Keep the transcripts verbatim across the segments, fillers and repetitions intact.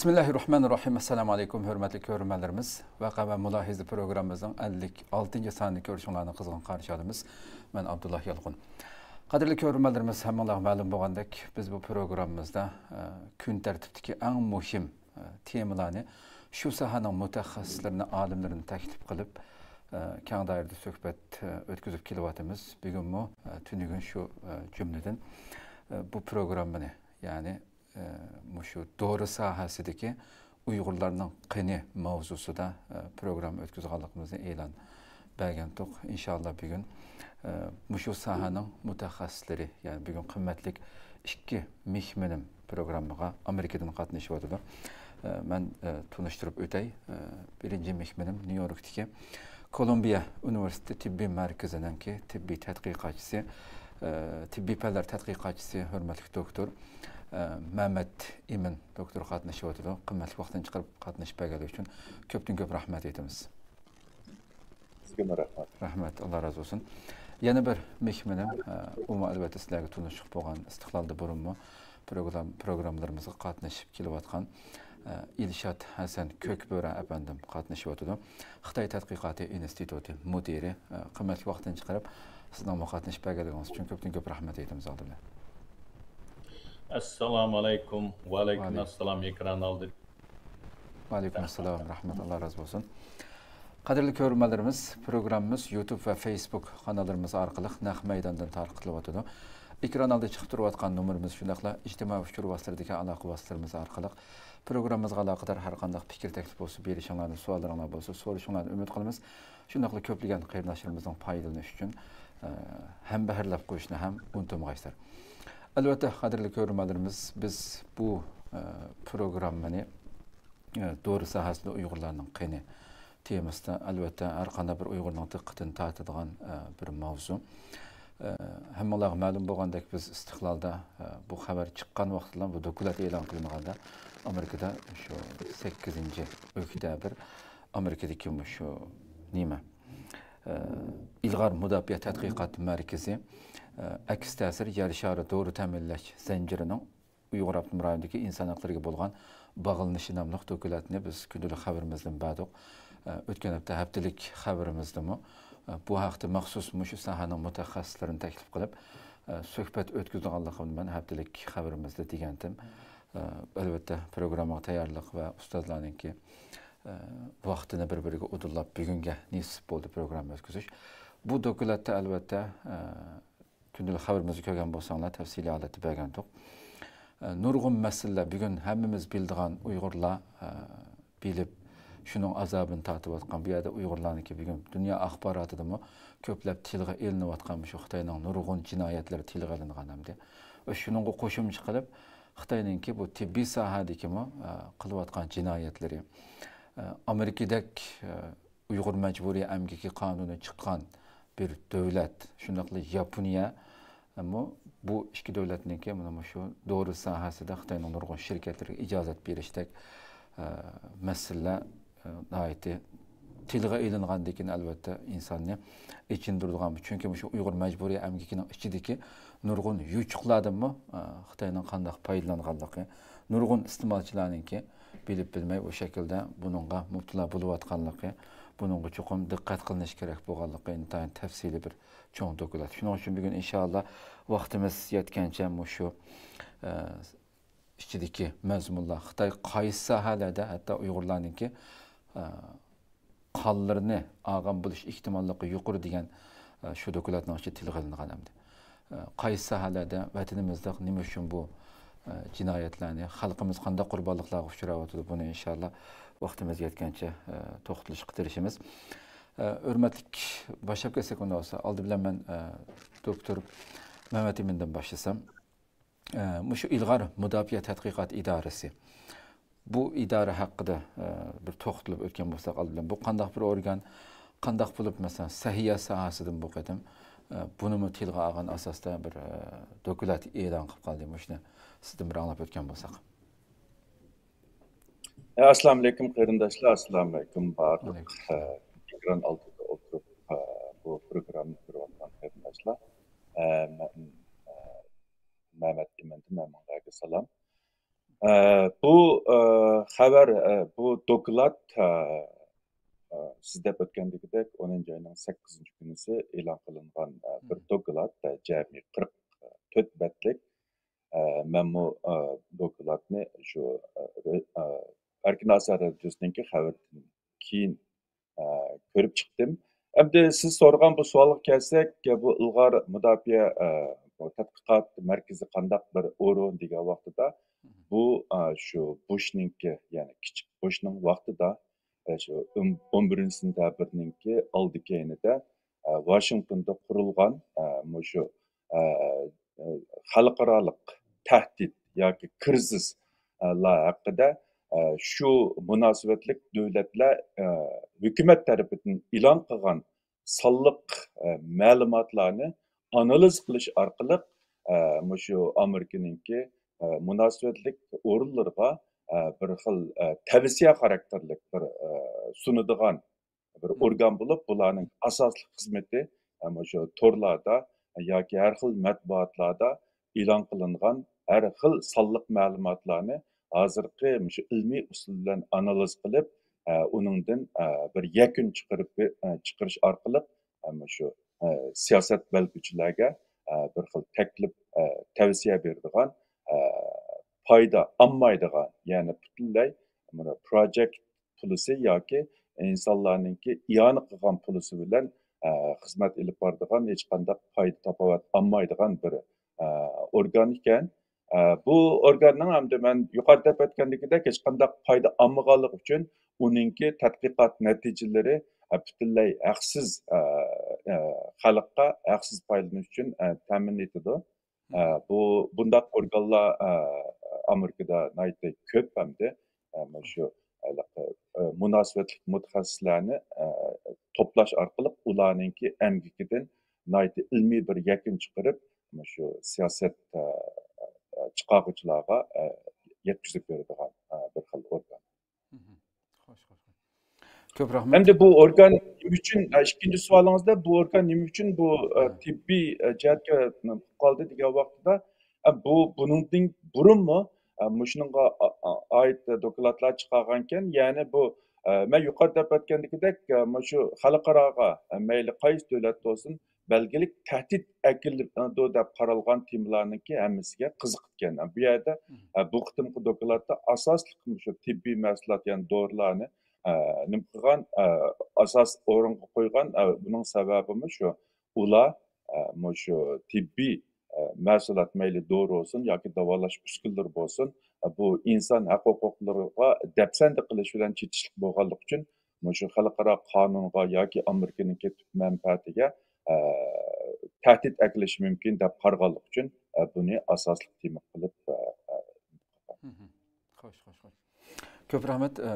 بىسمىللاھىررەھمانىررەھىم. ئەسسالامۇئەلەيكۇم، ھۆرمەتلىك كۆرۈرمەنلىرىمىز. ۋەقە ۋە مۇلاھىزە پروگراممىمىزنىڭ ئەللىك ئالتىنچى سانىنى كۆرۈشۈڭلارنى قىزغىن قارشى ئالىمىز. مەن ئابدۇللا يالقۇن. قەدىرلىك كۆرۈرمەنلىرىمىز، ھەممىڭلارغا مەلۇم بولغاندەك، بىز بۇ پروگراممىمىزدا، ئە، كۈن تەرتىپتىكى ئەڭ مۇھىم، ئە، تېمىلارنى، شۇ ساھەنىڭ مۇتەخەسسىسلىرىنى، ئالىملىرىنى تەكلىپ قىلىپ، ئە، كەڭ دائىرىدە سۆھبەت، ئە، ئۆتكۈزۈپ كېلىۋاتىمىز. بۈگۈنمۇ، ئە، تۈنۈگۈن شۇ، ئە، جۈملىدىن، ئە، بۇ پروگراممىنى، يەنى ئە، مۇشۇ دورا ساھەسىدىكى ئۇيغۇرلارنىڭ قېنى ماۋزۇسىدا، ئە، پروگرامما ئۆتكۈزىدىغانلىقىمىزنى ئېلان بەرگەنتۇق. ئىنشاللا بۈگۈن، ئە، مۇشۇ ساھەنىڭ مۇتەخەسسىسلىرى، يەنى بۈگۈن قىممەتلىك ئىككى مېھمىنىم پروگراممىغا ئامېرىكىدىن قاتنىشىۋاتىدۇ. ئە، مەن، ئە، تونۇشتۇرۇپ ئۆتەي. ئە، بىرىنچى مېھمىنىم نيۇ يوركتىكى كولومبىيە ئۇنىۋېرسىتېتى تېببىي مەركىزىنىڭكى تېببىي تەتقىقاتچىسى، ئە، تېببىي پەنلەر تەتقىقاتچىسى، ھۆرمەتلىك دوكتور، ئە، مەمەت ئىمىن دوكتور قاتنىشىۋاتىدۇ. قىممەتلىك ۋاقتىنى چىقىرىپ قاتنىشىپ بەرگەنلىكى ئۈچۈن كۆپتىن كۆپ رەھمەت ئېيتىمىز. سىزگىمۇ رەھمەت. رەھمەت، ئاللا رازى بولسۇن. يەنە بىر مېھمىنىم، ئە، ئۇمۇ ئەلۋەتتە سىلەرگە تونۇشلۇق بولغان، ئىستىقلالدا بۇرۇنمۇ پروگرام-، پروگراممىلىرىمىزغا قاتنىشىپ كېلىۋاتقان، ئە، ئىلشات ھەسەن كۆكبۆرە ئەپەندىم قاتنىشىۋاتىدۇ. خىتاي تەتقىقاتى ئىنستىتۇتى مۇدىرى، ئە، قىممەتلىك ۋاقتىنى چىقىرىپ، سىزنىڭمۇ قاتنىشىپ بەرگەنلىكىڭىز ئۈچۈن كۆپتىن كۆپ رەھمەت ئېيتىمىز ئالدى بىلەن. ئەسسالامۇ ئەلەيكۇم. ۋەئەلەيكۇم ۋەئەلەيكۇم. ئەسسالام، ئېكران ئالدى. ۋەئەلەيكۇم ئەسسالام، رەھمەت، ئاللا رازى بولسۇن. قەدىرلىك كۆرۈرمەنلىرىمىز، پروگراممىمىز يۇتۇب ۋە فېيسبۇك قاناللىرىمىز ئارقىلىق نەق مەيداندىن تارقىتىلىۋاتىدۇ. ئېكران ئالدىدا چىقىپ تۇرۇۋاتقان نومۇرىمىز، شۇنداقلا ئىجتىمائىي ئۇچۇر ۋاسىتىلىرىدىكى ئالاقە ۋاسىتىلىرىمىز ئارقىلىق پروگراممىمىزغا ئالاقىدار ھەر قانداق پىكىر، تەكلىپ بولسا بېرىشىڭلارنى، سوئاللىرىڭلار بولسا سورىشىڭلارنى ئۈمىد قىلىمىز. شۇنداقلا كۆپلىگەن قېرىنداشلىرىمىزنىڭ پايدىلىنىشى ئۈچۈن، ئە، ھەمبەھىرلەپ قويۇشنى ھەم ئۇنتۇمىغايسىلەر. ئەلۋەتتە، قەدىرلىك كۆرۈرمەنلىرىمىز، بىز بۇ، ئە، پروگراممىنى، ئە، دورا ساھەسىدە ئۇيغۇرلارنىڭ قېنى تېمىسىدا، ئەلۋەتتە، ھەر قانداق بىر ئۇيغۇرنىڭ دىققىتىنى تارتىدىغان، ئە، بىر ماۋزۇ. ئە، ھەممىڭلارغا مەلۇم بولغاندەك، بىز ئىستىقلالدا، ئە، بۇ خەۋەر چىققان ۋاقتىدا، بۇ دوكلات ئېلان قىلىنغاندا، ئامېرىكىدا شۇ سەككىزىنچى ئۆكتەبىر ئامېرىكىدىكى مۇشۇ نېمە، ئە، ئىلغار مۇداپىئە تەتقىقات مەركىزى، ئە، ئەكس تەسىر يەر شارى دورا تەمىنلەش زەنجىرىنىڭ ئۇيغۇر ئاپتونوم رايونىدىكى ئىنسان ھەقلىرىگە بولغان باغلىنىشى ناملىق دوكلاتنى بىز كۈندىلىك خەۋىرىمىزدىن بەردۇق. ئە، ئۆتكەن ھەپتە ھەپتىلىك خەۋىرىمىزدىمۇ، ئە، بۇ ھەقتە مەخسۇس مۇشۇ ساھەنىڭ مۇتەخەسسىسلىرىنى تەكلىپ قىلىپ، ئە، سۆھبەت ئۆتكۈزىدىغانلىقىمنى مەن ھەپتىلىك خەۋىرىمىزدە دېگەنتىم. ئە، ئەلۋەتتە، پروگراممىغا تەييارلىق ۋە ئۇستازلارنىڭكى، ئە، ۋاقتىنى بىر-بىرىگە ئۇدۇللاپ بۈگۈنگە نېسىپ بولدى پروگرامما ئۆتكۈزۈش. بۇ دوكلاتتا، ئەلۋەتتە، ئە، كۈندىلىك خەۋىرىمىزنى كۆرگەن بولساڭلار، تەپسىلىي ھالەتتە بەرگەنتۇق. ئە، نۇرغۇن مەسىلىلەر، بۈگۈن ھەممىمىز بىلىدىغان ئۇيغۇرلار، ئە، بىلىپ، شۇنىڭ ئازابىنى تارتىۋاتقان، بۇ يەردە ئۇيغۇرلارنىڭكى بۈگۈن دۇنيا ئاخباراتىدىمۇ كۆپلەپ تىلغا ئېلىنىۋاتقان مۇشۇ خىتاينىڭ نۇرغۇن جىنايەتلىرى تىلغا ئېلىنغان ئەمدى. ۋە شۇنىڭغا قوشۇمچە قىلىپ، خىتاينىڭكى بۇ تېببىي ساھەدىكىمۇ، ئە، قىلىۋاتقان جىنايەتلىرى، ئە، ئامېرىكىدەك، ئە، ئۇيغۇر مەجبۇرىي ئەمگىكى قانۇنى چىققان بىر دۆلەت، شۇنداقلا ياپونىيەمۇ بۇ ئىككى دۆلەتنىڭكى مانا مۇشۇ دورا ساھەسىدە خىتاينىڭ نۇرغۇن شىركەتلىرىگە ئىجازەت بېرىشتەك، ئە، مەسىلىلەر، ئە، ناھايىتى تىلغا ئېلىنغاندىن كېيىن، ئەلۋەتتە، ئىنساننى ئېچىندۇرىدىغان. چۈنكى مۇشۇ ئۇيغۇر مەجبۇرىي ئەمگىكىنىڭ ئىچىدىكى نۇرغۇن يوچۇقلاردىنمۇ، ئە، خىتاينىڭ قانداق پايدىلانغانلىقى، نۇرغۇن ئىستېمالچىلارنىڭكى بىلىپ بىلمەي ئۇ شەكىلدە بۇنىڭغا مۇپتىلا بولۇۋاتقانلىقى، بۇنىڭغا چوقۇم دىققەت قىلىنىشى كېرەك بولغانلىقى ئىنتايىن تەپسىلىي بىر چوڭ دوكلات. شۇنىڭ ئۈچۈن بۈگۈن ئىنشائاللا ۋاقتىمىز يەتكەنچە مۇشۇ، ئە، ئىچىدىكى مەزمۇنلار، خىتاي قايسى ساھەلەردە ھەتتا ئۇيغۇرلارنىڭكى، ئە، قانلىرىنى ئالغان بولۇش ئېھتىماللىقى يۇقىرى دېگەن، ئە، شۇ دوكلاتنىڭ ئىچىدە تىلغا ئېلىنغان ئەمدى. ئە، قايسى ساھەلەردە ۋەتىنىمىزدە نېمە ئۈچۈن بۇ، ئە، جىنايەتلەرنى، خەلقىمىز قانداق قۇربانلىقلارغا ئۇچراۋاتىدۇ، بۇنى ئىنشاللا ۋاقتىمىز يەتكەنچە، ئە، توختىلىشقا تىرىشىمىز. ئە، ھۆرمەتلىك، باشلاپ كەتسەك ئۇنداق بولسا، ئالدى بىلەن مەن، ئە، دوكتور مەمەت ئىمىندىن باشلىسام. ئە، مۇشۇ ئىلغار مۇداپىئە تەتقىقات ئىدارىسى. بۇ ئىدارە ھەققىدە، ئە، بىر توختىلىپ ئۆتكەن بولساق ئالدى بىلەن، بۇ قانداق بىر ئورگان، قانداق بولۇپ، مەسىلەن، سەھىيە ساھەسىدىن بۇ قېتىم، ئە، بۇنىمۇ تىلغا ئالغان ئاساستا بىر، ئە، دوكلات ئېلان قىلىپ قالدى. مۇشۇنى سىزدىن بىر ئاڭلاپ ئۆتكەن بولساق. ئەسسالامۇئەلەيكۇم قېرىنداشلار، ئەسسالامۇئەلەيكۇم بارلىق، ئە، ئېكران ئالدىدا ئولتۇرۇپ، ئە، بۇ پروگراممىنى كۆرۈۋاتقان قېرىنداشلار. ئە، مەن، ئە، مەمەت ئىمىندىن ھەممىڭلارغا سالام. ئە، بۇ، ئە، خەۋەر، ئە، بۇ دوكلات، ئە، ئە، سىز دەپ ئۆتكەندىكىدەك، ئونىنچى ئاينىڭ سەككىزىنچى كۈنىسى ئېلان قىلىنغان، ئە، بىر دوكلات، ئە، جەمئىي قىرىق تۆت بەتلىك. ئە، مەنمۇ، ئە، دوكلاتنى شۇ، ئە، ئە، ئەركىن ئاسىيا رادىيوسىنىڭكى خەۋىرىدىن كېيىن، ئە، كۆرۈپ چىقتىم. ئەمدى سىز سورىغان بۇ سوئالغا كەلسەك، بۇ ئىلغار مۇداپىئە، ئە، بۇ تەتقىقات مەركىزى قانداق بىر ئورۇن دېگەن ۋاقتىدا، بۇ، ئە، شۇ بۇشنىڭكى، يەنى كىچىك بۇشنىڭ ۋاقتىدا، ئە، شۇ ئون، ئون بىرىنچى سېنتەبىرنىڭكى ئالدى كەينىدە، ئە، ۋاشىنگتوندا قۇرۇلغان، ئە، مۇشۇ، ئە، ئە، خەلقئارالىق تەھدىت ياكى كىرىزىس، ئە، لار ھەققىدە، ئە، شۇ مۇناسىۋەتلىك دۆلەتلەر، ئە، ھۆكۈمەت تەرىپىدىن ئېلان قىلغان سانلىق، ئە، مەلۇماتلارنى ئانالىز قىلىش ئارقىلىق، ئە، مۇشۇ ئامېرىكىنىڭكى، ئە، مۇناسىۋەتلىك ئورۇنلىرىغا، ئە، بىر خىل، ئە، تەۋسىيە خاراكتېرلىك بىر، ئە، سۇنىدىغان بىر ئورگان بولۇپ، بۇلارنىڭ ئاساسلىق خىزمىتى، ئە، مۇشۇ تورلاردا ياكى ھەر خىل مەتبۇئاتلاردا ئېلان قىلىنغان ھەر خىل سانلىق مەلۇماتلارنى ھازىرقى مۇشۇ ئىلمىي ئۇسۇل بىلەن ئانالىز قىلىپ، ئە، ئۇنىڭدىن، ئە، بىر يەكۈن چىقىرىپ، ئە، چىقىرىش ئارقىلىق، ئە، مۇشۇ، ئە، سىياسەت بەلگىلىگۈچىلەرگە، ئە، بىر خىل تەكلىپ، ئە، تەۋسىيە بېرىدىغان، ئە، پايدا ئالمايدىغان، يەنى پۈتۈنلەي مانا پروجېكت پۇلىسى ياكى ئىنسانلارنىڭكى ئىئانە قىلغان پۇلىسى بىلەن، ئە، خىزمەت ئېلىپ بارىدىغان، ھېچقانداق پايدا تاپاۋەت ئالمايدىغان بىر، ئە، ئورگان ئىكەن. ئە، بۇ ئورگاننىڭ ئەمدى مەن يۇقىرىدا دەپ ئۆتكەندىكىدەك ھېچقانداق پايدا ئالمىغانلىقى ئۈچۈن ئۇنىڭكى تەتقىقات نەتىجىلىرى، ئە، پۈتۈنلەي ھەقسىز، ئە، ئە، خەلققە ھەقسىز پايدىلىنىش ئۈچۈن، ئە، تەمىن ئېتىدۇ. ئە، بۇ، بۇنداق ئورگانلار، ئە، ئامېرىكىدا ناھايىتى كۆپ ئەمدى. ئە، مۇشۇ ھېلىقى، ئە، مۇناسىۋەتلىك مۇتەخەسسىسلەرنى، ئە، توپلاش ئارقىلىق ئۇلارنىڭكى ئەمگىكىدىن ناھايىتى ئىلمىي بىر يەكۈن چىقىرىپ، مۇشۇ سىياسەت، ئە، ئە، چىقارغۇچىلارغا، ئە، يەتكۈزۈپ بېرىدىغان، ئە، بىر خىل ئورگان. خوش، خوش، خوش. كۆپ رەھمەت. ئەمدى بۇ ئورگان نېمە ئۈچۈن، ئە، ئىككىنچى سوئالىڭىزدا بۇ ئورگان نېمە ئۈچۈن بۇ، ئە، تېببىي، ئە، جەھەتكە قالدى دېگەن ۋاقتىدا، ئە، بۇ بۇنىڭدىن بۇرۇنمۇ، ئە، مۇشۇنىڭغا ئا-، ئا-، ئائىت دوكلاتلار چىقارغانكەن. يەنى بۇ، ئە، مەن يۇقىرىدا دەپ ئۆتكەندىكىدەك، ئە، مۇشۇ خەلقئاراغا، ئە، مەيلى قايسى دۆلەت بولسۇن، بەلگىلىك تەھدىت ئەكېلىدۇ دەپ قارالغان تېمىلارنىڭكى ھەممىسىگە قىزىقىدىكەن. بۇ يەردە، ئە، بۇ قېتىمقى دوكلاتتا ئاساسلىق مۇشۇ تېببىي مەھسۇلات، يەنى دورىلارنى، ئە، نېمە قىلغان، ئە، ئاساس ئورۇنغا قويغان. ئە، بۇنىڭ سەۋەبىمۇ شۇ، ئۇلار، ئە، مۇشۇ تېببىي، ئە، مەھسۇلات، مەيلى دورا بولسۇن ياكى داۋالاش ئۈسكۈنىلىرى بولسۇن، ئە، بۇ ئىنسان ھەق ھوقۇقلىرىغا دەپسەندە قىلىش بىلەن چېتىشلىق بولغانلىقى ئۈچۈن، مۇشۇ خەلقئارا قانۇنغا ياكى ئامېرىكىنىڭكى تۈپ مەنپەئەتىگە، ئە، تەھدىت ئەكېلىشى مۇمكىن دەپ قارىغانلىقى ئۈچۈن، ئە، بۇنى ئاساسلىق تېما قىلىپ، ئە، ئە، خوش، خوش، خوش. كۆپ رەھمەت. ئە،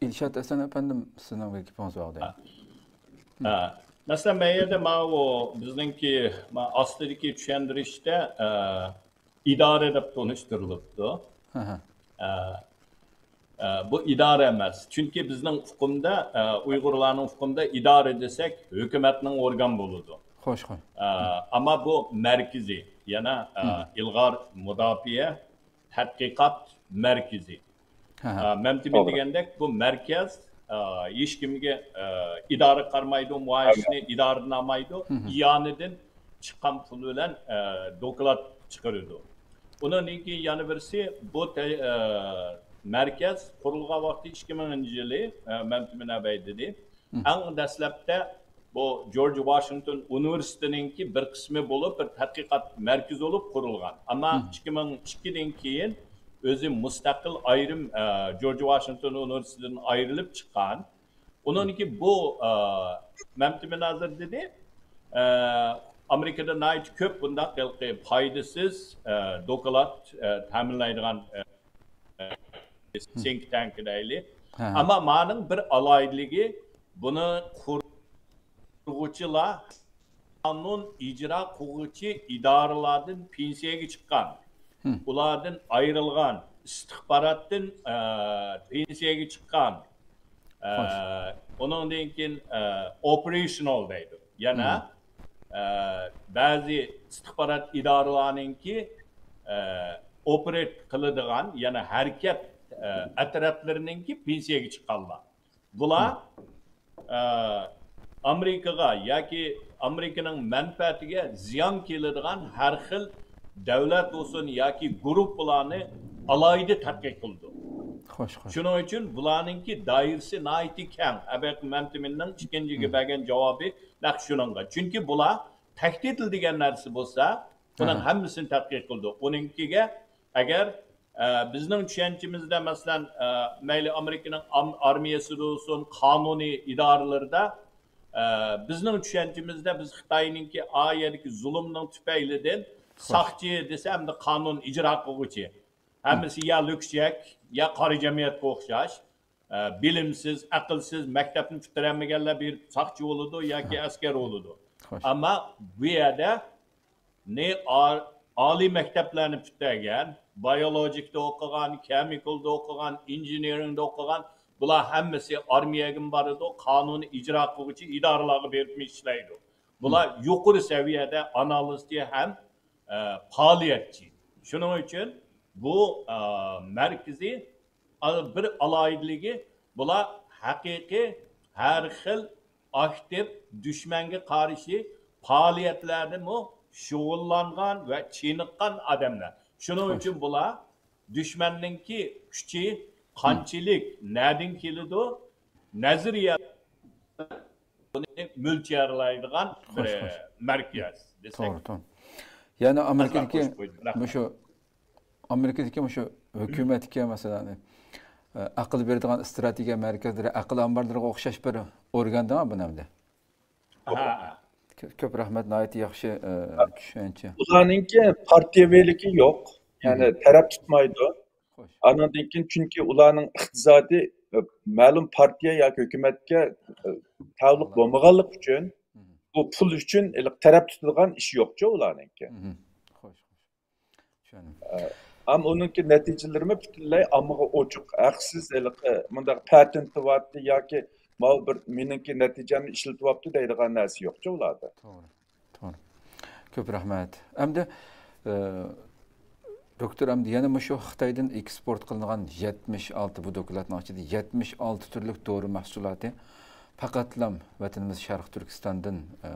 ئىلشات ھەسەن ئەپەندىم، سىزنىڭ بىر گېپىڭىز بار ئىدى. ھە. مەسىلەن، مەن يەردە ماۋۇ بىزنىڭكى ما-، ئاستىدىكى چۈشەندۈرۈشتە، ئە، ئىدارە دەپ تونۇشتۇرۇلۇپتۇ. ئە، ئە، بۇ ئىدارە ئەمەس. چۈنكى بىزنىڭ ئۇقۇمدا، ئە، ئۇيغۇرلارنىڭ ئۇقۇمدا ئىدارە دېسەك، ھۆكۈمەتنىڭ ئورگان بولىدۇ. خوش، خوش. ئە، ئەمما بۇ مەركىزىي، يەنە، ئە، ئىلغار مۇداپىئە تەتقىقات مەركىزى. ئە، مەمتىمىن دېگەندەك، بۇ مەركەز، ئە، ھېچكىمگە، ئە، ئىدارە قارىمايدۇ، مۇئايىشنى ئىدارىدىن ئالمايدۇ، ئىئانىدىن چىققان پۇل بىلەن، ئە، دوكلات چىقىرىدۇ. ئۇنىڭدىن كېيىن يەنە بىرسى، بۇ تە-، ئە، مەركەز قۇرۇلغان ۋاقتى ئىككى مىڭىنچى يىلى، ئە، مەمتىمىن ئەبەي دېدى. ئەڭ دەسلەپتە بۇ جورج ۋاشىنگتون ئۇنىۋېرسىتېتىنىڭكى بىر قىسمى بولۇپ، بىر تەتقىقات مەركىزى بولۇپ قۇرۇلغان. ئەمما ئىككى مىڭ ئىككىدىن كېيىن ئۆزى مۇستەقىل ئايرىم، ئە، جورج ۋاشىنگتون ئۇنىۋېرسىتېتىدىن ئايرىلىپ چىققان. ئۇنىڭدىن كېيىن بۇ، ئە، مەمتىمىن ھازىر دېدى، ئە، ئامېرىكىدا ناھايىتى كۆپ بۇنداق ھېلىقى پايدىسىز، ئە، دوكلات، ئە، تەمىنلەيدىغان، ئە، سىنك تانك دەيلى. ئەمما مانىڭ بىر ئالاھىدىلىكى، بۇنى قۇرغۇچىلار قانۇن ئىجرا قىلغۇچى ئىدارىلەردىن پېنسىيەگە چىققان، ئۇلاردىن ئايرىلغان، ئىستىخباراتتىن، ئە، پېنسىيەگە چىققان، ئە، ئۇنىڭدىن كېيىن، ئە، ئوپېرېشنال دەيدۇ. يەنە، ئە، بەزى ئىستىخبارات ئىدارىلەرنىڭكى، ئە، ئوپېرېت قىلىدىغان، يەنە ھەرىكەت، ئەترەتلىرىنىڭكى پېنسىيەگە چىققانلار. بۇلار ئامېرىكىغا ياكى ئامېرىكىنىڭ مەنپەئەتىگە زىيان كېلىدىغان ھەر خىل دۆلەت بولسۇن ياكى گۇرۇپپىلارنى ئالاھىدە تەتقىق قىلىدۇ. خوش، خوش. شۇنىڭ ئۈچۈن بۇلارنىڭكى دائىرىسى ناھايىتى كەڭ. ئەبەت مەمتىمىننىڭ ئىككىنچىگە بەرگەن جاۋابى نەق شۇنىڭغا. چۈنكى بۇلار تەھدىت دېگەن نەرسە بولسا، بۇنىڭ ھەممىسىنى تەتقىق قىلىدۇ. ئۇنىڭكىگە ئەگەر ئە، بىزنىڭ چۈشەنچىمىزدە، مەسىلەن، ئە، مەيلى ئامېرىكىنىڭ ئام-، ئارمىيەسىدە بولسۇن، قانۇنىي ئىدارىلىرىدە، ئە، بىزنىڭ چۈشەنچىمىزدە بىز خىتاينىڭكى ئا يەردىكى زۇلۇمنىڭ تۈپەيلىدىن ساقچى دېسە، ئەمدى قانۇن ئىجرا قىلغۇچى. ھەممىسى يا لۈكچەك، يا قارا جەمئىيەتكە ئوخشاش، ئە، بىلىمسىز، ئەقىلسىز، مەكتەپنى پۈتتۈرەلمىگەنلەر بېرىپ ساقچى بولىدۇ ياكى ئەسكەر بولىدۇ. خوش. ئەمما بۇ يەردە نى ئا-، ئالىي مەكتەپلەرنى پۈتتۈرگەن، بىيولوجىكتا ئوقۇغان، كېمىكالدا ئوقۇغان، ئىنژېنېرىڭدا ئوقۇغان، بۇلار ھەممىسى ئارمىيەگىمۇ بارىدۇ، قانۇننى ئىجرا قىلغۇچى ئىدارىلەرگە بېرىپمۇ ئىشلەيدۇ. بۇلار يۇقىرى سەۋىيەدە ئانالىزچى ھەم، ئە، پائالىيەتچى. شۇنىڭ ئۈچۈن بۇ، ئە، مەركىزىي ئال-، بىر ئالاھىدىلىكى، بۇلار ھەقىقىي ھەر خىل ئاكتىپ دۈشمەنگە قارشى پائالىيەتلەردىمۇ شۇغۇللانغان ۋە چېنىققان ئادەملەر. شۇنىڭ ئۈچۈن بۇلار دۈشمەننىڭكى كۈچى قانچىلىك، نەدىن كېلىدۇ، نەزەرىيە بۇنى مۆلچەرلەيدىغان بىر، خوش، خوش. مەركەز دېسەك. توغرا، توغرا. يەنى ئامېرىكىدىكى قوشۇپ قويدۇم. رەھمەت. مۇشۇ ئامېرىكىدىكى مۇشۇ ھۆكۈمەتكە، مەسىلەن، ئە، ئەقىل بېرىدىغان ئىستراتېگىيە مەركەزلىرى، ئەقىل ئامبارلىرىغا ئوخشاش بىر ئورگان دەڭا بۇ نەمدە. ھە. كۆ-، كۆپ رەھمەت، ناھايىتى ياخشى، ئە، چۈشەنچە. ئۇلارنىڭكى پارتىيەۋىلىكى يوق، يەنى تەرەپ تۇتمايدۇ. خوش. ئانىڭدىن كېيىن چۈنكى ئۇلارنىڭ ئىقتىسادى، ئە، مەلۇم پارتىيە ياكى ھۆكۈمەتكە، ئە، تەۋەلىك بولمىغانلىقى ئۈچۈن، بۇ پۇل ئۈچۈن تەرەپ تۇتىدىغان ئىش يوقچۇ ئۇلارنىڭكى. خوش، خوش. چۈشەندىم. ئەم ئۇنىڭكى نەتىجىلىرىمۇ پۈتۈنلەي ئاممىغا ئوچۇق، ھەقسىز ھېلىقى مۇنداق پەتىنتى بارتى ياكى ماۋۇ بىر مېنىڭكى نەتىجەمنى ئىشلىتىۋاپتۇ دەيدىغان نەرسە يوقچۇ ئۇلاردا. توغرا، توغرا. كۆپ رەھمەت. ئەمدى، ئە، دوكتور، ئەمدى يەنە مۇشۇ خىتايدىن ئېكسپورت قىلىنغان يەتمىش ئالتە، بۇ دوكلاتنىڭ ئىچىدە يەتمىش ئالتە تۈرلۈك دورا مەھسۇلاتى پەقەتلەم ۋەتىنىمىز شەرقىي تۈركىستاندىن، ئە،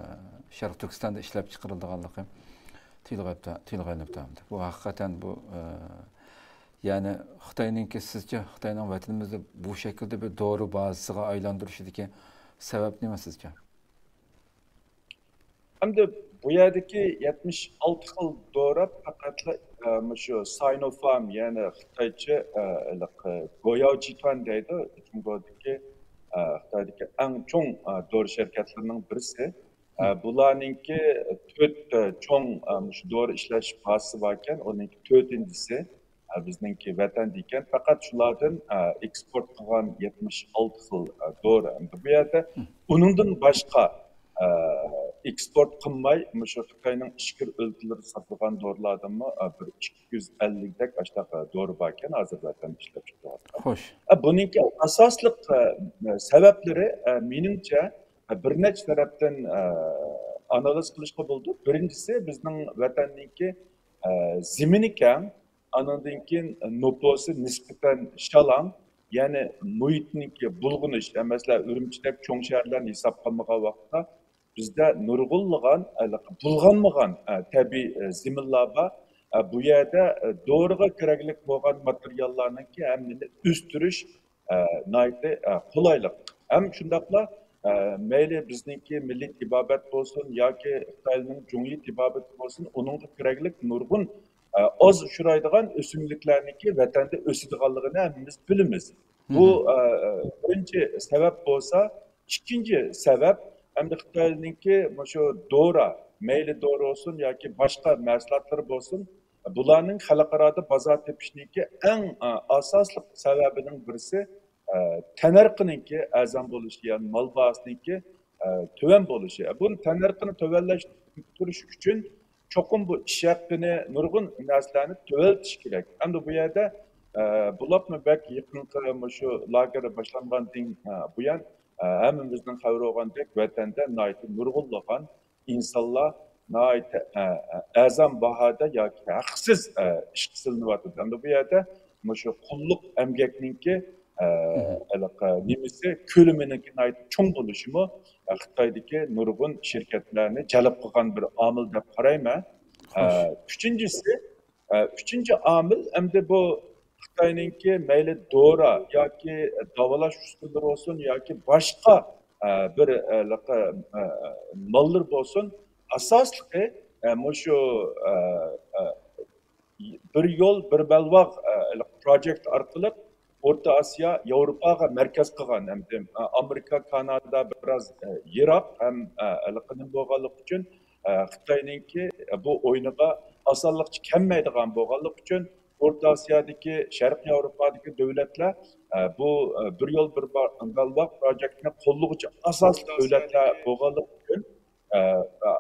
شەرقىي تۈركىستاندا ئىشلەپ چىقىرىلىدىغانلىقى تىلغا، تىلغا ئېلىنىپتۇ. بۇ ھەقىقەتەن بۇ، ئە، يەنى خىتاينىڭكى، سىزچە خىتاينىڭ ۋەتىنىمىزنى بۇ شەكىلدە بىر دورا بازىسىغا ئايلاندۇرۇشىدىكى سەۋەب نېمە سىزچە؟ ئەمدى بۇ يەردىكى يەتمىش ئالتە خىل دورا پەقەتلا، ئە، مۇشۇ ساينوفارم، يەنى خىتايچە، ئە، ھېلىقى گوياۋ جىتۇەن دەيدۇ، جۇڭگودىكى، ئە، خىتايدىكى ئەڭ چوڭ، ئە، دورا شىركەتلىرىنىڭ بىرسى. ئە، بۇلارنىڭكى تۆت، ئە، چوڭ، ئە، مۇشۇ دورا ئىشلەش بازىسى باركەن، ئۇنىڭكى تۆتىنچىسى، ئە، بىزنىڭكى ۋەتەندە ئىكەن. پەقەت شۇلاردىن، ئە، ئېكسپورت قىلغان يەتمىش ئالتە خىل، ئە، دورا. ئەمدى بۇ يەردە ئۇنىڭدىن باشقا، ئە، ئېكسپورت قىلماي، مۇشۇ خىتاينىڭ ئىچكىرى ئۆلكىلىرىدە ساتىدىغان دورىلاردىنمۇ، ئە، بىر ئىككى يۈز ئەللىكتەك ئاشۇنداق، ئە، دورا باركەن، ھازىر ۋەتەندە ئىشلەپ چىقىرىۋاتقان. خوش. ئە، بۇنىڭكى ئاساسلىق، ئە، سەۋەبلىرى، ئە، مېنىڭچە، بىر نەچچە تەرەپتىن، ئە، ئانالىز قىلىشقا بولىدۇ. بىرىنچىسى، بىزنىڭ ۋەتەننىڭكى، ئە، زېمىنى كەڭ، ئانىڭدىن كېيىن نوپۇسى نىسبەتەن شالاڭ، يەنى مۇھىتنىڭكى بۇلغىنىش، ئە، مەسىلەن، ئۈرۈمچىدەك چوڭ شەھەرلەرنى ھېسابقا ئالمىغان ۋاقىتتا، بىزدە نۇرغۇنلىغان، ئە، بۇلغانمىغان، ئە، تەبىئىي، ئە، زېمىنلار بار. ئە، بۇ يەردە، ئە، دورىغا كېرەكلىك بولغان ماتېرىياللارنىڭكى ھەممىنى ئۆستۈرۈش، ئە، ناھايىتى، ئە، قولايلىق. ھەم شۇنداقلا، ئە، مەيلى بىزنىڭكى مىللىي تېبابەت بولسۇن ياكى خىتاينىڭ جۇڭيى تېبابىتى بولسۇن، ئۇنىڭغا كېرەكلىك نۇرغۇن، ئە، ئاز ئۇچرايدىغان ئۆسۈملۈكلەرنىڭكى ۋەتەندە ئۆسىدىغانلىقىنى ھەممىمىز بىلىمىز. بۇ، ئە، بىرىنچى سەۋەب بولسا، ئىككىنچى سەۋەب، ئەمدى خىتاينىڭكى مۇشۇ دورا، مەيلى دورا بولسۇن ياكى باشقا مەھسۇلاتلىرى بولسۇن، بۇلارنىڭ خەلقئارادا بازار تېپىشنىڭكى ئەڭ، ئە، ئاساسلىق سەۋەبىنىڭ بىرسى، ئە، تەننەرخىنىڭكى ئەرزان بولۇشى، يەنى مال باھاسىنىڭكى، ئە، تۆۋەن بولۇشى. بۇ تەننەرخىنى تۆۋەنلەشتۈرۈش ئۈچۈن چوقۇم بۇ ئىش ھەققىنى، نۇرغۇن نەرسىلەرنى تۆۋەنلىتىش كېرەك. ئەمدى بۇ يەردە، ئە، بولۇپمۇ بەك يېقىنقى مۇشۇ لاگېر باشلانغاندىن، ئە، بۇيان، ئە، ھەممىمىزنىڭ خەۋىرى بولغاندەك، ۋەتەندە ناھايىتى نۇرغۇنلىغان ئىنسانلار ناھايىتى، ئە، ئە، ئەرزان باھادا ياكى ھەقسىز، ئە، ئىشقا سېلىنىۋاتىدۇ. ئەمدى بۇ يەردە، مۇشۇ قۇللۇق ئەمگەكنىڭكى، ئە، ھېلىقى نېمىسى، كۆلىمىنىڭكى ناھايىتى چوڭ بولۇشىمۇ، ئە، خىتايدىكى نۇرغۇن شىركەتلەرنى جەلپ قىلغان بىر ئامىل دەپ قارايمەن. ئە، ئۈچىنچىسى، ئە، ئۈچىنچى ئامىل ئەمدى بۇ خىتاينىڭكى مەيلى دورا ياكى داۋالاش ئۇسكۇنىلىرى بولسۇن ياكى باشقا، ئە، بىر، ئە، ھېلىقى، ئە، ماللىرى بولسۇن، ئاساسلىقى، ئە، مۇشۇ، ئە، ئە، بىر يول، بىر بەلباغ، ئە، پروجېكت ئارقىلىق ئورتا ئاسىيا، ياۋروپاغا مەركەز قىلغان ھەم، ئە، ئامېرىكا، كانادا بىراز، ئە، يىراق ھەم، ئە، ھېلىقى نېمە بولغانلىقى ئۈچۈن، ئە، خىتاينىڭكى بۇ ئويۇنىغا ئاسانلىقچە كەلمەيدىغان بولغانلىقى ئۈچۈن، ئورتا ئاسىيادىكى، شەرقىي ياۋروپادىكى دۆلەتلەر، ئە، بۇ، ئە، بىر يول، بىر با-، بەلباغ پروجېكتىنى قوللىغۇچى ئاساسلىق دۆلەتلەر بولغانلىقى ئۈچۈن، ئە،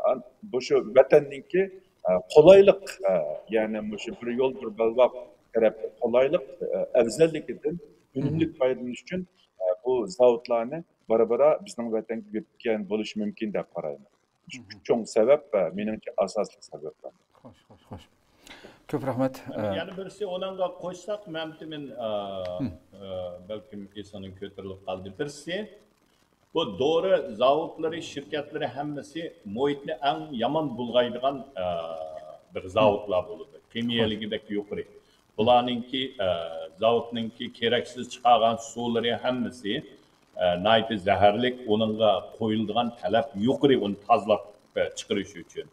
ئە، بۇ شۇ ۋەتەننىڭكى، ئە، قولايلىق، ئە، يەنى مۇشۇ بىر يول، بىر بەلباغ تەرەپ قولايلىق، ئە، ئەۋزەللىكىدىن ئۈنۈملۈك پايدىلىنىش ئۈچۈن، ئە، بۇ زاۋۇتلارنى بارا-بارا بىزنىڭ ۋەتەنگە يۆتكەن بولۇشى مۇمكىن دەپ قارايمەن. شۇ ئۈچ چوڭ سەۋەب، ئە، مېنىڭچە ئاساسلىق سەۋەبلەر. خوش، خوش، خوش. كۆپ رەھمەت. ئە، يەنە بىرسى ئۇنىڭغا قوشساق، مەمتىمىن، ئە، ئە، بەلكىم ئېسىڭدىن كۆتۈرۈلۈپ قالدى. بىرسى، بۇ دورا زاۋۇتلىرى، شىركەتلىرى ھەممىسى مۇھىتنى ئەڭ يامان بۇلغايدىغان، ئە، بىر زاۋۇتلار بولىدۇ. كېمىيەلىكى بەك يۇقىرى. بۇلارنىڭكى، ئە، زاۋۇتنىڭكى كېرەكسىز چىقارغان سۇلىرى ھەممىسى، ئە، ناھايىتى زەھەرلىك، ئۇنىڭغا قويۇلىدىغان تەلەپ يۇقىرى، ئۇنى تازىلاپ، ئە، چىقىرىش ئۈچۈن.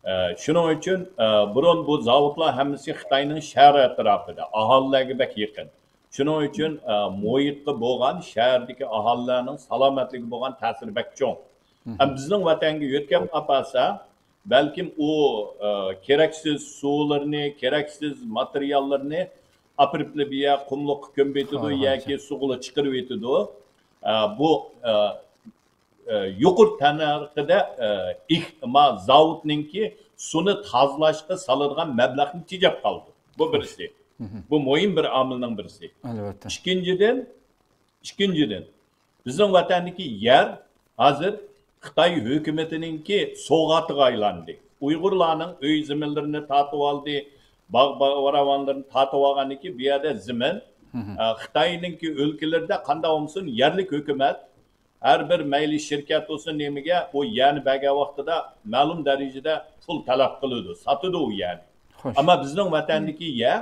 ئە، شۇنىڭ ئۈچۈن، ئە، بۇرۇن بۇ زاۋۇتلار ھەممىسى خىتاينىڭ شەھەر ئەتراپىدا، ئاھالىلەرگە بەك يېقىن. شۇنىڭ ئۈچۈن، ئە، مۇھىتقا بولغان، شەھەردىكى ئاھالىلەرنىڭ سالامەتلىكىگە بولغان تەسىرى بەك چوڭ. ئەمما بىزنىڭ ۋەتەنگە يۆتكەپ ئاپارسا، بەلكىم ئۇ، ئە، كېرەكسىز سۇلىرىنى، كېرەكسىز ماتېرىياللىرىنى ئاپىرىپ بۇ يەر قۇملۇققا كۆمۈۋېتىدۇ ياكى سۇغىلا چىقىرىۋېتىدۇ. ئە، بۇ، ئە، ئە، يۇقىرى تەننەرخىدە، ئە، ئىھ-، ما، زاۋۇتنىڭكى سۇنى تازىلاشقا سالىدىغان مەبلەغنى تېجەپ قالدى. بۇ بىرسى. بۇ مۇھىم بىر ئامىلنىڭ بىرسى. ئەلۋەتتە. ئىككىنچىدىن، ئىككىنچىدىن، بىزنىڭ ۋەتەندىكى يەر ھازىر خىتاي ھۆكۈمىتىنىڭكى سوۋغاتىغا ئايلاندى. ئۇيغۇرلارنىڭ ئۆي زېمىنلىرىنى تارتىۋالدى، باغ، باغ، باراۋانلىرىنى تارتىۋالغاندىن كېيىن، بۇ يەردە زېمىن، ئە، خىتاينىڭكى ئۆلكىلىرىدە قانداق بولمىسۇن، يەرلىك ھۆكۈمەت ھەر بىر مەيلى شىركەت بولسۇن نېمىگە، ئۇ يەرنى بەرگەن ۋاقتىدا مەلۇم دەرىجىدە پۇل تەلەپ قىلىدۇ، ساتىدۇ ئۇ يەرنى. خوش. ئەمما بىزنىڭ ۋەتەندىكى يەر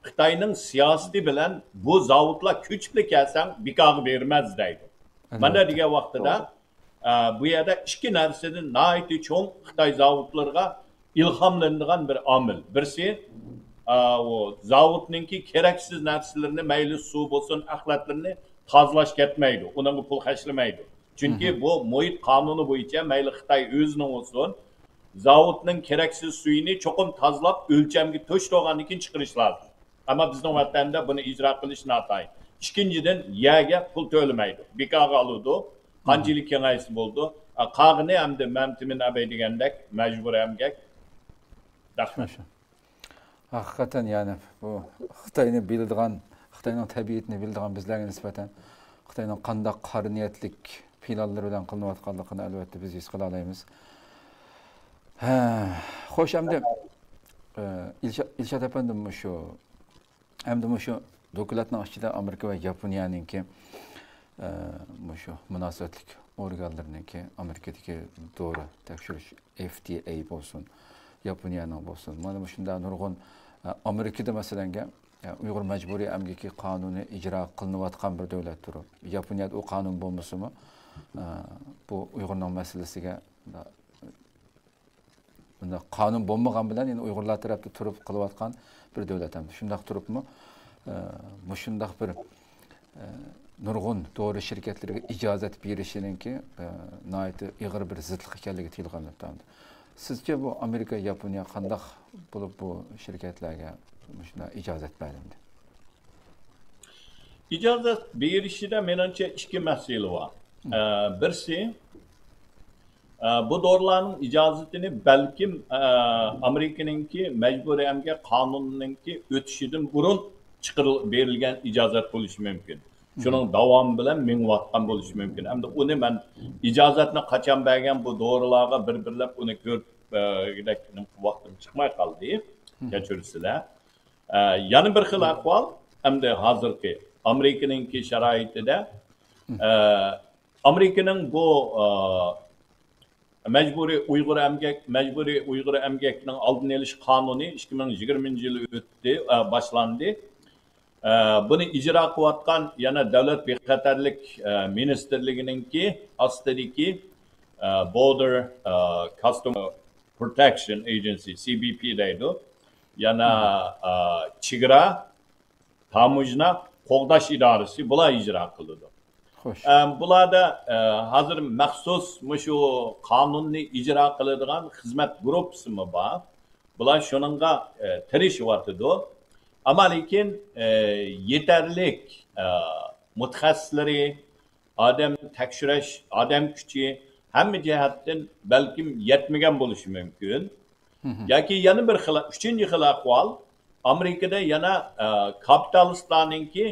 خىتاينىڭ سىياسىتى بىلەن بۇ زاۋۇتلار كۆچۈپلا كەلسەڭ بىكارغا بېرىمەز دەيدۇ. مانا ئەلۋەتتە. دېگەن ۋاقتىدا، ئە، بۇ يەردە ئىككى نەرسىدىن ناھايىتى چوڭ خىتاي زاۋۇتلىرىغا ئىلھاملىنىدىغان بىر ئامىل. بىرسى، ئە، ئۇ زاۋۇتنىڭكى كېرەكسىز نەرسىلىرىنى، مەيلى سۇ بولسۇن، ئەخلەتلىرىنى تازىلاش كەتمەيدۇ، ئۇنىڭغا پۇل خەجلىمەيدۇ. چۈنكى بۇ مۇھىت قانۇنى بويىچە مەيلى خىتاي ئۆزىنىڭ بولسۇن، زاۋۇتنىڭ كېرەكسىز سۈيىنى چوقۇم تازىلاپ، ئۆلچەمگە توشتۇرغاندىن كېيىن چىقىرىش لازىم. ئەمما بىزنىڭ ۋەتەندە بۇنى ئىجرا قىلىش ناتايىن. ئىككىنچىدىن، يەرگە پۇل تۆلىمەيدۇ، بىكارغا ئالىدۇ، قانچىلىك كېڭەيسە بولىدۇ. ئە، قالغىنى ئەمدى مەمتىمىن ئەبەي دېگەندەك مەجبۇرىي ئەمگەك. رەھمەت. ھەقىقەتەن، يەنى بۇ خىتاينى بىلىدىغان، خىتاينىڭ تەبىئىتىنى بىلىدىغان بىزلەرگە نىسبەتەن خىتاينىڭ قانداق قارا نىيەتلىك پىلانلىرى بىلەن قىلىنىۋاتقانلىقىنى ئەلۋەتتە بىز ھېس قىلالايمىز. ھە، خوش، ئەمدى، ئە، ئىلشا-، ئىلشات ئەپەندىم، مۇشۇ، ئەمدى مۇشۇ دوكلاتنىڭ ئىچىدە ئامېرىكا ۋە ياپونىيەنىڭكى، ئە، مۇشۇ مۇناسىۋەتلىك ئورگانلىرىنىڭكى، ئامېرىكىدىكى دورا تەكشۈرۈش، ئېف دى ئەي بولسۇن، ياپونىيەنىڭ بولسۇن، مانا مۇشۇنداق نۇرغۇن، ئە، ئامېرىكىدا مەسىلەنگە، ئە، ئۇيغۇر مەجبۇرىي ئەمگىكى قانۇنى ئىجرا قىلىنىۋاتقان بىر دۆلەت تۇرۇپ، ياپونىيەدە ئۇ قانۇن بولمىسىمۇ، ئە، بۇ ئۇيغۇرنىڭ مەسىلىسىگە بۇنداق قانۇن بولمىغان بىلەن، يەنە ئۇيغۇرلار تەرەپتە تۇرۇپ قىلىۋاتقان بىر دۆلەت ئەمدى. شۇنداق تۇرۇپمۇ، ئە، مۇشۇنداق بىر، ئە، نۇرغۇن دورا شىركەتلىرىگە ئىجازەت بېرىشىنىڭكى، ئە، ناھايىتى ئېغىر بىر زىتلىق ئىكەنلىكى تىلغا ئېلىنىپتۇ ئەمدى. سىزچە بۇ ئامېرىكا، ياپونىيە قانداق بولۇپ بۇ شىركەتلەرگە مۇشۇنداق ئىجازەت بەردى ئەمدى؟ ئىجازەت بېرىشىدە مېنىڭچە ئىككى مەسىلە بار. ئە، بىرسى، ئە، بۇ دورىلارنىڭ ئىجازىتىنى بەلكىم، ئە، ئامېرىكىنىڭكى مەجبۇرىي ئەمگەك قانۇنىنىڭكى ئۆتۈشىدىن بۇرۇن چىقىرىل-، بېرىلگەن ئىجازەت بولۇشى مۇمكىن. شۇنىڭ داۋامى بىلەن مېڭىۋاتقان بولۇشى مۇمكىن. ئەمدى ئۇنى مەن ئىجازەتنى قاچان بەرگەن بۇ دورىلارغا بىر-بىرلەپ ئۇنى كۆرۈپ، ئە، دەك ۋاقتىم چىقماي قالدى. كەچۈرسىلەر. ئە، يەنە بىر خىل ئەھۋال، ئەمدى ھازىرقى ئامېرىكىنىڭكى شارائىتىدە، ئە، ئامېرىكىنىڭ بۇ، ئە، مەجبۇرىي ئۇيغۇر ئەمگەك، مەجبۇرىي ئۇيغۇر ئەمگەكنىڭ ئالدىنى ئېلىش قانۇنى ئىككى مىڭ يىگىرمىنچى يىلى ئۆتتى، ئە، باشلاندى. ئە، بۇنى ئىجرا قىلىۋاتقان يەنە دۆلەت بىخەتەرلىك، ئە، مىنىستىرلىكىنىڭكى ئاستىدىكى، ئە، Border، ئە، Customer Protection Agency، سى بى پى دەيدۇ. يەنە، ئە، چېگرا، تاموژنا قوغداش ئىدارىسى، بۇلار ئىجرا قىلىدۇ. خوش. ئە، بۇلاردا، ئە، ھازىر مەخسۇس مۇشۇ قانۇننى ئىجرا قىلىدىغان خىزمەت گۇرۇپپىسىمۇ بار. بۇلار شۇنىڭغا، ئە، تىرىشىۋاتىدۇ. ئەمما لېكىن، ئە، يېتەرلىك، ئە، مۇتەخەسسىسلىرى، ئادەم تەكشۈرۈش، ئادەم كۈچى ھەممە جەھەتتىن بەلكىم يەتمىگەن بولۇشى مۇمكىن. ياكى يەنە بىر خىل، ئۈچىنچى خىل ئەھۋال، ئامېرىكىدا يەنە، ئە، كاپىتالىستلارنىڭكى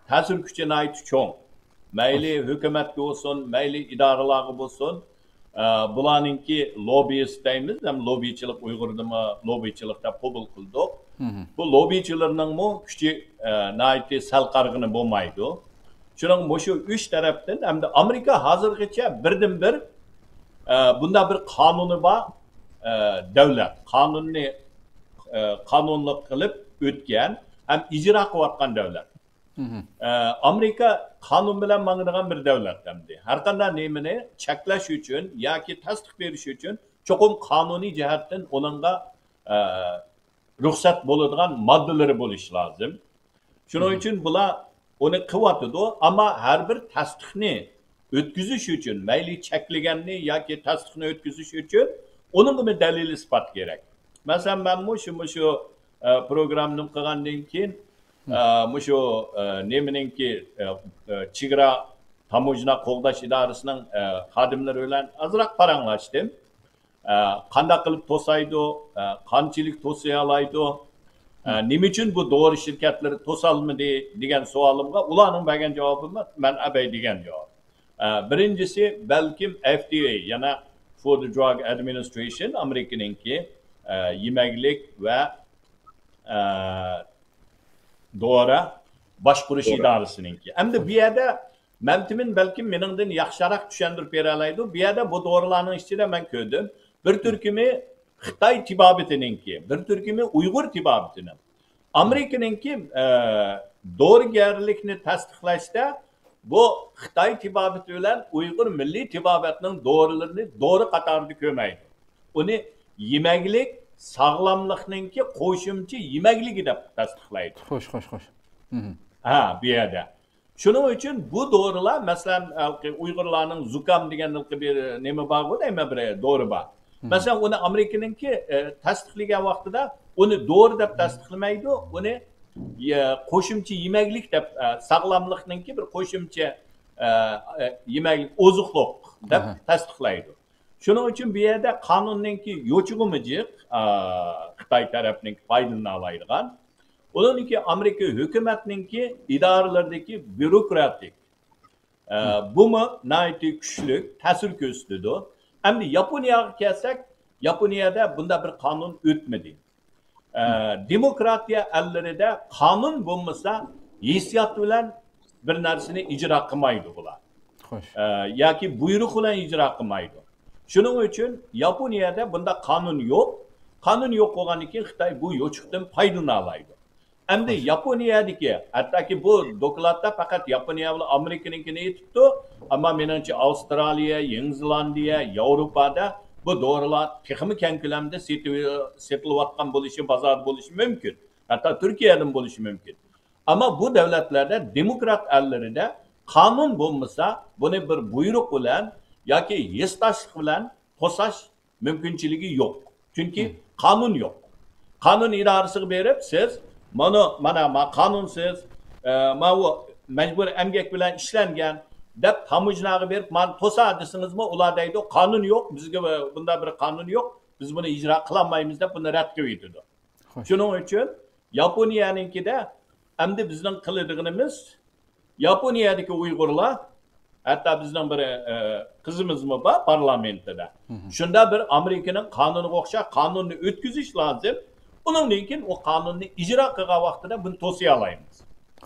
تەسىر كۈچى ناھايىتى چوڭ. مەيلى ھۆكۈمەتكە بولسۇن، مەيلى ئىدارىلەرگە بولسۇن، ئە، بۇلارنىڭكى لوببىست دەيمىز، ھەم لوببىچىلىق، ئۇيغۇردىمۇ لوببىچىلىق دەپ قوبۇل قىلدۇق. بۇ لوببىچىلىرنىڭمۇ كۈچى، ئە، ناھايىتى سەل قارىغىنى بولمايدۇ. شۇنىڭ مۇشۇ ئۈچ تەرەپتىن، ھەمدە ئامېرىكا ھازىرغىچە بىردىنبىر، ئە، بۇنداق بىر قانۇنى بار، ئە، دۆلەت. قانۇننى، ئە، قانۇنلۇق قىلىپ ئۆتكەن ھەم ئىجرا قىلىۋاتقان دۆلەت. ئە، ئامېرىكا قانۇن بىلەن ماڭىدىغان بىر دۆلەت ئەمدى. ھەر قانداق نېمىنى چەكلەش ئۈچۈن ياكى تەستىق بېرىش ئۈچۈن چوقۇم قانۇنىي جەھەتتىن ئۇنىڭغا، ئە، رۇخسەت بولىدىغان ماددىلىرى بولۇشى لازىم. شۇنىڭ ئۈچۈن بۇلار ئۇنى قىلىۋاتىدۇ، ئەمما ھەر بىر تەستىقنى ئۆتكۈزۈش ئۈچۈن، مەيلى چەكلىگەننى ياكى تەستىقنى ئۆتكۈزۈش ئۈچۈن ئۇنىڭغىمۇ دەلىل ئىسپات كېرەك. مەسىلەن، مەنمۇ شۇ، مۇشۇ، ئە، پروگراممىنى قىلغاندىن كېيىن، ئە، مۇشۇ، ئە، نېمىنىڭكى، ئە، ئە، چېگرا تاموژنا قوغداش ئىدارىسىنىڭ، ئە، خادىملىرى بىلەن ئازراق پاراڭلاشتىم. ئە، قانداق قىلىپ توسايدۇ، ئە، قانچىلىك توسىيالايدۇ، ئە، نېمە ئۈچۈن بۇ دورا شىركەتلىرى توسالمىدى دېگەن سوئالىمغا ئۇلارنىڭ بەرگەن جاۋابىمۇ مەن ئەبەي دېگەن جاۋاب. ئە، بىرىنچىسى، بەلكىم ئەف دى ئەي، يەنە Food Drug Administration، ئامېرىكىنىڭكى، ئە، يېمەكلىك ۋە، ئە، دورا باشقۇرۇش ئىدارىسىنىڭكى. ئەمدى بۇ يەردە مەمتىمىن بەلكىم مېنىڭدىن ياخشىراق چۈشەندۈرۈپ بېرەلەيدۇ. بۇ يەردە بۇ دورىلارنىڭ ئىچىدە مەن كۆردۈم. بىر تۈركۈمى خىتاي تېبابىتىنىڭكى، بىر تۈركۈمى ئۇيغۇر تېبابىتىنىڭ. ئامېرىكىنىڭكى، ئە، دورىگەرلىكنى تەستىقلاشتا بۇ خىتاي تېبابىتى بىلەن ئۇيغۇر مىللىي تېبابەتنىڭ دورىلىرىنى دورا قاتارىدا كۆرمەيدۇ. ئۇنى يېمەكلىك، ساغلاملىقنىڭكى قوشۇمچە يېمەكلىكى دەپ تەستىقلايدۇ. خوش، خوش، خوش. ھە، بۇ يەردە. شۇنىڭ ئۈچۈن بۇ دورىلار، مەسىلەن، ھېلىقى ئۇيغۇرلارنىڭ زۇكام دېگەن ھېلىقى بىر نېمە بارغۇ دەيمەن، بىر دورا بار. مەسىلەن، ئۇنى ئامېرىكىنىڭكى، ئە، تەستىقلىگەن ۋاقتىدا ئۇنى دورا دەپ تەستىقلىمەيدۇ، ئۇنى، يە، قوشۇمچە يېمەكلىك دەپ، ئە، ساغلاملىقنىڭكى بىر قوشۇمچە، ئە، ئە، يېمەكلىك، ئوزۇقلۇق دەپ تەستىقلايدۇ. شۇنىڭ ئۈچۈن بۇ يەردە قانۇننىڭكى يوچۇقىمۇ جىق، ئا، خىتاي تەرەپنىڭكى پايدىلىنالايدىغان. ئۇنىڭدىكى ئامېرىكا ھۆكۈمەتنىڭكى ئىدارىلىرىدىكى بيۇروكراتىك، ئا، بۇمۇ ناھايىتى كۈچلۈك تەسىر كۆرسىتىدۇ. ئەمدى ياپونىيەگە كەلسەك، ياپونىيەدە بۇنداق بىر قانۇن ئۆتمىدى. ئە، دېموكراتىيە ئەللىرىدە قانۇن بولمىسا، ھېسسىيات بىلەن بىر نەرسىنى ئىجرا قىلمايدۇ بۇلار. خوش. ئە، ياكى بۇيرۇق بىلەن ئىجرا قىلمايدۇ. شۇنىڭ ئۈچۈن ياپونىيەدە بۇنداق قانۇن يوق. قانۇن يوق بولغاندىن كېيىن خىتاي بۇ يوچۇقتىن پايدىلىنالايدۇ. ئەمدى ياپونىيەدىكى، ھەتتاكى بۇ دوكلاتتا پەقەت ياپونىيە بىلەن ئامېرىكىنىڭكىنى ئېيتىپتۇ، ئەمما مېنىڭچە ئاۋسترالىيە، يېڭى زېلاندىيە، ياۋروپادا بۇ دورىلار تېخىمۇ كەڭ كۆلەمدە سېتىۋ-، سېتىلىۋاتقان بولۇشى، بازاردا بولۇشى مۇمكىن. ھەتتا تۈركىيەدىمۇ بولۇشى مۇمكىن. ئەمما بۇ دۆلەتلەردە، دېموكرات ئەللىرىدە قانۇن بولمىسا، بۇنى بىر بۇيرۇق بىلەن ياكى ھېسداشلىق بىلەن توساش مۇمكىنچىلىكى يوق. چۈنكى قانۇن يوق. قانۇن ئىدارىسىغا بېرىپ، سىز مانا، مانا، ما قانۇنسىز، ئە، ماۋۇ مەجبۇرىي ئەمگەك بىلەن ئىشلەنگەن دەپ تاموژناغا بېرىپ، مانا توسا دېسىڭىزمۇ، ئۇلار دەيدۇ، قانۇن يوق، بىزگە بۇنداق بىر قانۇن يوق، بىز بۇنى ئىجرا قىلالمايمىز دەپ بۇنى رەت قىلىۋېتىدۇ. خوش. شۇنىڭ ئۈچۈن ياپونىيەنىڭكىدە ئەمدى بىزنىڭ قىلىدىغىنىمىز، ياپونىيەدىكى ئۇيغۇرلار، ھەتتا بىزنىڭ بىر، ئە، قىزىمىزمۇ بار پارلامېنتىدا. شۇنداق بىر ئامېرىكىنىڭ قانۇنىغا ئوخشاش قانۇننى ئۆتكۈزۈش لازىم. ئۇنىڭدىن كېيىن ئۇ قانۇننى ئىجرا قىلغان ۋاقتىدا بۇنى توسىيالايمىز.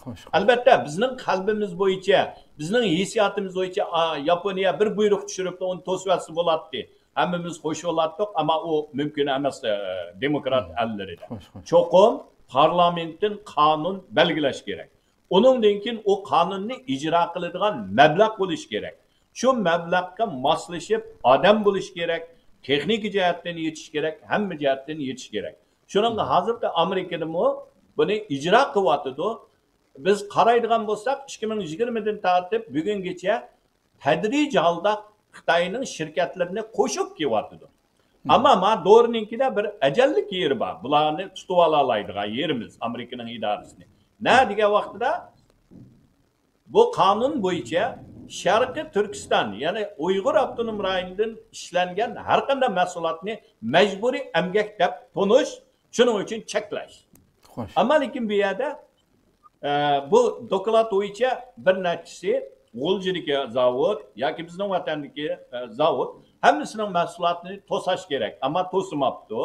خوش، خوش. ئەلۋەتتە، بىزنىڭ قەلبىمىز بويىچە، بىزنىڭ ھېسسىياتىمىز بويىچە، ئا، ياپونىيە بىر بۇيرۇق چۈشۈرۈپلا ئۇنى توسۇۋەتسە بولاتتى. ھەممىمىز خوش بولاتتۇق، ئەمما ئۇ مۇمكىن ئەمەس، ئە، دېموكرات ئەللىرىدە. خوش، خوش. چوقۇم پارلامېنتتىن قانۇن بەلگىلەش كېرەك. ئۇنىڭدىن كېيىن ئۇ قانۇننى ئىجرا قىلىدىغان مەبلەغ بولۇشى كېرەك. شۇ مەبلەغكە ماسلىشىپ ئادەم بولۇشى كېرەك، تېخنىكا جەھەتتىن يېتىشى كېرەك، ھەممە جەھەتتىن يېتىشى كېرەك. شۇنىڭغا ھازىرقى ئامېرىكىدىمۇ بۇنى ئىجرا قىلىۋاتىدۇ. بىز قارايدىغان بولساق، ئىككى مىڭ يىگىرمىدىن تارتىپ بۈگۈنگىچە تەدرىجىي ھالدا خىتاينىڭ شىركەتلىرىنى قوشۇپ كېلىۋاتىدۇ. ئەمما ما دورىنىڭكىدە بىر ئەجەللىك يېرى بار. بۇلارنى تۇتۇۋالالايدىغان يېرىمىز، ئامېرىكىنىڭ ئىدارىسىنى. نە دېگەن ۋاقتىدا، بۇ قانۇن بويىچە شەرقىي تۈركىستان، يەنى ئۇيغۇر ئاپتونوم رايونىدىن ئىشلەنگەن ھەر قانداق مەھسۇلاتنى مەجبۇرىي ئەمگەك دەپ تونۇش، شۇنىڭ ئۈچۈن چەكلەش. خوش. ئەمما لېكىن بۇ يەردە، ئە، بۇ دوكلات بويىچە بىر نەچچىسى غۇلجىدىكى زاۋۇت ياكى بىزنىڭ ۋەتەندىكى، ئە، زاۋۇت ھەممىسىنىڭ مەھسۇلاتىنى توساش كېرەك، ئەمما توسىماپتۇ.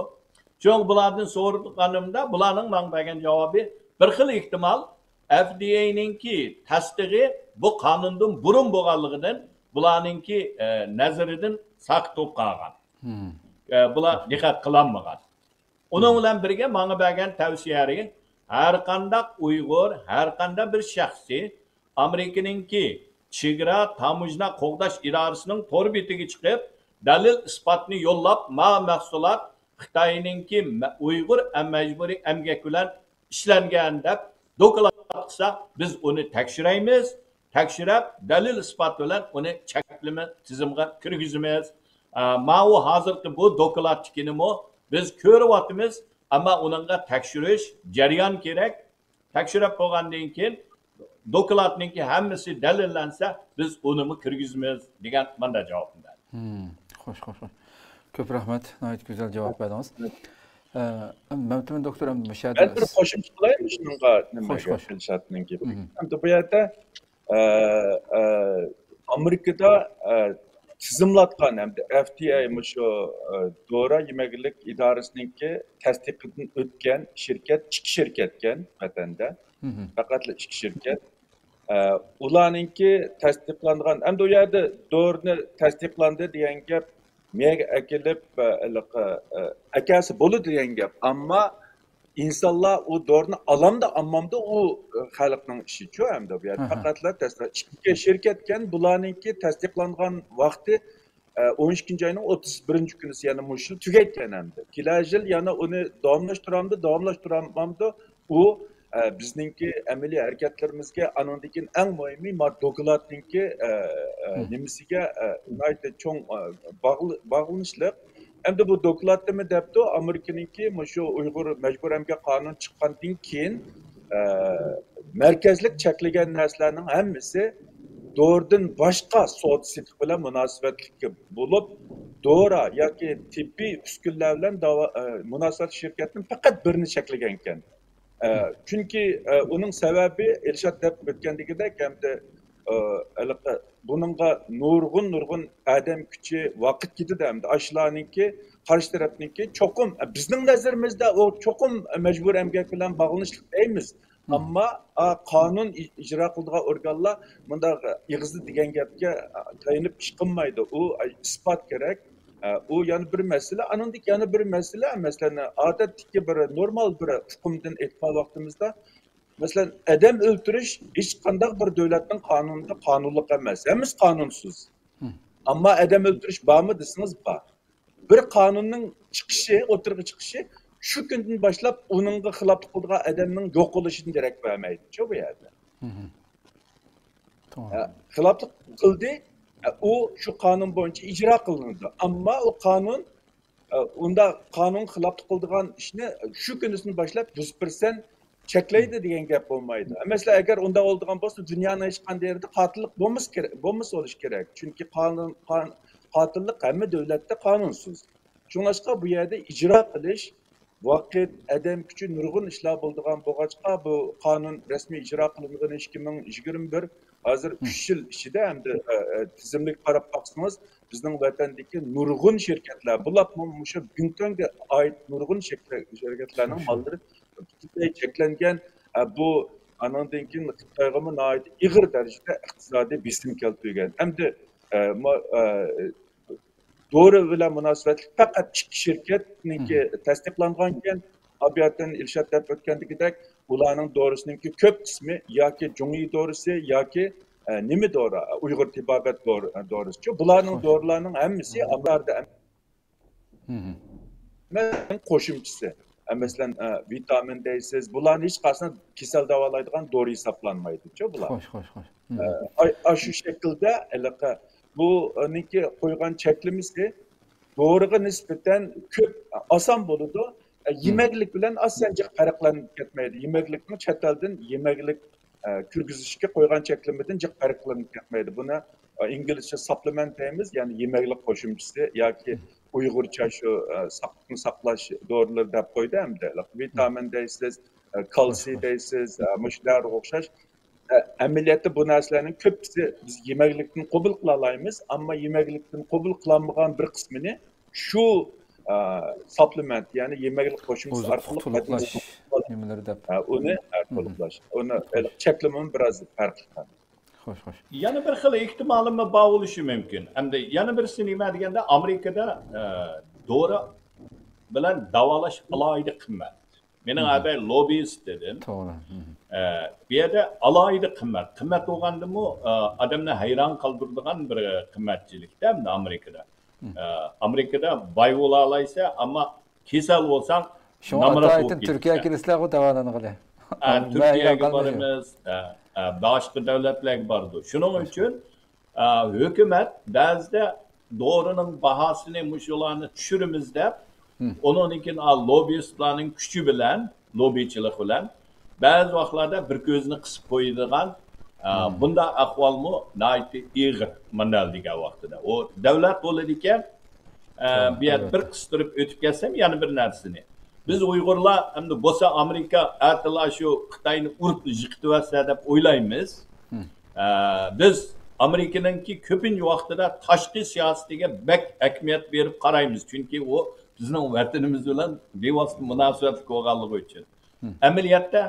شۇڭا بۇلاردىن سورىغىنىمدا، بۇلارنىڭ ماڭا بەرگەن جاۋابى، بىر خىل ئېھتىمال، ئەف دى ئەينىڭكى تەستىقى بۇ قانۇندىن بۇرۇن بولغانلىقىدىن، بۇلارنىڭكى، ئە، نەزىرىدىن ساقىت بولۇپ قالغان. ئە، بۇلار دىققەت قىلالمىغان. ئۇنىڭ بىلەن بىرگە ماڭا بەرگەن تەۋسىيەلىرى، ھەر قانداق ئۇيغۇر، ھەر قانداق بىر شەخسى ئامېرىكىنىڭكى چېگرا تاموژنا قوغداش ئىدارىسىنىڭ تور بېتىگە چىقىپ، دەلىل ئىسپاتنى يوللاپ، ما مەھسۇلات خىتاينىڭكى مە-، ئۇيغۇر ئەم-، مەجبۇرىي ئەمگەك بىلەن ئىشلەنگەن دەپ دوكلات قىلسا، بىز ئۇنى تەكشۈرەيمىز، تەكشۈرۈپ، دەلىل ئىسپات بىلەن ئۇنى چەكلىمە تىزىمغا كىرگۈزىمىز. ئا، ماۋۇ ھازىرقى بۇ دوكلاتتىكىنىمۇ بىز كۆرۈۋاتىمىز، ئەمما ئۇنىڭغا تەكشۈرۈش جەريان كېرەك. تەكشۈرۈپ بولغاندىن كېيىن، دوكلاتنىڭكى ھەممىسى دەلىللەنسە، بىز ئۇنىمۇ كىرگۈزىمىز، دېگەن مانداق جاۋابنى بەردى. خوش، خوش، خوش. كۆپ رەھمەت، ناھايىتى گۈزەل جاۋاب بەردىڭىز. ئە، مەمتىمىن دوكتور، ئەمدى مۇشۇ يەردە مەن بىر قوشۇمچە قىلاي شۇنىڭغا، نېمىگە، خوش، خوش. ئىلشاتنىڭكى. ئەمدى بۇ يەردە، ئە، ئە، ئامېرىكىدا، ئە، تىزىملاتقان ھەمدە ئەف دى ئەي مۇشۇ، ئە، دورا يېمەكلىك ئىدارىسىنىڭكى تەستىقىدىن ئۆتكەن شىركەت، ئىككى شىركەتكەن ۋەتەندە. پەقەتلا ئىككى شىركەت. ئە، ئۇلارنىڭكى تەستىقلانغان، ئەمدى ئۇ يەردە دورىنى تەستىقلاندى دېگەن گەپ، مېيەگە ئەكېلىپ، ئە، ھېلىقى، ئە، ئەكەلسە بولىدۇ دېگەن گەپ. ئەمما ئىنسانلار ئۇ دورىنى ئالامدۇ، ئالمامدۇ، ئۇ، ئە، خەلقنىڭ ئىشىچۇ ئەمدى بۇ يەردە. پەقەتلا تەستىق-، ئىككى شىركەتكەن، بۇلارنىڭكى تەستىقلانغان ۋاقتى ئە، ئون ئىككىنچى ئاينىڭ ئوتتۇز بىرىنچى كۈنىسى يەنە مۇشۇ تۈگەيدىكەن ئەمدى. كېلەر يىل يەنە ئۇنى داۋاملاشتۇرامدۇ، داۋاملاشتۇرالمامدۇ، ئۇ، ئە، بىزنىڭكى ئەمەلىي ھەرىكەتلىرىمىزگە، ئانىڭدىن كېيىن ئەڭ مۇھىمى، ما دوكلاتنىڭكى، ئە، ئە، نېمىسىگە، ئە، ناھايىتى چوڭ، ئە، باغل-، باغلىنىشلىق. ئەمدى بۇ دوكلاتتىمۇ دەپتۇ، ئامېرىكىنىڭكى مۇشۇ ئۇيغۇر مەجبۇرىي ئەمگەك قانۇنى چىققاندىن كېيىن، ئە، مەركەزلىك چەكلىگەن نەرسىلەرنىڭ ھەممىسى دورىدىن باشقا سودا سېتىق بىلەن مۇناسىۋەتلىك بولۇپ، دورا ياكى تېببىي ئۈسكۈنىلەر بىلەن داۋا-، ئە، مۇناسىۋەتلىك شىركەتنىڭ پەقەت بىرىنى چەكلىگەنىكەن. ئە، چۈنكى، ئە، ئۇنىڭ سەۋەبى ئىلشات دەپ ئۆتكەندىكىدەك، ئەمدى، ئە، ھېلىقى بۇنىڭغا نۇرغۇن، نۇرغۇن ئادەم كۈچى، ۋاقىت كېتىدۇ ئەمدى. ئاشۇلارنىڭكى، قارشى تەرەپنىڭكى چوقۇم، بىزنىڭ نەزىرىمىزدە ئۇ چوقۇم مەجبۇرىي ئەمگەك بىلەن باغلىنىشلىق دەيمىز. ئەمما، ئا، قانۇن ئىج-، ئىجرا قىلىدىغان ئورگانلار مۇنداق ئېغىزدا دېگەن گەپكە، ئا، تايىنىپ ئىش قىلمايدۇ. ئۇ، ئا، ئىسپات كېرەك. ئا، ئۇ يەنە بىر مەسىلە. ئانىڭدىن كېيىن يەنە بىر مەسىلە، مەسىلەن، ئادەتتىكى بىر نورمال بىر ئۇقۇمدىن ئېيتقان ۋاقتىمىزدا، مەسىلەن، ئادەم ئۆلتۈرۈش ھېچقانداق بىر دۆلەتنىڭ قانۇنىدا قانۇنلۇق ئەمەس. ھەممىسى قانۇنسىز. ئەمما ئادەم ئۆلتۈرۈش بارمۇ دېسىڭىز، بار. بىر قانۇننىڭ چىقىشى، ئوتتۇرىغا چىقىشى شۇ كۈندىن باشلاپ ئۇنىڭغا خىلاپلىق قىلىدىغان ئادەمنىڭ يوق بولۇشىدىن دېرەك بەرمەيدۇچۇ بۇ يەردە. توغرا. ئە، خىلاپلىق قىلدى، ئە، ئۇ شۇ قانۇن بويىچە ئىجرا قىلىنىدۇ. ئەمما ئۇ قانۇن، ئە، ئۇنداق قانۇن خىلاپلىق قىلىدىغان ئىشنى شۇ كۈنىسىدىن باشلاپ يۈز پىرسەنت چەكلەيدۇ دېگەن گەپ بولمايدۇ. مەسىلەن، ئەگەر ئۇنداق بولىدىغان بولسا، دۇنيانىڭ ھېچقانداق يېرىدە قاتىللىق بولمىسا كېرەك، بولمىسا بولۇشى كېرەك. چۈنكى قانۇن، قان-، قاتىللىق ھەممە دۆلەتتە قانۇنسىز. شۇڭلاشقا بۇ يەردە ئىجرا قىلىش، ۋاقىت، ئادەم كۈچى، نۇرغۇن ئىشلار بولىدىغان بولغاچقا، بۇ قانۇن رەسمىي ئىجرا قىلىنغىنى ئىككى مىڭ يىگىرمە بىر ھازىر ئۈچ يىل ئىچىدە ئەمدى، ئە، ئە، تىزىملىك قاراپ باقسىڭىز، بىزنىڭ ۋەتەندىكى نۇرغۇن شىركەتلەر، بولۇپمۇ مۇشۇ بىڭتۈەنگە ئائىت نۇرغۇن شىركەت-، شىركەتلەرنىڭ ماللىرى پۈتۈنلەي چەكلەنگەن. ئە، بۇ ئانىڭدىن كېيىن خىتايغىمۇ ناھايىتى ئېغىر دەرىجىدە ئىقتىسادىي بېسىم كەلتۈرگەن. ئەمدى، ئە، ما-، ئە، دورا بىلەن مۇناسىۋەتلىك پەقەت ئىككى شىركەتنىڭكى تەستىقلانغانكەن، ئابىياتىن ئىلشات دەپ ئۆتكەندىكىدەك، ئۇلارنىڭ دورىسىنىڭكى كۆپ قىسمى ياكى جۇڭيى دورىسى، ياكى، ئە، نېمە دورا؟ ئۇيغۇر تېبابەت دور-، دورىسىچۇ. بۇلارنىڭ دورىلارنىڭ ھەممىسى ئامېرىكىدا ئەمەس، قوشۇمچىسى. ئە، مەسىلەن، ئە، ۋىتامىن دەيسىز، بۇلارنى ھېچقايسىسىنى كېسەل داۋالايدىغان دورا ھېسابلانمايدۇچۇ بۇلار. خوش، خوش، خوش. ئە، ئا-، ئاشۇ شەكىلدە ھېلىقى بۇ، ئە، نىڭكى قويغان چەكلىمىسى دورىغا نىسبەتەن كۆپ، ئاسان بولىدۇ. ئە، يېمەكلىك بىلەن ئاسان جىق پەرقلىنىپ كەتمەيدۇ. يېمەكلىكمۇ چەت ئەلدىن يېمەكلىك، ئە، كىرگۈزۈشكە قويغان چەكلىمىدىن جىق پەرقلىنىپ كەتمەيدۇ. بۇنى، ئە، ئىنگلىزچە ساپلېمېنت دەيمىز، يەنى يېمەكلىك قوشۇمچىسى ياكى ئۇيغۇرچە شۇ، ئە، ساقلىقنى ساقلاش دورىلىرى دەپ قويدى ئەمدى. ۋىتامىن دەيسىز، ئە، كالتسىي دەيسىز، ئە، مۇشۇلارغا ئوخشاش. ئە، ئەمەلىيەتتە بۇ نەرسىلەرنىڭ كۆپىسى بىز يېمەكلىكتىن قوبۇل قىلالايمىز، ئەمما يېمەكلىكتىن قوبۇل قىلالمىغان بىر قىسمىنى شۇ، ئە، ساپلېمېنت، يەنى يېمەكلىك قوشۇمچىسى ئارقىلىق تولۇقلاش نېمىلىرى دەپ. ئە، ئۇنى، ئە، تولۇقلاش. ئۇنى، ئە، چەكلىمىمۇ بىراز پەرقلىق. خوش، خوش. يەنە بىر خىل ئېھتىمالىمۇ بار بولۇشى مۇمكىن. ئەمدى يەنە بىرسى نېمە دېگەندە، ئامېرىكىدا، ئە، دورا بىلەن داۋالاش ئالاھىدە قىممەت. مېنىڭ ئەتەي لوببىست دېدىم. توغرا. ئە، بۇ يەردە ئالاھىدە قىممەت. قىممەت بولغاندىمۇ، ئە، ئادەمنى ھەيران قالدۇرىدىغان بىر قىممەتچىلىكتە ئەمدى ئامېرىكىدا. ئە، ئامېرىكىدا باي بولالايسەن، ئەمما كېسەل بولساڭ، شۇڭا نامرات ئاتايىتىن بولۇپ تۈركىيەگە كېتىسەن. كېلىسىلەرغۇ داۋالانغىلى. ئە، تۈركىيەگە بارىمىز، ئە، ئە، باشقا دۆلەتلەرگە بارىدۇ. شۇنىڭ ئۈچۈن، ئە، ھۆكۈمەت بەزىدە دورىنىڭ باھاسىنى مۇشۇلارنى چۈشۈرىمىز دەپ، ئۇنىڭدىن كېيىن، ئا، لوببىستلارنىڭ كۈچى بىلەن، لوببىچىلىق بىلەن بەزى ۋاقىتلاردا بىر كۆزىنى قىسىپ قويىدىغان، ئە، بۇنداق ئەھۋالمۇ ناھايىتى ئېغىر ماندال دېگەن ۋاقتىدا. ئۇ دۆلەت بولىدىكەن، ئە، بۇ يەردە بىر قىستۇرۇپ ئۆتۈپ كەتسەم، يەنە بىر نەرسىنى. بىز ئۇيغۇرلار ئەمدى بولسا ئامېرىكا ئەتىلا شۇ خىتاينى ئۇرۇپ يىقىتىۋەتسە دەپ ئويلايمىز. ئە، بىز ئامېرىكىنىڭكى كۆپىنچە ۋاقتىدا تاشقى سىياسىتىگە بەك ئەھمىيەت بېرىپ قارايمىز، چۈنكى ئۇ بىزنىڭ ۋەتىنىمىز بىلەن بىۋاسىتە مۇناسىۋەتلىك بولغانلىقى ئۈچۈن. ئەمەلىيەتتە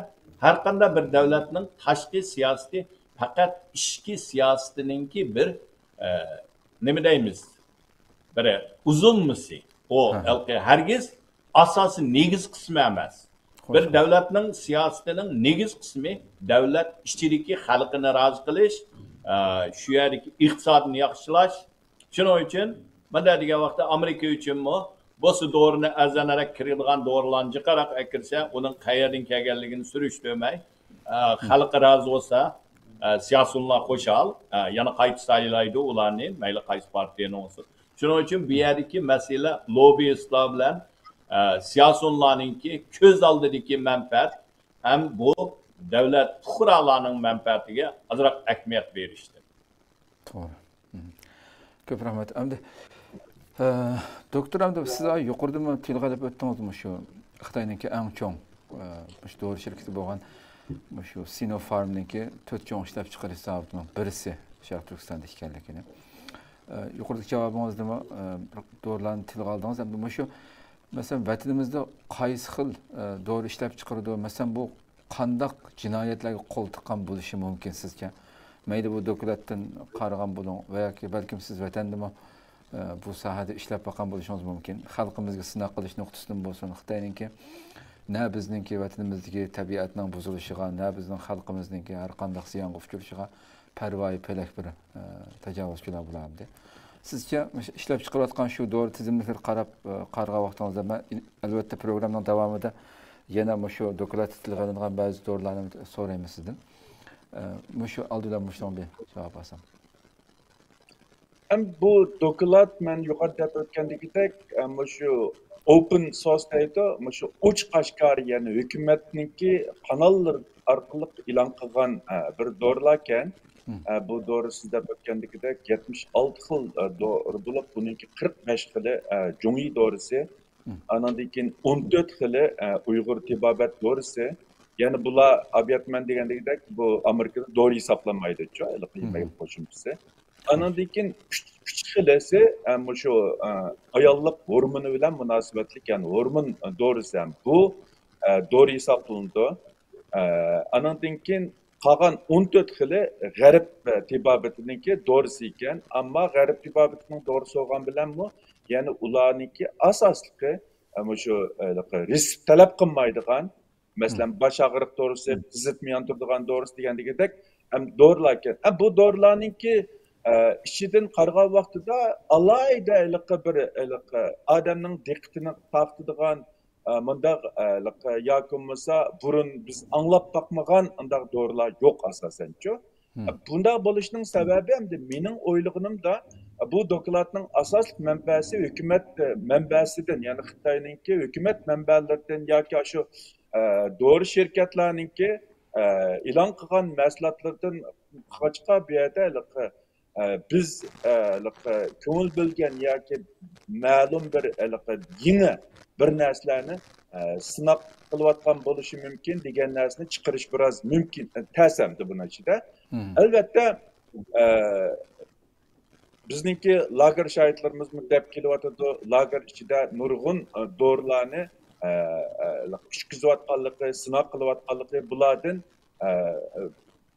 ھەرقانداق بىر دۆلەتنىڭ تاشقى سىياسىتى پەقەت ئىچكى سىياسىتىنىڭكى بىر، ئە، نېمە دەيمىز، بىر ئۇزۇلمىسى. ئۇ ھەرگىز ئاساسىي نېگىز قىسمى ئەمەس. بىر دۆلەتنىڭ سىياسىتىنىڭ نېگىز قىسمى دۆلەت ئىچىدىكى خەلقىنى رازى قىلىش، ئە، شۇ يەردىكى ئىقتىسادنى ياخشىلاش. شۇنىڭ ئۈچۈن مۇنداق دېگەن ۋاقىتتا ئامېرىكا ئۈچۈنمۇ بولسا دورىنى ئەرزانراق كىرىدىغان دورىلارنى جىقراق ئەكىرسە، ئۇنىڭ قەيەردىن كەلگەنلىكىنى سۈرۈشتۈرمەي، ئە، خەلقى رازى بولسا، ئە، سىياسىيونلار خۇشال، ئە، يەنە قايتا سايلايدۇ ئۇلارنى، مەيلى قايسى پارتىيەنى بولسۇن. شۇنىڭ ئۈچۈن بۇ يەردىكى مەسىلە لوببىستلار بىلەن، ئە، سىياسىيونلارنىڭكى كۆز ئالدىدىكى مەنپەئەت ھەم بۇ دۆلەت پۇقرالارنىڭ مەنپەئەتىگە ئازراق ئەھمىيەت بېرىشتىن. توغرا. مم. كۆپ رەھمەت. ئەمدى، ئە، دوكتور، ئەمدى سىز يۇقىرىدىمۇ تىلغا ئېلىپ ئۆتتىڭىز، مۇشۇ خىتاينىڭكى ئەڭ چوڭ، ئە، مۇشۇ دورا شىركىتى بولغان مۇشۇ سىنوفارمنىڭكى تۆت چوڭ ئىشلەپچىقىرىش زاۋۇتىنىڭ بىرسى شەرقىي تۈركىستاندا ئىكەنلىكىنى. ئە، يۇقىرىدىكى جاۋابىڭىزدىمۇ، ئە، بىر دورىلارنى تىلغا ئالدىڭىز. ئەمدى مۇشۇ، مەسىلەن، ۋەتىنىمىزدە قايسى خىل، ئە، دورا ئىشلەپچىقىرىدۇ؟ مەسىلەن، بۇ قانداق جىنايەتلەرگە قول تىققان بولۇشى مۇمكىن سىزچە؟ مەيلى بۇ دوكلاتتىن قارىغان بولۇڭ ۋە ياكى بەلكىم سىز ۋەتەندىمۇ، ئە، بۇ ساھەدە ئىشلەپ باققان بولۇشىڭىز مۇمكىن. خەلقىمىزگە سىناق قىلىش نۇقتىسىدىن بولسۇن، خىتاينىڭكى نە بىزنىڭكى ۋەتىنىمىزدىكى تەبىئەتنىڭ بۇزۇلۇشىغا، نە بىزنىڭ خەلقىمىزنىڭكى ھەر قانداق زىيانغا ئۇچرىشىغا پەرۋايى پەلەك بىر، ئە، تاجاۋۇزچىلار بۇلار ئەمدى. سىزچە مۇشۇ ئىشلەپ چىقىرىۋاتقان شۇ دورا تىزىملىكىگە قاراپ، ئە، قارىغان ۋاقتىڭىزدا مەن ئىن-، ئەلۋەتتە پروگراممىنىڭ داۋامىدا يەنە مۇشۇ دوكلاتتا تىلغا ئېلىنغان بەزى دورىلارنى سورايمەن سىزدىن. ئە، مۇشۇ ئالدى بىلەن مۇشۇنىڭغا بىر جاۋاب ئالسام. ھەم بۇ دوكلات مەن يۇقىرىدا دەپ ئۆتكەندىكىدەك، ئە، مۇشۇ ئوپېن سورس دەيدۇ، مۇشۇ ئوچۇق ئاشكارا، يەنى ھۆكۈمەتنىڭكى قاناللىرى ئارقىلىق ئېلان قىلغان، ئە، بىر دورىلاركەن. ئە، بۇ دورا سىز دەپ ئۆتكەندىكىدەك يەتمىش ئالتە خىل، ئە، دورا بولۇپ، بۇنىڭكى قىرىق بەش خىلى، ئە، جۇڭيى دورىسى. ئانىڭدىن كېيىن ئون تۆت خىلى، ئە، ئۇيغۇر تېبابەت دورىسى. يەنى بۇلار ئابياتمەن دېگەندەك بۇ ئامېرىكىدا دورا ھېسابلانمايدۇچۇ، ھېلىقى يېمەك قوشۇمچىسى. ئانىڭدىن كېيىن ئۈچ، ئۈچ خىلىسى، ئە، مۇشۇ، ئە، ئاياللىق ھورمونى بىلەن مۇناسىۋەتلىك، يەنى ھورمون، ئە، دورىسى ھەم بۇ، ئە، دورا ھېسابلىنىدۇ. ئە، ئانىڭدىن كېيىن قالغان ئون تۆت خىلى غەرب، ئە، تېبابىتىنىڭكى دورىسى ئىكەن. ئەمما غەرب تېبابىتىنىڭ دورىسى بولغان بىلەنمۇ، يەنى ئۇلارنىڭكى ئاساسلىقى، ئە، مۇشۇ، ئە، رېتسېپت تەلەپ قىلمايدىغان، مەسىلەن، باش ئاغرىق دورىسى، قىزىتما ياندۇرىدىغان دورىسى دېگەندىكىدەك، ھەم دورىلار ئىكەن. ھە، بۇ دورىلارنىڭكى، ئە، ئىچىدىن قارىغان ۋاقتىدا ئالاھىدە ھېلىقى بىر، ھېلىقى ئادەمنىڭ دىققىتىنى تارتىدىغان، ئە، مۇنداق، ئە، ھېلىقى ياكى بولمىسا بۇرۇن بىز ئاڭلاپ باقمىغان ئانداق دورىلار يوق ئاساسەنچۇ. بۇنداق بولۇشنىڭ سەۋەبى ئەمدى مېنىڭ ئويلىغىنىمدا، بۇ دوكلاتنىڭ ئاساسلىق مەنبەسى ھۆكۈمەت، ئە، مەنبەسىدىن، يەنى خىتاينىڭكى ھۆكۈمەت مەنبەلىرىدىن ياكى ئاشۇ، ئە، دورا شىركەتلەرنىڭكى، ئە، ئېلان قىلغان مەھسۇلاتلىرىدىن قىلغاچقا بۇ يەردە ھېلىقى، ئە، بىز، ئە، ھېلىقى كۆڭۈل بۆلگەن ياكى مەلۇم بىر ھېلىقى يېڭى بىر نەرسىلەرنى، ئە، سىناق قىلىۋاتقان بولۇشى مۇمكىن دېگەن نەرسىنى چىقىرىش بىراز مۇمكىن، ئە، تەس ئەمدى بۇنىڭ ئىچىدە. ئەلۋەتتە، ئە، بىزنىڭكى لاگېر شاھىتلىرىمىزمۇ دەپ كېلىۋاتىدۇ، لاگېر ئىچىدە نۇرغۇن، ئە، دورىلارنى، ئە، ئە، ئىچكۈزۈۋاتقانلىقى، سىناق قىلىۋاتقانلىقى، بۇلاردىن، ئە،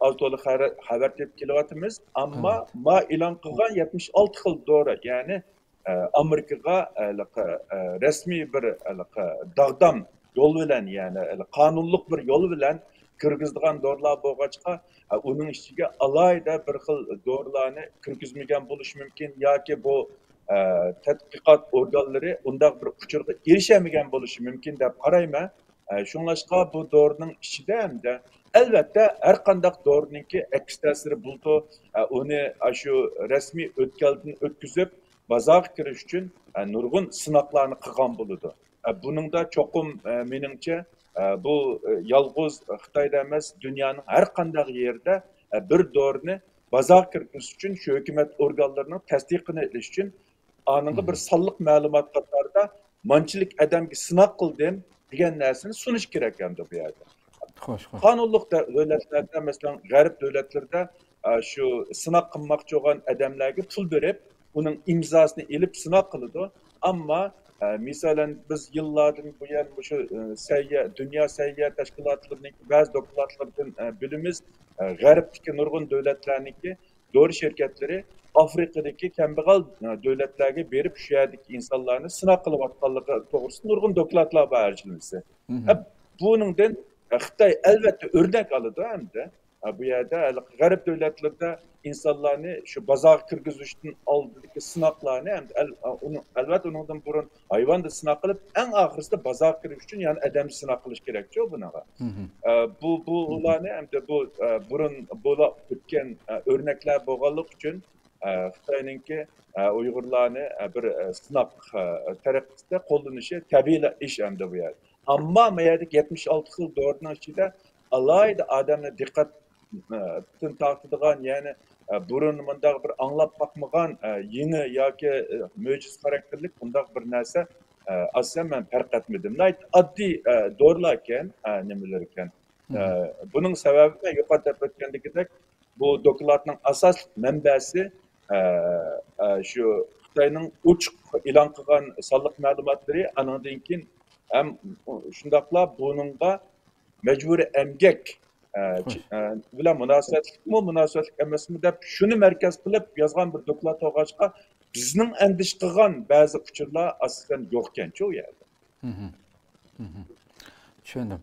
ئاز تولا خەۋەر، خەۋەر تېپىپ كېلىۋاتىمىز. ئەمما ما ئېلان قىلغان يەتمىش ئالتە خىل دورا، يەنى، ئە، ئامېرىكىغا، ئە، ھېلىقى، ئە، رەسمىي بىر، ھېلىقى داغدام يول بىلەن، يەنى قانۇنلۇق بىر يول بىلەن كىرگۈزىدىغان دورىلار بولغاچقا، ئۇنىڭ ئىچىگە ئالاھىدە بىر خىل دورىلارنى كىرگۈزمىگەن بولۇشى مۇمكىن ياكى بۇ، ئە، تەتقىقات ئورگانلىرى ئۇنداق بىر ئۇچۇرغا ئېرىشەلمىگەن بولۇشى مۇمكىن دەپ قارايمەن. ئە، شۇڭلاشقا بۇ دورىنىڭ ئىچىدە ھەمدە ئەلۋەتتە ھەر قانداق دورىنىڭكى ئەكس تەسىرى بولىدۇ. ئە، ئۇنى ئاشۇ رەسمىي ئۆتكەلدىن ئۆتكۈزۈپ بازارغا كىرىش ئۈچۈن، ئە، نۇرغۇن سىناقلارنى قىلغان بولىدۇ. ئە، بۇنىڭدا چوقۇم، ئە، مېنىڭچە، ئە، بۇ، ئە، يالغۇز خىتايدا ئەمەس، دۇنيانىڭ ھەر قانداق يېرىدە، ئە، بىر دورىنى بازارغا كىرگۈزۈش ئۈچۈن شۇ ھۆكۈمەت ئورگانلىرىنىڭ تەستىقىنى ئېلىش ئۈچۈن ئانىڭغا بىر سانلىق مەلۇمات قاتارىدا مانچىلىك ئادەمگە سىناق قىلدىم دېگەن نەرسىنى سۇنۇش كېرەك ئەمدى بۇ يەردە. خوش، خوش. قانۇنلۇق دە-، دۆلەتلەردە، مەسىلەن، غەرب دۆلەتلىرىدە، ئە، شۇ سىناق قىلماقچى بولغان ئادەملەرگە پۇل بېرىپ، ئۇنىڭ ئىمزاسىنى ئېلىپ سىناق قىلىدۇ. ئەمما، ئە، مىسالەن، بىز يىللاردىن بۇيان مۇشۇ، ئە، سەھىيە، دۇنيا سەھىيە تەشكىلاتلىرىنىڭكى بەزى دوكلاتلىرىدىن، ئە، بىلىمىز، ئە، غەربتىكى نۇرغۇن دۆلەتلەرنىڭكى دورا شىركەتلىرى ئافرىقىدىكى كەمبەغەل، ئە، دۆلەتلەرگە بېرىپ، شۇ يەردىكى ئىنسانلارنى سىناق قىلىۋاتقانلىقى توغرىسىدا نۇرغۇن دوكلاتلار بار، ھەرجىنىسى. ھە، بۇنىڭدىن، ئە، خىتاي ئەلۋەتتە ئۆرنەك ئالىدۇ ئەمدى. ئە، بۇ يەردە ھېلىقى غەرب دۆلەتلىرىدە ئىنسانلارنى شۇ بازارغا كىرگۈزۈشتىن ئالدىدىكى سىناقلارنى، ئەمدى ئەل-، ئە، ئۇنىڭ، ئەلۋەتتە ئۇنىڭدىن بۇرۇن ھايۋاندا سىناق قىلىپ، ئەڭ ئاخىرىسىدا بازارغا كىرىش ئۈچۈن يەنە ئادەمدە سىناق قىلىش كېرەكچۇ بۇنىڭغا. ئە، بۇ، بۇ ئۇلارنى ئەمدى بۇ، ئە، بۇرۇن بولا ئۆتكەن، ئە، ئۆرنەكلەر بولغانلىقى ئۈچۈن، ئە، خىتاينىڭكى، ئە، ئۇيغۇرلارنى، ئە، بىر، ئە، سىناق، ئە، تەرىقىسىدە قوللىنىشى تەبىئىي ئىش ئەمدى بۇ يەردە. ئەمما ما يەردىكى يەتمىش ئالتە خىل دورىنىڭ ئىچىدە ئالاھىدە ئادەمنى دىققەتتىن تارتىدىغان، يەنى، ئە، بۇرۇن مۇنداق بىر ئاڭلاپ باقمىغان، ئە، يېڭى ياكى، ئە، مۆجىزە خاراكتېرلىك بۇنداق بىر نەرسە، ئە، ئاساسەن مەن پەرق ئەتمىدىم. ناھايىتى ئاددىي، ئە، دورىلاركەن، ئە، نېمىلىرىكەن. ئە، بۇنىڭ سەۋەبى مەن يۇقىرىدا دەپ ئۆتكەندىكىدەك، بۇ دوكلاتنىڭ ئاساسلىق مەنبەسى، ئە، ئە، شۇ خىتاينىڭ ئوچۇق ئېلان قىلغان سانلىق مەلۇماتلىرى، ئانىڭدىن كېيىن ھەم شۇنداقلا بۇنىڭغا مەجبۇرىي ئەمگەك، ئە، ئە، بىلەن مۇناسىۋەتلىكمۇ، مۇناسىۋەتلىك ئەمەسمۇ دەپ شۇنى مەركەز قىلىپ يازغان بىر دوكلات بولغاچقا، بىزنىڭ ئەندىشە قىلغان بەزى ئۇچۇرلار ئاساسەن يوقكەنچۇ ئۇ يەردە. چۈشەندىم.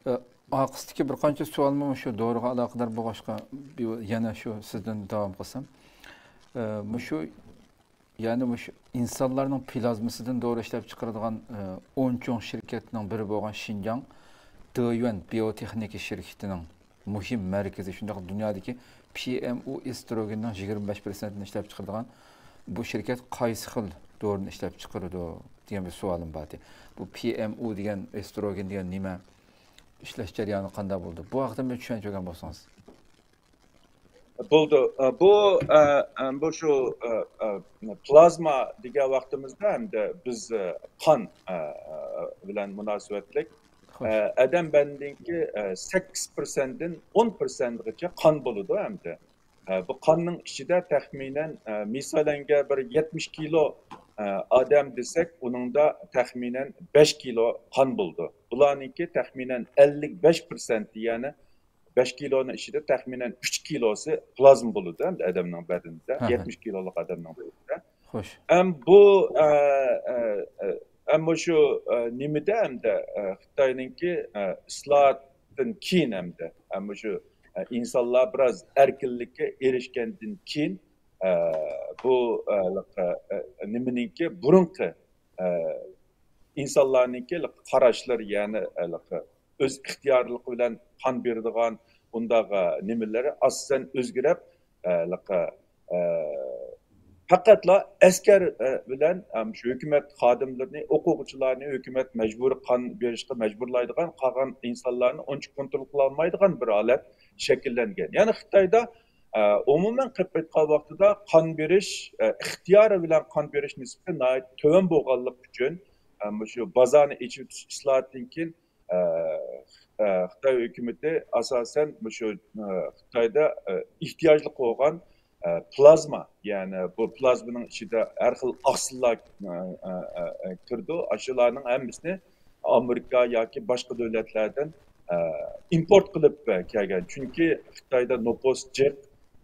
ئە، ئارقىسىدىكى بىر قانچە سوئالمۇ شۇ دورىغا ئالاقىدار بولغاچقا، بىر، يەنە شۇ سىزدىن داۋام قىلسام. ئە، مۇشۇ، يەنى مۇشۇ ئىنسانلارنىڭ پلازمىسىدىن دورا ئىشلەپ چىقىرىدىغان، ئە، ئون چوڭ شىركەتنىڭ بىرى بولغان شىنجاڭ دېيۈەن بىيوتېخنىكا شىركىتىنىڭ مۇھىم مەركىزى، شۇنداق دۇنيادىكى پى ئېم ئۇ ئېستروگېننىڭ يىگىرمە بەش پىرسەنتىنى ئىشلەپ چىقىرىدىغان بۇ شىركەت قايسى خىل دورىنى ئىشلەپ چىقىرىدۇ دېگەن بىر سوئالىم بار ئىدى. بۇ پى ئېم ئۇ دېگەن، ئېستروگېن دېگەن نېمە؟ ئىشلەش جەريانى قانداق بولىدۇ؟ بۇ ھەقتە بىر چۈشەنچە بەرگەن بولسىڭىز. بولدى. ئە، بۇ، ئە، ئە، بۇ شۇ، ئە، ئە، پلازما دېگەن ۋاقتىمىزدا ئەمدى بىز، ئە، قان، ئە، ئە، بىلەن مۇناسىۋەتلىك. ئادەم بەدىنىدىكى سەككىز پىرسەنتتىن ئون پىرسەنتىغىچە قان بولىدۇ ئەمدى. بۇ قاننىڭ ئىچىدە تەخمىنەن، مىسالەنگە بىر يەتمىش كىلو ئادەم دېسەك، ئۇنىڭدا تەخمىنەن بەش كىلو قان بولىدۇ. بۇلارنىڭكى تەخمىنەن ئەللىك بەش پىرسەنتى، يەنى بەش كىلونىڭ ئىچىدە تەخمىنەن ئۈچ كىلوسى پلازما بولىدۇ ئەمدى ئادەمنىڭ بەدىنىدە، ھە، ھە. يەتمىش كىلولۇق ئادەمنىڭ بەدىنىدە. خوش. ئەم بۇ، ئە، ئە، ئە، ئەمما شۇ، ئە، نېمىدە ئەمدى، ئە، خىتاينىڭكى، ئە، ئىسلاھاتتىن كېيىن ئەمدى، ئەمما شۇ، ئە، ئىنسانلار بىراز ئەركىنلىككە ئېرىشكەندىن كېيىن، ئە، بۇ، ئە، لىق-، ئە، ئە، نېمىنىڭكى بۇرۇنقى، ئە، ئىنسانلارنىڭكى لىق-، قاراشلىرى، يەنى، ئە، لىق-، ئۆز ئىختىيارلىقى بىلەن قان بېرىدىغان ئۇنداق، ئە، نېمىلىرى ئاساسەن ئۆزگىرىپ، ئە، لىق-، ئە، پەقەتلا ئەسكەر، ئە، بىلەن، ئەم، شۇ ھۆكۈمەت خادىملىرىنى، ئوقۇغۇچىلارنى ھۆكۈمەت مەجبۇرىي قان بېرىشقا مەجبۇرلايدىغان، قالغان ئىنسانلارنى ئۇنچە كونترول قىلالمايدىغان بىر ھالەت شەكىللەنگەن. يەنى خىتايدا، ئە، ئومۇمەن قېلىپ ئېيتقان ۋاقتىدا قان بېرىش، ئە، ئىختىيارى بىلەن قان بېرىش نىسبىتى ناھايىتى تۆۋەن بولغانلىقى ئۈچۈن، ئە، مۇشۇ بازارنى ئېچىۋېتىش ئىسلاھاتىدىن كېيىن، ئە، ئە، خىتاي ھۆكۈمىتى ئاساسەن مۇشۇ، ئە، خىتايدا، ئە، ئېھتىياجلىق بولغان، ئە، پلازما، يەنى بۇ پلازمىنىڭ ئىچىدە ھەر خىل ئاقسىللار، ئە، ئە، ئە، ئە، كىرىدۇ. ئاشۇلارنىڭ ھەممىسىنى ئامېرىكا ياكى باشقا دۆلەتلەردىن، ئە، ئىمپورت قىلىپ، ئە، كەلگەن. چۈنكى خىتايدا نوپۇس جىق،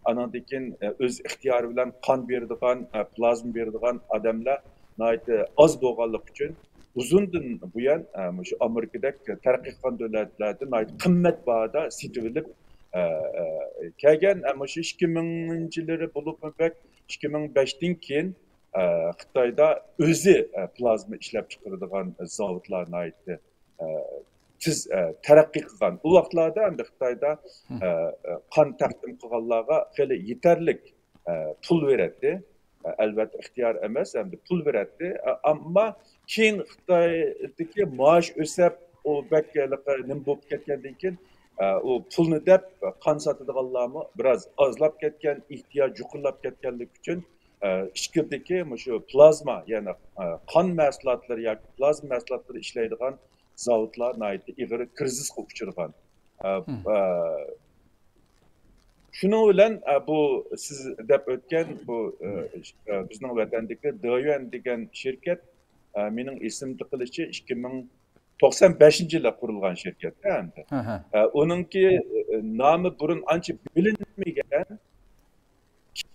ئانىڭدىن كېيىن، ئە، ئۆز ئىختىيارى بىلەن قان بېرىدىغان، ئە، پلازما بېرىدىغان ئادەملەر ناھايىتى ئاز بولغانلىقى ئۈچۈن، ئۇزۇندىن بۇيان، ئە، مۇشۇ ئامېرىكىدەك تەرەققىي قىلغان دۆلەتلەردىن ناھايىتى قىممەت باھادا سېتىۋېلىپ، ئە، ئە، كەلگەن. ئە، مۇشۇ ئىككى مىڭىنچى يىللىرى بولۇپمۇ بەك، ئىككى مىڭ بەشتىن كېيىن، ئە، خىتايدا ئۆزى، ئە، پلازما ئىشلەپچىقىرىدىغان زاۋۇتلار ناھايىتى، ئە، تېز، ئە، تەرەققىي قىلغان. ئۇ ۋاقىتلاردا ئەمدى خىتايدا، ئە، ئە، قان تەقدىم قىلغانلارغا خېلى يېتەرلىك، ئە، پۇل بېرەتتى. ئە، ئەلۋەتتە ئىختىيار ئەمەس، ئەمدى پۇل بېرەتتى. ئە، ئەمما كېيىن خىتايدىكى مائاش ئۆسەپ، ئۇ بەك ھېلىقى نېمە بولۇپ كەتكەندىن كېيىن، ئە، ئۇ پۇلنى دەپ قان ساتىدىغانلارمۇ بىراز ئازلاپ كەتكەن، ئېھتىياج يۇقىرىلاپ كەتكەنلىكى ئۈچۈن، ئە، ئىچكىرىدىكى مۇشۇ پلازما، يەنى، ئە، قان مەھسۇلاتلىرى ياكى پلازما مەھسۇلاتلىرى ئىشلەيدىغان زاۋۇتلار ناھايىتى ئېغىر كىرىزىسقا ئۇچرىغان. ئە، ئە، شۇنىڭ بىلەن، ئە، بۇ سىز دەپ ئۆتكەن بۇ، ئە، ئە، بىزنىڭ ۋەتەندىكى دېيۈەن دېگەن شىركەت، ئە، مېنىڭ ئېسىمدە قېلىشىچە ئىككى مىڭ توقسان بەشىنچى يىلى قۇرۇلغان شىركەت ئەمدى. ئە، ئۇنىڭكى، ئە، نامى بۇرۇن ئانچە بىلىنمىگەن.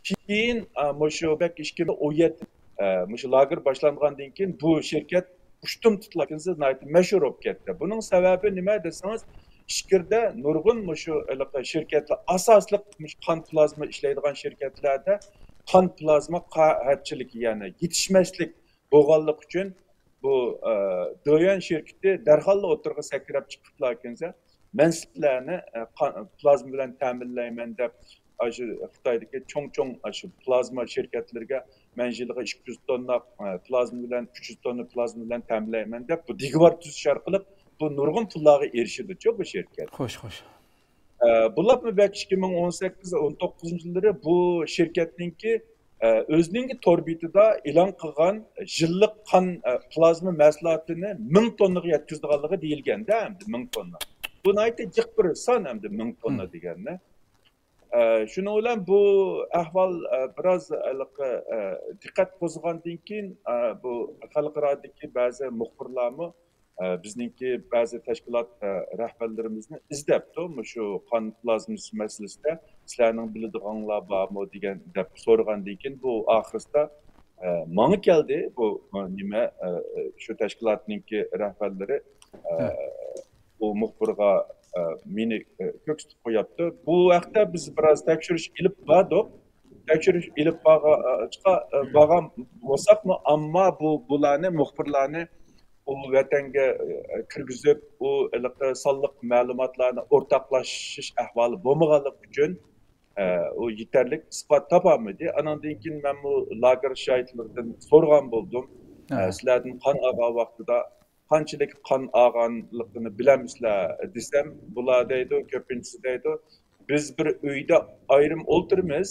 كېيىن، ئە، مۇشۇ بەك ئىككى مىڭ ئون يەتتە، ئە، مۇشۇ لاگېر باشلانغاندىن كېيىن بۇ شىركەت ئۇشتۇمتۇتلا ناھايىتى مەشھۇر بولۇپ كەتتى. بۇنىڭ سەۋەبى نېمە دېسىڭىز، ئىچكىرىدە نۇرغۇن مۇشۇ ھېلىقى شىركەتلەر، ئاساسلىق مۇشۇ قان پلازما ئىشلەيدىغان شىركەتلەردە قان پلازما قەھەتچىلىكى، يەنى يېتىشمەسلىك بولغانلىقى ئۈچۈن بۇ، ئە، دېيۈەن شىركىتى دەرھاللا ئوتتۇرىغا سەكرەپ چىقىپلا كېلسە، مەن سىلەرنى، ئە، قان، پلازما بىلەن تەمىنلەيمەن دەپ، ئاشۇ خىتايدىكى چوڭ-چوڭ ئاشۇ پلازما شىركەتلىرىگە مەن يىلىغا ئىككى يۈز توننا، ئە، پلازما بىلەن، ئۈچ يۈز توننا پلازما بىلەن تەمىنلەيمەن دەپ، بۇ دىگىۋار تۈزۈش ئارقىلىق بۇ نۇرغۇن پۇللارغا ئېرىشىدۇچۇ بۇ شىركەت. خوش، خوش. ئە، بولۇپمۇ بەك ئىككى مىڭ ئون سەككىز، ئون توققۇزىنچى يىللىرى بۇ شىركەتنىڭكى، ئە، ئۆزىنىڭكى تور بېتىدا ئېلان قىلغان يىللىق قان، ئە، پلازما مەھسۇلاتىنى مىڭ توننىغا يەتكۈزىدىغانلىقى دېيىلگەندە، ئەمدى مىڭ توننا. بۇ ناھايىتى جىق بىر سان ئەمدى مىڭ توننا دېگەننى. ئە، شۇنىڭ بىلەن بۇ ئەھۋال، ئە، بىراز ھېلىقى، ئە، دىققەت قوزغىغاندىن كېيىن، ئە، بۇ خەلقئارادىكى بەزى مۇخبىرلارمۇ، ئە، بىزنىڭكى بەزى تەشكىلات، ئە، رەھبەرلىرىمىزنى ئىزدەپتۇ، مۇشۇ قان پلازمىسى مەسىلىسىدە سىلەرنىڭ بىلىدىغانلار بارمۇ دېگەن دەپ سورىغاندىن كېيىن، بۇ ئاخىرسىدا، ئە، ماڭا كەلدى، بۇ، ئە، نېمە، ئە، شۇ تەشكىلاتنىڭكى رەھبەرلىرى، ئە، ئۇ مۇخبىرغا، ئە، مېنى، ئە، كۆرسىتىپ قوياپتۇ. بۇ ھەقتە بىز بىراز تەكشۈرۈش ئېلىپ باردۇق. تەكشۈرۈش ئېلىپ بارغا-، ئە، بارغان بولساقمۇ، ئەمما بۇ، بۇلارنى، مۇخبىرلارنى ئۇ ۋەتەنگە، ئە، كىرگۈزۈپ، ئۇ ھېلىقى سانلىق مەلۇماتلارنى ئورتاقلىشىش ئەھۋالى بولمىغانلىقى ئۈچۈن، ئە، ئۇ يېتەرلىك ئىسپات تاپالمىدى. ئانىڭدىن كېيىن مەنمۇ لاگېر شاھىتلىرىدىن سورىغان بولدۇم. ئە، سىلەردىن قان ئالغان ۋاقتىدا قانچىلىك قان ئالغانلىقىنى بىلەمسىلەر دېسەم، بۇلار دەيدۇ، كۆپىنچىسى دەيدۇ، بىز بىر ئۆيدە ئايرىم ئولتۇرىمىز،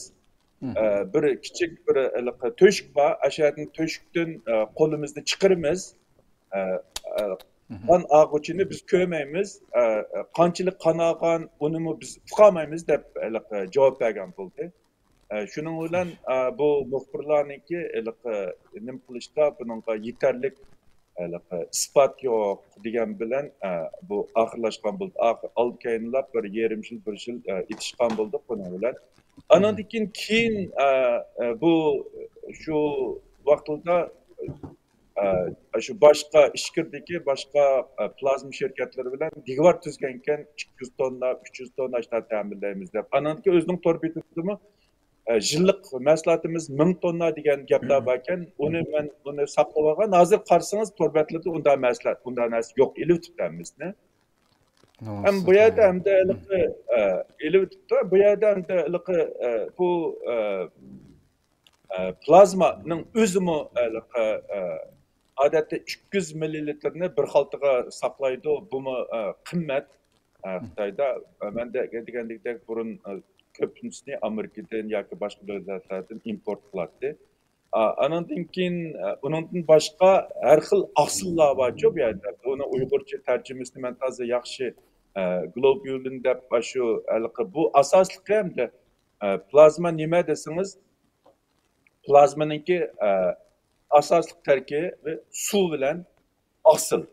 ئە، بىر كىچىك بىر ھېلىقى تۆشۈك بار، ئاشۇ يەردىن تۆشۈكتىن، ئە، قولىمىزنى چىقىرىمىز، ئە، ئە، قان ئاغۇچىنى بىز كۆرمەيمىز، ئە، قانچىلىك قان ئاغان، ئۇنىمۇ بىز ئۇقالمايمىز دەپ ھېلىقى جاۋاب بەرگەن بولدى. ئە، شۇنىڭ بىلەن، ئە، بۇ مۇخبىرلارنىڭكى ھېلىقى نېمە قىلىشتا بۇنىڭغا يېتەرلىك ھېلىقى ئىسپات يوق دېگەن بىلەن، ئە، بۇ ئاخىرلاشقان بولدى. ئاخىر ئالدى كەينىلەپ بىر يېرىم يىل، بىر يىل، ئە، ئېتىشقان بولدۇق بۇنىڭ بىلەن. ئانىڭدىن كېيىن، كېيىن، ئە، ئە، بۇ شۇ ۋاقىتتا، ئە، شۇ باشقا ئىچكىرىدىكى باشقا، ئە، پلازما شىركەتلىرى بىلەن دىگۋار تۈزگەنكەن، ئىككى يۈز توننا، ئۈچ يۈز توننا ئاشۇنداق تەمىنلەيمىز دەپ. ئانىڭدىن كېيىن ئۆزىنىڭ تور بېتىدىمۇ، ئە، يىللىق مەھسۇلاتىمىز مىڭ توننا دېگەن گەپلەر باركەن، ئۇنى مەن ئۇنى ساقلىۋالغان. ھازىر قارىسىڭىز تور بەتلىرىدە ئۇنداق مەھسۇلات، ئۇنداق نەرسە يوق، ئېلىۋېتىپتۇ ھەممىسىنى. ھەم بۇ يەردە ئەمدى ھېلىقى، ئە، ئېلىۋېتىپتۇ. بۇ يەردە ئەمدى ھېلىقى، ئە، بۇ، ئە، ئە، پلازمانىڭ ئۆزىمۇ، ئە، ھېلىقى، ئە، ئادەتتە ئىككى يۈز مىللىلىتىرنى بىر خالتىغا ساقلايدۇ. بۇمۇ، ئە، قىممەت. ئە، خىتايدا، ئە، مەن دە-، دېگەندەك بۇرۇن، ئە، كۆپىنچىسىنى ئامېرىكىدىن ياكى باشقا دۆلەتلەردىن ئىمپورت قىلاتتى. ئا-، ئانىڭدىن كېيىن، ئە، ئۇنىڭدىن باشقا ھەر خىل ئاقسىللار بارچۇ بۇ يەردە. بۇنىڭ ئۇيغۇرچە تەرجىمىسىنى مەن تازا ياخشى، ئە، گلوبيۇلىن دەپ ئاشۇ ھېلىقى بۇ ئاساسلىقى ئەمدى، ئە، پلازما نېمە دېسىڭىز، پلازمىنىڭكى، ئە، ئاساسلىق تەركىبى سۇ بىلەن ئاقسىل.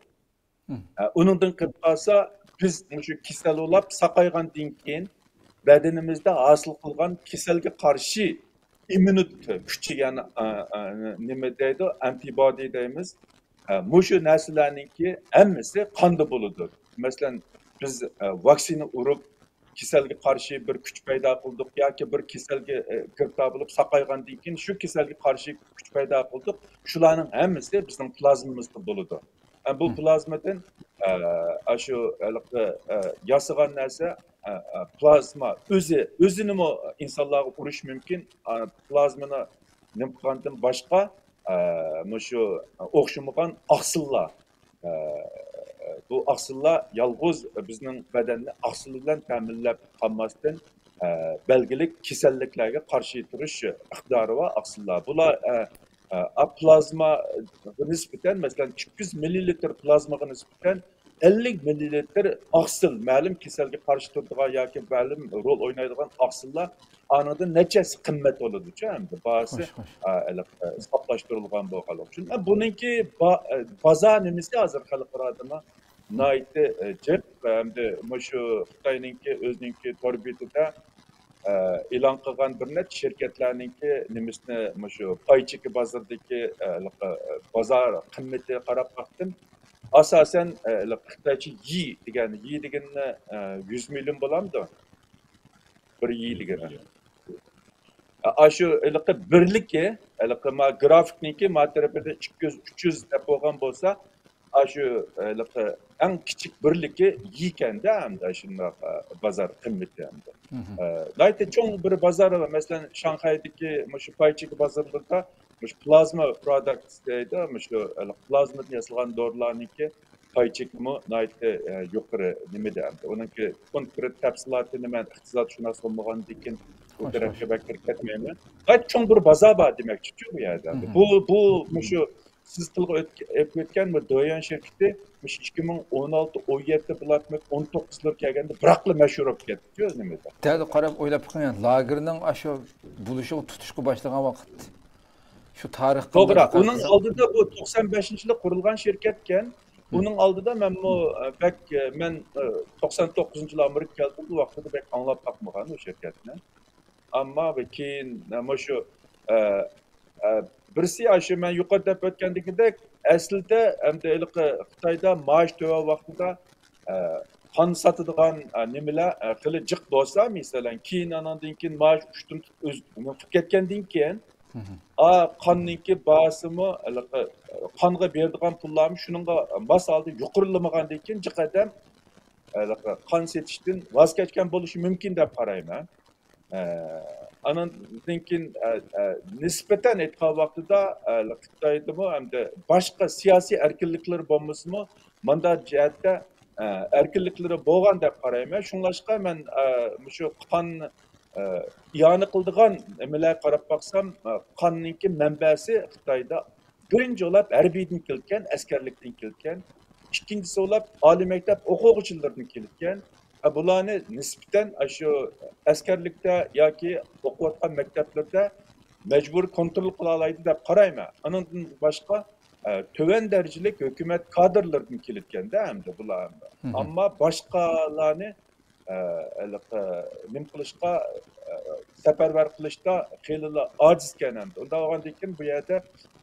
ئە، ئۇنىڭدىن قېلىپ قالسا، بىز مۇشۇ كېسەل بولاپ ساقايغاندىن كېيىن بەدىنىمىزدە ھاسىل قىلغان كېسەلگە قارشى ئىممۇنىت كۈچى، يەنى، ئە، ئە، نېمە دەيدۇ، ئانتىبودى دەيمىز. ئە، مۇشۇ نەرسىلەرنىڭكى ھەممىسى قاندا بولىدۇ. مەسىلەن، بىز، ئە، ۋاكسىنا ئۇرۇپ، كېسەلگە قارشى بىر كۈچ پەيدا قىلدۇق ياكى بىر كېسەلگە، ئە، گىرىپتار بولۇپ ساقايغاندىن كېيىن شۇ كېسەلگە قارشى كۈچ پەيدا قىلدۇق. شۇلارنىڭ ھەممىسى بىزنىڭ پلازمىمىزدا بولىدۇ. ئە، بۇ پلازمىدىن، ئە، ئاشۇ ھېلىقى، ئە، ياسىغان نەرسە، ئە، ئە، پلازما ئۆزى، ئۆزىنىمۇ ئىنسانلارغا ئۇرۇش مۇمكىن. ئە، پلازمىنى نېمە قىلغاندىن باشقا، ئە، مۇشۇ ئوخشىمىغان ئاقسىللار، ئە، بۇ ئاقسىللار يالغۇز بىزنىڭ بەدەننى ئاقسىل بىلەن تەمىنلەپ قالماستىن، ئە، بەلگىلىك كېسەللىكلەرگە قارشى تۇرۇش ئىقتىدارى بار ئاقسىللار. بۇلار، ئە، ئە، ئا، پلازماغا نىسبەتەن، مەسىلەن، ئىككى يۈز مىللىلىتىر پلازمىغا نىسبەتەن ئەللىك مىللىلىتىر ئاقسىل، مەلۇم كېسەلگە قارشى تۇرىدىغان ياكى مەلۇم رول ئوينايدىغان ئاقسىللار ئانىڭدىن نەچچە ھەسسە قىممەت بولىدۇچۇ، ئەمدى باھاسى، خوش، خوش. ئا، ئېلىق، ئە، ساپلاشتۇرۇلغان بولغانلىقى ئۈچۈن. ئە، بۇنىڭكى با-، ئە، بازار نېمىسى ھازىر خەلقئارادىمۇ ناھايىتى، ئە، جىق. ئەمدى مۇشۇ خىتاينىڭكى ئۆزىنىڭكى تور بېتىدە، ئە، ئېلان قىلغان بىر نەچچە شىركەتلەرنىڭكى نېمىسىنى، مۇشۇ پاي چېكى بازىرىدىكى، ئە، بازار قىممىتىگە قاراپ باقتىم. ئاساسەن، ئە، خىتايچە يى دېگەن، يى دېگىنى، ئە، يۈز مىليون بولامدۇ؟ بىر يى دېگىنى. ئاشۇ ھېلىقى بىرلىكى، ھېلىقى ما گرافىكنىڭكى ما تەرىپىدە ئىككى يۈز، ئۈچ يۈز دەپ بولغان بولسا، ئاشۇ ھېلىقى ئەڭ كىچىك بىرلىكى يىكەندە، ئەمدى شۇنداق، ئە، بازار قىممىتى ئەمدى. ئە، ناھايىتى چوڭ بىر بازار، مەسىلەن، شاڭخەيدىكى مۇشۇ پاي چېكى بازارلىرىدا مۇشۇ پلازما پروداكتس دەيدۇ، مۇشۇ ھېلىقى پلازمىدىن ياسالغان دورىلارنىڭكى پاي چېكىمۇ ناھايىتى، ئە، يۇقىرى نېمىدە ئەمدى. ئۇنىڭكى كونكرېت تەپسىلاتىنى مەن ئىقتىسادشۇناس بولمىغاندىكىن ئۇ تەرەپكە بەك كىرىپ كەتمەيمەن. ناھايىتى چوڭ بىر بازار بار دېمەكچىكى بۇ يەردە. بۇ، بۇ مۇشۇ سىز تىلغا ئۆتك-، ئېلىپ ئۆتكەن بۇ دېيۈەن شىركىتى مۇشۇ ئىككى مىڭ ئون ئالتە، ئون يەتتە بولاتمىدى، ئون توققۇزلار كەلگەندە بىراقلا مەشھۇر بولۇپ كەتتىچۇ نېمىدە. دەل قاراپ ئويلاپ بېقىڭ، لاگېرنىڭ ئاشۇ بولۇشىغا، تۇتۇشقا باشلىغان ۋاقىت. شۇ تارىخقا توغرا. ئۇنىڭ ئالدىدا بۇ توقسان بەشىنچى يىلى قۇرۇلغان شىركەتكەن. ئۇنىڭ ئالدىدا مەنمۇ، ئە، بەك، ئە، مەن، ئە، توقسان توققۇزىنچى يىلى ئامېرىكىغا كەلدىم. بۇ ۋاقتىدا بەك ئاڭلاپ باقمىغان ئۇ شىركەتنى. ئەمما بۇ كېيىن، ئە، مۇشۇ، ئە، ئە، بىرسى ئاشۇ مەن يۇقىرىدا دەپ ئۆتكەندىكىدەك، ئەسلىدە ئەمدى ھېلىقى خىتايدا مائاش تۆۋەن ۋاقتىدا، ئە، قان ساتىدىغان، ئە، نېمىلەر، ئە، خېلى جىق بولسا، مەسىلەن، كېيىن ئانىڭدىن كېيىن مائاش ئۈچتىن ئۆز-، قىلىپ كەتكەندىن كېيىن، ئا، قاننىڭكى باھاسىمۇ، ھېلىقى، قانغا بېرىدىغان پۇللارمۇ شۇنىڭغا ماس ھالدا يۇقىرىلىمىغاندىن كېيىن، جىق ئادەم، ھېلىقى، قان سېتىشتىن ۋاز كەچكەن بولۇشى مۇمكىن دەپ قارايمەن. ئە، ئانىڭدىن كېيىن، ئە، ئە، نىسبەتەن ئېيتقان ۋاقتىدا، ئە، خىتايدىمۇ ھەمدە باشقا سىياسىي ئەركىنلىكلىرى بولمىسىمۇ، مۇنداق جەھەتتە، ئە، ئەركىنلىكلىرى بولغان دەپ قارايمەن. شۇڭلاشقا مەن، ئە، مۇشۇ قان، ئە، ئىئانە قىلىدىغان نېمىلەرگە قاراپ باقسام، ئە، قاننىڭكى مەنبەسى خىتايدا بىرىنچى بولۇپ ھەربىيدىن كەلگەن، ئەسكەرلىكتىن كەلگەن. ئىككىنچىسى بولۇپ ئالىي مەكتەپ ئوقۇغۇچىلىرىدىن كېلىدىكەن. ئە، بۇلارنى نىسبەتەن ئاشۇ ئەسكەرلىكتە ياكى ئوقۇۋاتقان مەكتەپلىرىدە مەجبۇرىي كونترول قىلالايدۇ دەپ قارايمەن. ئانىڭدىن باشقا، ئە، تۆۋەن دەرىجىلىك ھۆكۈمەت كادىرلىرىدىن كېلىدىكەندە ئەمدى بۇلار ئەمدى. ئەمما باشقىلارنى، ئە، ھېلىقى نېمە قىلىشقا، ئە، سەپەرۋەر قىلىشتا خېلىلا ئاجىزكەن ئەمدى. ئۇنداق بولغاندىن كېيىن بۇ يەردە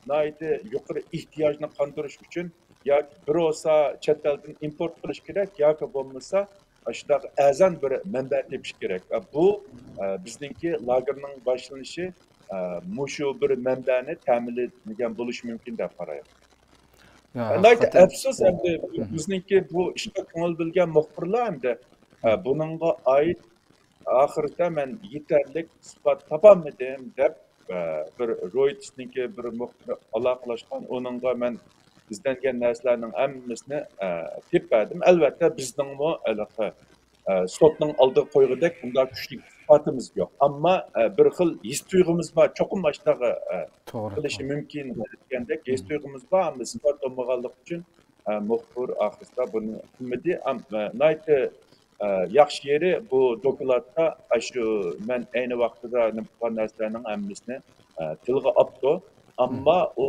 ناھايىتى يۇقىرى ئېھتىياجنى قاندۇرۇش ئۈچۈن ياكى بىر بولسا چەت ئەلدىن ئىمپورت قىلىش كېرەك، ياكى بولمىسا ئاشۇنداق ئەرزان بىر مەنبە تېپىش كېرەك. ئە، بۇ، ئە، بىزنىڭكى لاگېرنىڭ باشلىنىشى، ئە، مۇشۇ بىر مەنبەنى تەمىنلىگەن بولۇشى مۇمكىن دەپ قارايمەن. يا، ناھايىتى ھەقىقەتەن ئەپسۇس، ئەمدى بىزنىڭكى بۇ ئىشقا كۆڭۈل بۆلگەن مۇخبىرلار ئەمدى، ئە، بۇنىڭغا ئائىت ئاخىرىدا مەن يېتەرلىك ئىسپات تاپالمىدىم دەپ، ئە، بىر رويتېرسنىڭكى بىر مۇخبىرى ئالاقىلەشكەن. ئۇنىڭغا مەن ئىزدەنگەن نەرسىلەرنىڭ ھەممىسىنى، ئە، تېپىپ بەردىم. ئەلۋەتتە، بىزنىڭمۇ ھېلىقى، ئە، سوتنىڭ ئالدىغا قويغۇدەك بۇنداق كۈچلۈك ئىسپاتىمىز يوق. ئەمما، ئە، بىر خىل ھېس تۇيغۇمىز بار. چوقۇم ئاشۇنداق، ئە، توغرا، قىلىشى توغرا. مۇمكىن دېگەندەك ھېس تۇيغۇمىز بار. ئەمما ئىسپات بولمىغانلىقى ئۈچۈن، ئە، مۇخبىر ئاخىرىدا بۇنى قىلمىدى. ئەم-، ئە، ناھايىتى، ئە، ياخشى يېرى، بۇ دوكلاتتا ئاشۇ مەن ئەينى ۋاقتىدا نېمە قىلغان نەرسىلەرنىڭ ھەممىسىنى، ئە، تىلغا ئاپتۇ. ئەمما ئۇ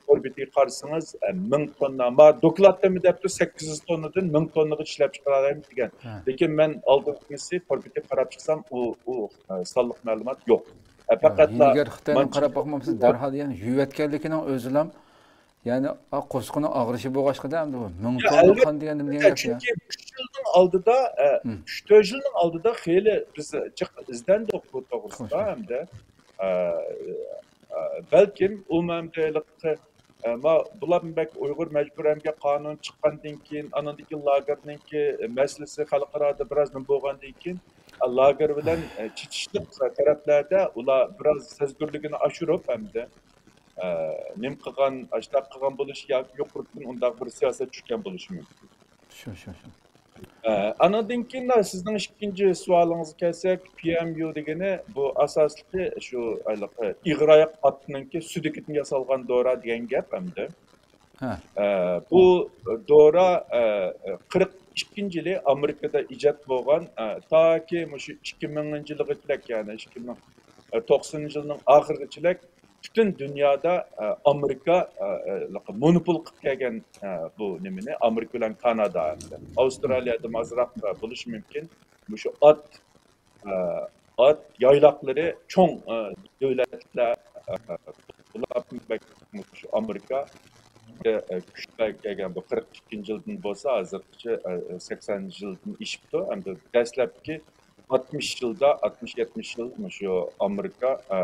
تور بېتىگە قارىسىڭىز، ئە، مىڭ توننا، ما دوكلاتتىمۇ دەپتۇ، سەككىز يۈز توننىدىن مىڭ توننىغىچە ئىشلەپ چىقىرالايمىز دېگەن. لېكىن مەن ئالدىنقىسى تور بېتىگە قاراپ چىقسام، ئۇ، ئۇ، ئە، سانلىق مەلۇمات يوق. ئە، پەقەتلا نېمىگە خىتاينى قاراپ باقمامسىز، دەرھال يەنى يۇيۇۋەتكەنلىكىنىڭ ئۆزىلا يەنى، ئا، قورسىقىنىڭ ئاغرىشى بولغاچقىدا ئەمدى بۇ مىڭ توننا قان دېگەن نېمە گەپ يا؟ چۈنكى ئۈچ يىلنىڭ ئالدىدا، ئە، ئۈچ، تۆت يىلنىڭ ئالدىدا خېلى بىز جىق ئىزدەندۇق بۇ توغرىسىدا ئەمدى. ئە، ئە، بەلكىم ئۇ مەمدە ھېلىقى، ئە، ما-، بۇلار بەك ئۇيغۇر مەجبۇرىي ئەمگەك قانۇنى چىققاندىن كېيىن، ئانىڭدىن كېيىن لاگېرنىڭكى مەسىلىسى خەلقئارادا بىراز نېمە بولغاندىن كېيىن، لاگېر بىلەن، ئە، چېتىشلىق تەرەپلەردە ئۇلار بىراز سەزگۈرلۈكىنى ئاشۇرۇپ ئەمدى، ئە، نېمە قىلغان، ئاشۇنداق قىلغان بولۇشى ياكى يۇقىرىدىن ئۇنداق بىر سىياسەت چۈشكەن بولۇشى مۇمكىن. شۇ، شۇ، شۇ. ئە، ئانىڭدىن كېيىن سىزنىڭ ئىككىنچى سوئالىڭىزغا كەلسەك، پى ئەم يۇ دېگىنى بۇ ئاساسلىقى شۇ ھېلىقى ئېغىر ئاياق ئاتنىڭكى سۈدۈكىدىن ياسالغان دورا دېگەن گەپ ئەمدى. ھە. ئە، بۇ دورا، ئە، قىرىق ئىككىنچى يىلى ئامېرىكىدا ئىجاد بولغان، ئە، تاكى مۇشۇ ئىككى مىڭىنچى يىلغىچىلىك، يەنى ئىككى مىڭ توقسىنىنچى يىلنىڭ ئاخىرىغىچىلىك پۈتۈن دۇنيادا، ئە، ئامېرىكا، ئە، ئە، مونوپول قىلىپ كەلگەن، ئە، بۇ نېمىنى، ئامېرىكا بىلەن كانادا، ئەمدى ئاۋسترالىيەدىمۇ ئازراق، ئە، بولۇشى مۇمكىن. مۇشۇ ئات، ئە، ئات يايلاقلىرى چوڭ، ئە، دۆلەتلەر، ئە، بۇلار بەك مۇشۇ ئامېرىكا، ئە، كۈچلەپ كەلگەن بۇ قىرىق ئىككىنچى يىلدىن بولسا ھازىرغىچە، ئە، سەكسەنىنچى يىلدىن ئېشىپتۇ. ئەمدى دەسلەپكى ئاتمىش يىلدا، ئاتمىش، يەتمىش يىل مۇشۇ ئامېرىكا، ئە،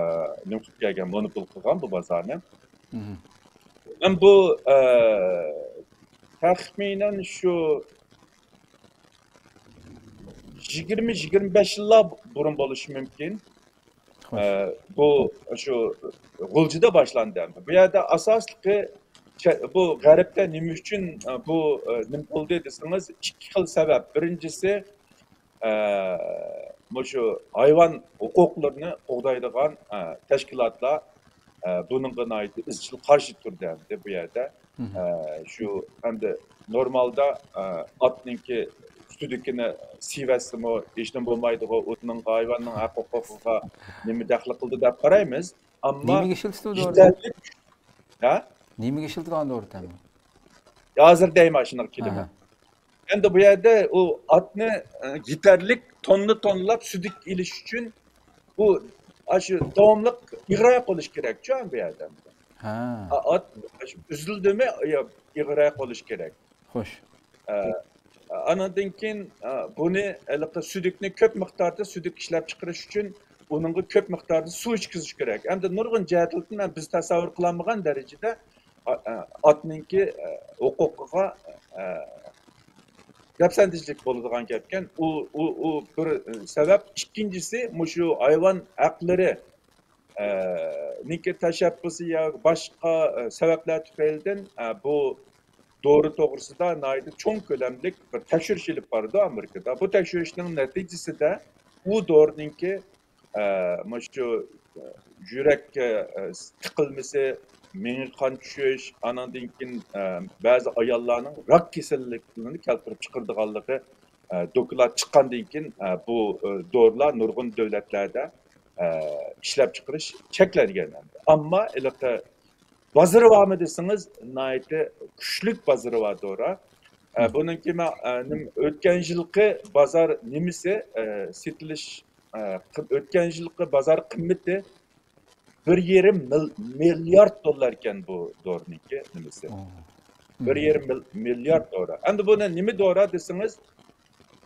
نېمە قىلىپ كەلگەن، مونوپول قىلغان بۇ بازارنى. مەن بۇ، ئە، تەخمىنەن شۇ يىگىرمە، يىگىرمە بەش يىللار بۇرۇن بولۇشى مۇمكىن. ئە، بۇ شۇ غۇلجىدا باشلاندى. بۇ يەردە ئاساسلىقى چە-، بۇ غەربتە نېمە ئۈچۈن، ئە، بۇ، ئە، نېمە بولدى دېسىڭىز، ئىككى خىل سەۋەب. بىرىنچىسى، ئە، مۇشۇ ھايۋان ھوقۇقلىرىنى قوغدايدىغان، ئە، تەشكىلاتلار، ئە، بۇنىڭغا ناھايىتى ئىزچىل قارشى تۇردى ئەمدى بۇ يەردە. ئە، شۇ ئەمدى نورمالدا، ئە، ئاتنىڭكى سۈدۈكىنى سىيىۋەتسىمۇ ھېچنېمە بولمايدىغۇ، ئۇنىڭغا ھايۋاننىڭ ھەق ھوقۇقىغا نېمە دەخلى قىلدى دەپ قارايمىز. ئەمما نېمىگە ئىشلىتىدۇ دورىنى؟ يېتەرلىك، ھە؟ نېمىگە ئىشلىتىدۇ دورىنى؟ ھازىر دەيمەن شۇنىڭغا كېلىمەن. ئەمدى بۇ يەردە ئۇ ئاتنى، ئە، يېتەرلىك توننا توننىلاپ سۈدۈك ئېلىش ئۈچۈن بۇ، ئاشۇ داۋاملىق ئېغىر ئاياق بولۇش كېرەكچۇ بۇ يەردە. ھە. ئا-، ئات ئاشۇ ئۈزۈلدىمۇ، يا، ئېغىر ئاياق بولۇش كېرەك. خوش. ئە، ئانىڭدىن كېيىن، ئە، بۇنى ھېلىقى سۈدۈكنى كۆپ مىقداردا سۈدۈك ئىشلەپ چىقىرىش ئۈچۈن ئۇنىڭغا كۆپ مىقداردا سۇ ئىچكۈزۈش كېرەك. ئەمدى نۇرغۇن جەھەتلىرىدىن بىز تەسەۋۋۇر قىلالمىغان دەرىجىدە ئا-، ئا-، ئاتنىڭكى، ئە، ھوقۇقىغا، ئە، دەپسەندىچىلىك بولىدىغان گەپكەن. ئۇ، ئۇ، ئۇ بىر، ئە، سەۋەب. ئىككىنچىسى، مۇشۇ ھايۋان ھەقلىرى، ئە، نىڭكى تەشەببۇسى يا باشقا، ئە، سەۋەبلەر تۈپەيلىدىن، ئە، بۇ دورا توغرىسىدا ناھايىتى چوڭ كۆلەملىك بىر تەكشۈرۈش ئېلىپ بارىدۇ ئامېرىكىدا. بۇ تەكشۈرۈشنىڭ نەتىجىسىدە ئۇ دورىنىڭكى ئە، مۇشۇ، ئە، يۈرەك، ئە، تىقىلمىسى، مېڭە قان چۈشۈش، ئانىڭدىن كېيىن، ئە، بەزى ئاياللارنىڭ راك كېسەللىكلىرىنى كەلتۈرۈپ چىقىرىدىغانلىقى، ئە، دوكلات چىققاندىن كېيىن، ئە، بۇ، ئە، دورىلار نۇرغۇن دۆلەتلەردە، ئە، ئىشلەپچىقىرىش چەكلەنگەن. ئەمما ھېلىقى بازىرى بارمۇ دېسىڭىز، ناھايىتى كۈچلۈك بازىرى بار دورا. ئە، بۇنىڭكى مە-، ئە، نېمە، ئۆتكەن يىلقى بازار نېمىسى، ئە، سېتىلىش، ئە، قىم-، ئۆتكەن يىلقى بازار قىممىتى بىر يېرىم مىل-، مىليارد دوللار ئىكەن بۇ دورىنىڭكى نېمىسى. بىر يېرىم مىل-، مىليارد دورا. ئەمدى بۇنى نېمە دورا دېسىڭىز،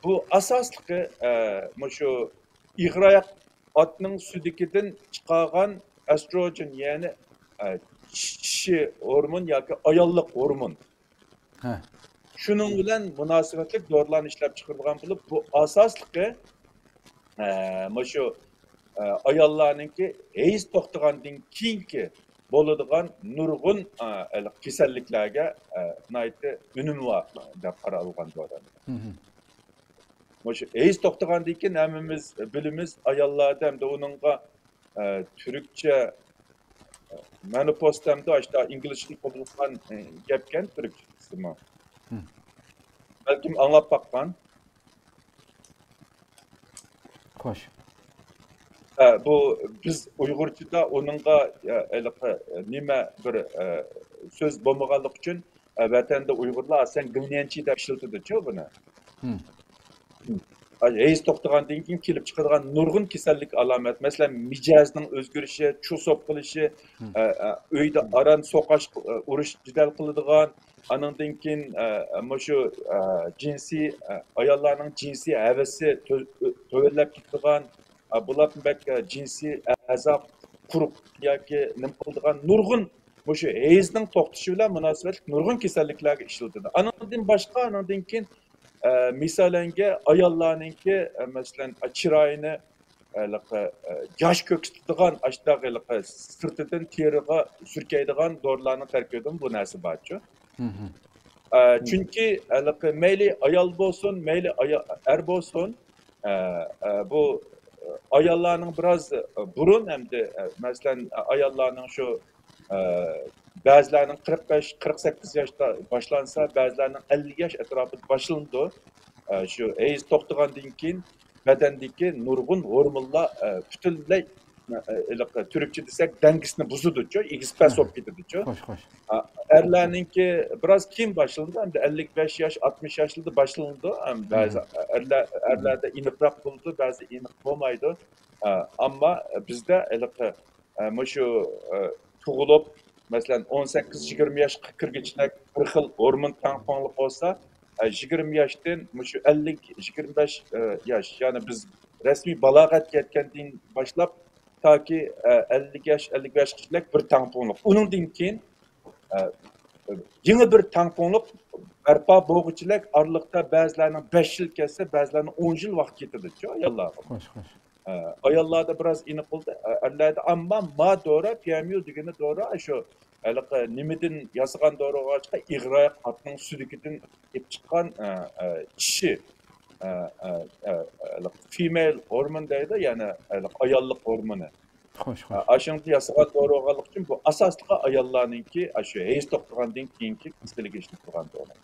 بۇ ئاساسلىقى، ئە، مۇشۇ ئىغراق ئاتنىڭ سۈدۈكىدىن چىقارغان ئەستروگېن، يەنى، ئە، چىشى ھورمون ياكى ئاياللىق ھورمون. ھە. شۇنىڭ بىلەن مۇناسىۋەتلىك دورىلارنى ئىشلەپچىقىرىدىغان بولۇپ، بۇ ئاساسلىقى، ئە، مۇشۇ، ئە، ئاياللارنىڭكى ھەيز توختىغاندىن كېيىنكى بولىدىغان نۇرغۇن، ئە، ھېلىقى كېسەللىكلەرگە، ئە، ناھايىتى ئۈنۈمى بار دەپ قارالغان دورا. مۇشۇ ھەيز توختىغاندىن كېيىن ھەممىمىز بىلىمىز، ئاياللاردا ھەمدە ئۇنىڭغا، ئە، تۈركچە، ئە، مېنوپاز دەمدۇ، ئاشتا ئىنگلىزچىدىن قوبۇلغان، ئە، گەپكەن تۈركچىسىمۇ. بەلكىم ئاڭلاپ باققان. خوش. ئە، بۇ بىز ئۇيغۇرچىدا ئۇنىڭغا، ئە، ھېلىقى، ئە، نېمە بىر، ئە، سۆز بولمىغانلىقى ئۈچۈن، ئە، ۋەتەندە ئۇيغۇرلار ئاساسەن گىلنيەنچى دەپ ئىشلىتىدۇچۇ بۇنى. ھەيز توختىغاندىن كېيىن كېلىپ چىقىدىغان نۇرغۇن كېسەللىك ئالامەت، مەسىلەن، مىجەزنىڭ ئۆزگىرىشى، چۇ سوپ قىلىشى، ئە، ئە، ئۆيدە ئاران سوقاش، ئە، ئۇرۇش جېدەل قىلىدىغان، ئانىڭدىن كېيىن، ئە، مۇشۇ، ئە، جىنسىي، ئە، ئاياللارنىڭ جىنسىي ھەۋىسى تۆ-، تۆۋەنلەپ كېتىدىغان، ئە، بۇلاردىن بەك، ئە، جىنسىي ئەزا قۇرۇق ياكى نېمە قىلىدىغان نۇرغۇن مۇشۇ ھەيزنىڭ توختىشى بىلەن مۇناسىۋەتلىك نۇرغۇن كېسەللىكلەرگە ئىشلىتىدۇ. ئانىڭدىن باشقا، ئانىڭدىن كېيىن، ئە، مىسالەنگە ئاياللارنىڭكى، ئە، مەسىلەن، ئە، چىرايىنى، ھېلىقى، ئە، ياش كۆرسىتىدىغان، ئاشۇنداق ھېلىقى سىرتىدىن تېرىغا سۈركەيدىغان دورىلارنىڭ تەركىبىدىمۇ بۇ نەرسە بارچۇ. ئە، چۈنكى ھېلىقى مەيلى ئايال بولسۇن، مەيلى ئايا-، ئەر بولسۇن، ئە، ئە، بۇ، ئە، ئاياللارنىڭ بىراز، ئە، بۇرۇن ئەمدى، ئە، مەسىلەن، ئە، ئاياللارنىڭ شۇ، ئە، بەزىلەرنىڭ قىرىق بەش، قىرىق سەككىز ياشتا باشلانسا، بەزىلەرنىڭ ئەللىك ياش ئەتراپىدا باشلىنىدۇ. ئە، شۇ ھەيز توختىغاندىن كېيىن بەدەندىكى نۇرغۇن ھورمونلار، ئە، پۈتۈنلەي، ئە، ھېلىقى تۈركچە دېسەك، دەڭگىسىنى بۇزىدۇچۇ، ئېگىز پەس بولۇپ كېتىدۇچۇ. خوش، خوش. ئە، ئەرلەرنىڭكى بىراز كېيىن باشلىنىدۇ، ئەمدى ئەللىك بەش ياش، ئاتمىش ياشلىرىدا باشلىنىدۇ. ئەم، بەزى ئەرلەر، ئەرلەردە ئېنىقراق بولىدۇ، بەزى ئېنىق بولمايدۇ. ئە، ئەمما بىزدە ھېلىقى، ئە، مۇشۇ، ئە، تۇغۇلۇپ، مەسىلەن، ئون سەككىز يىگىرمە ياشقا كىرگۈچىلەر بىر خىل ھورمون تەڭپۇڭلۇق بولسا، ئە، يىگىرمە ياشتىن مۇشۇ ئەللىك، يىگىرمە بەش، ئە، ياش، يەنى بىز رەسمىي بالاغەتكە يەتكەندىن باشلاپ تاكى، ئە، ئەللىك ياش، ئەللىك بەش ياشقىچىلىك بىر تەڭپۇڭلۇق. ئۇنىڭدىن كېيىن، ئە، يېڭى بىر تەڭپۇڭلۇق بەرپا بولغۇچىلىك ئارىلىقتا بەزىلەرنىڭ بەش يىل كەتسە، بەزىلەرنىڭ ئون يىل ۋاقىت كېتىدۇچۇ ئاياللارغا. خوش، خوش. ئە، ئاياللاردا بىراز ئېنىق بولدى. ئە، ئەرلەردە، ئەمما ما دورا، پى ئەم يۇ دېگىنى دورا، شۇ ھېلىقى نېمىدىن ياسىغان دورىغا چىققان، ئىغراق ئاتنىڭ سۈدۈكىدىن ئېلىپ چىققان، ئە، ئە، چىشى، ئە، ئە، ئە، ھېلىقى فىمېيل ھورمون دەيدۇ، يەنى ھېلىقى ئاياللىق ھورمونى. خوش، ئە، خوش. ئاشۇنىڭدىن ياسىغان دورا بولغانلىقى ئۈچۈن بۇ ئاساسلىقى ئاياللارنىڭكى، ئە، شۇ ھەيز توختىغاندىن كېيىنكى كېسىلىگە ئىشلىتىدىغان دورا.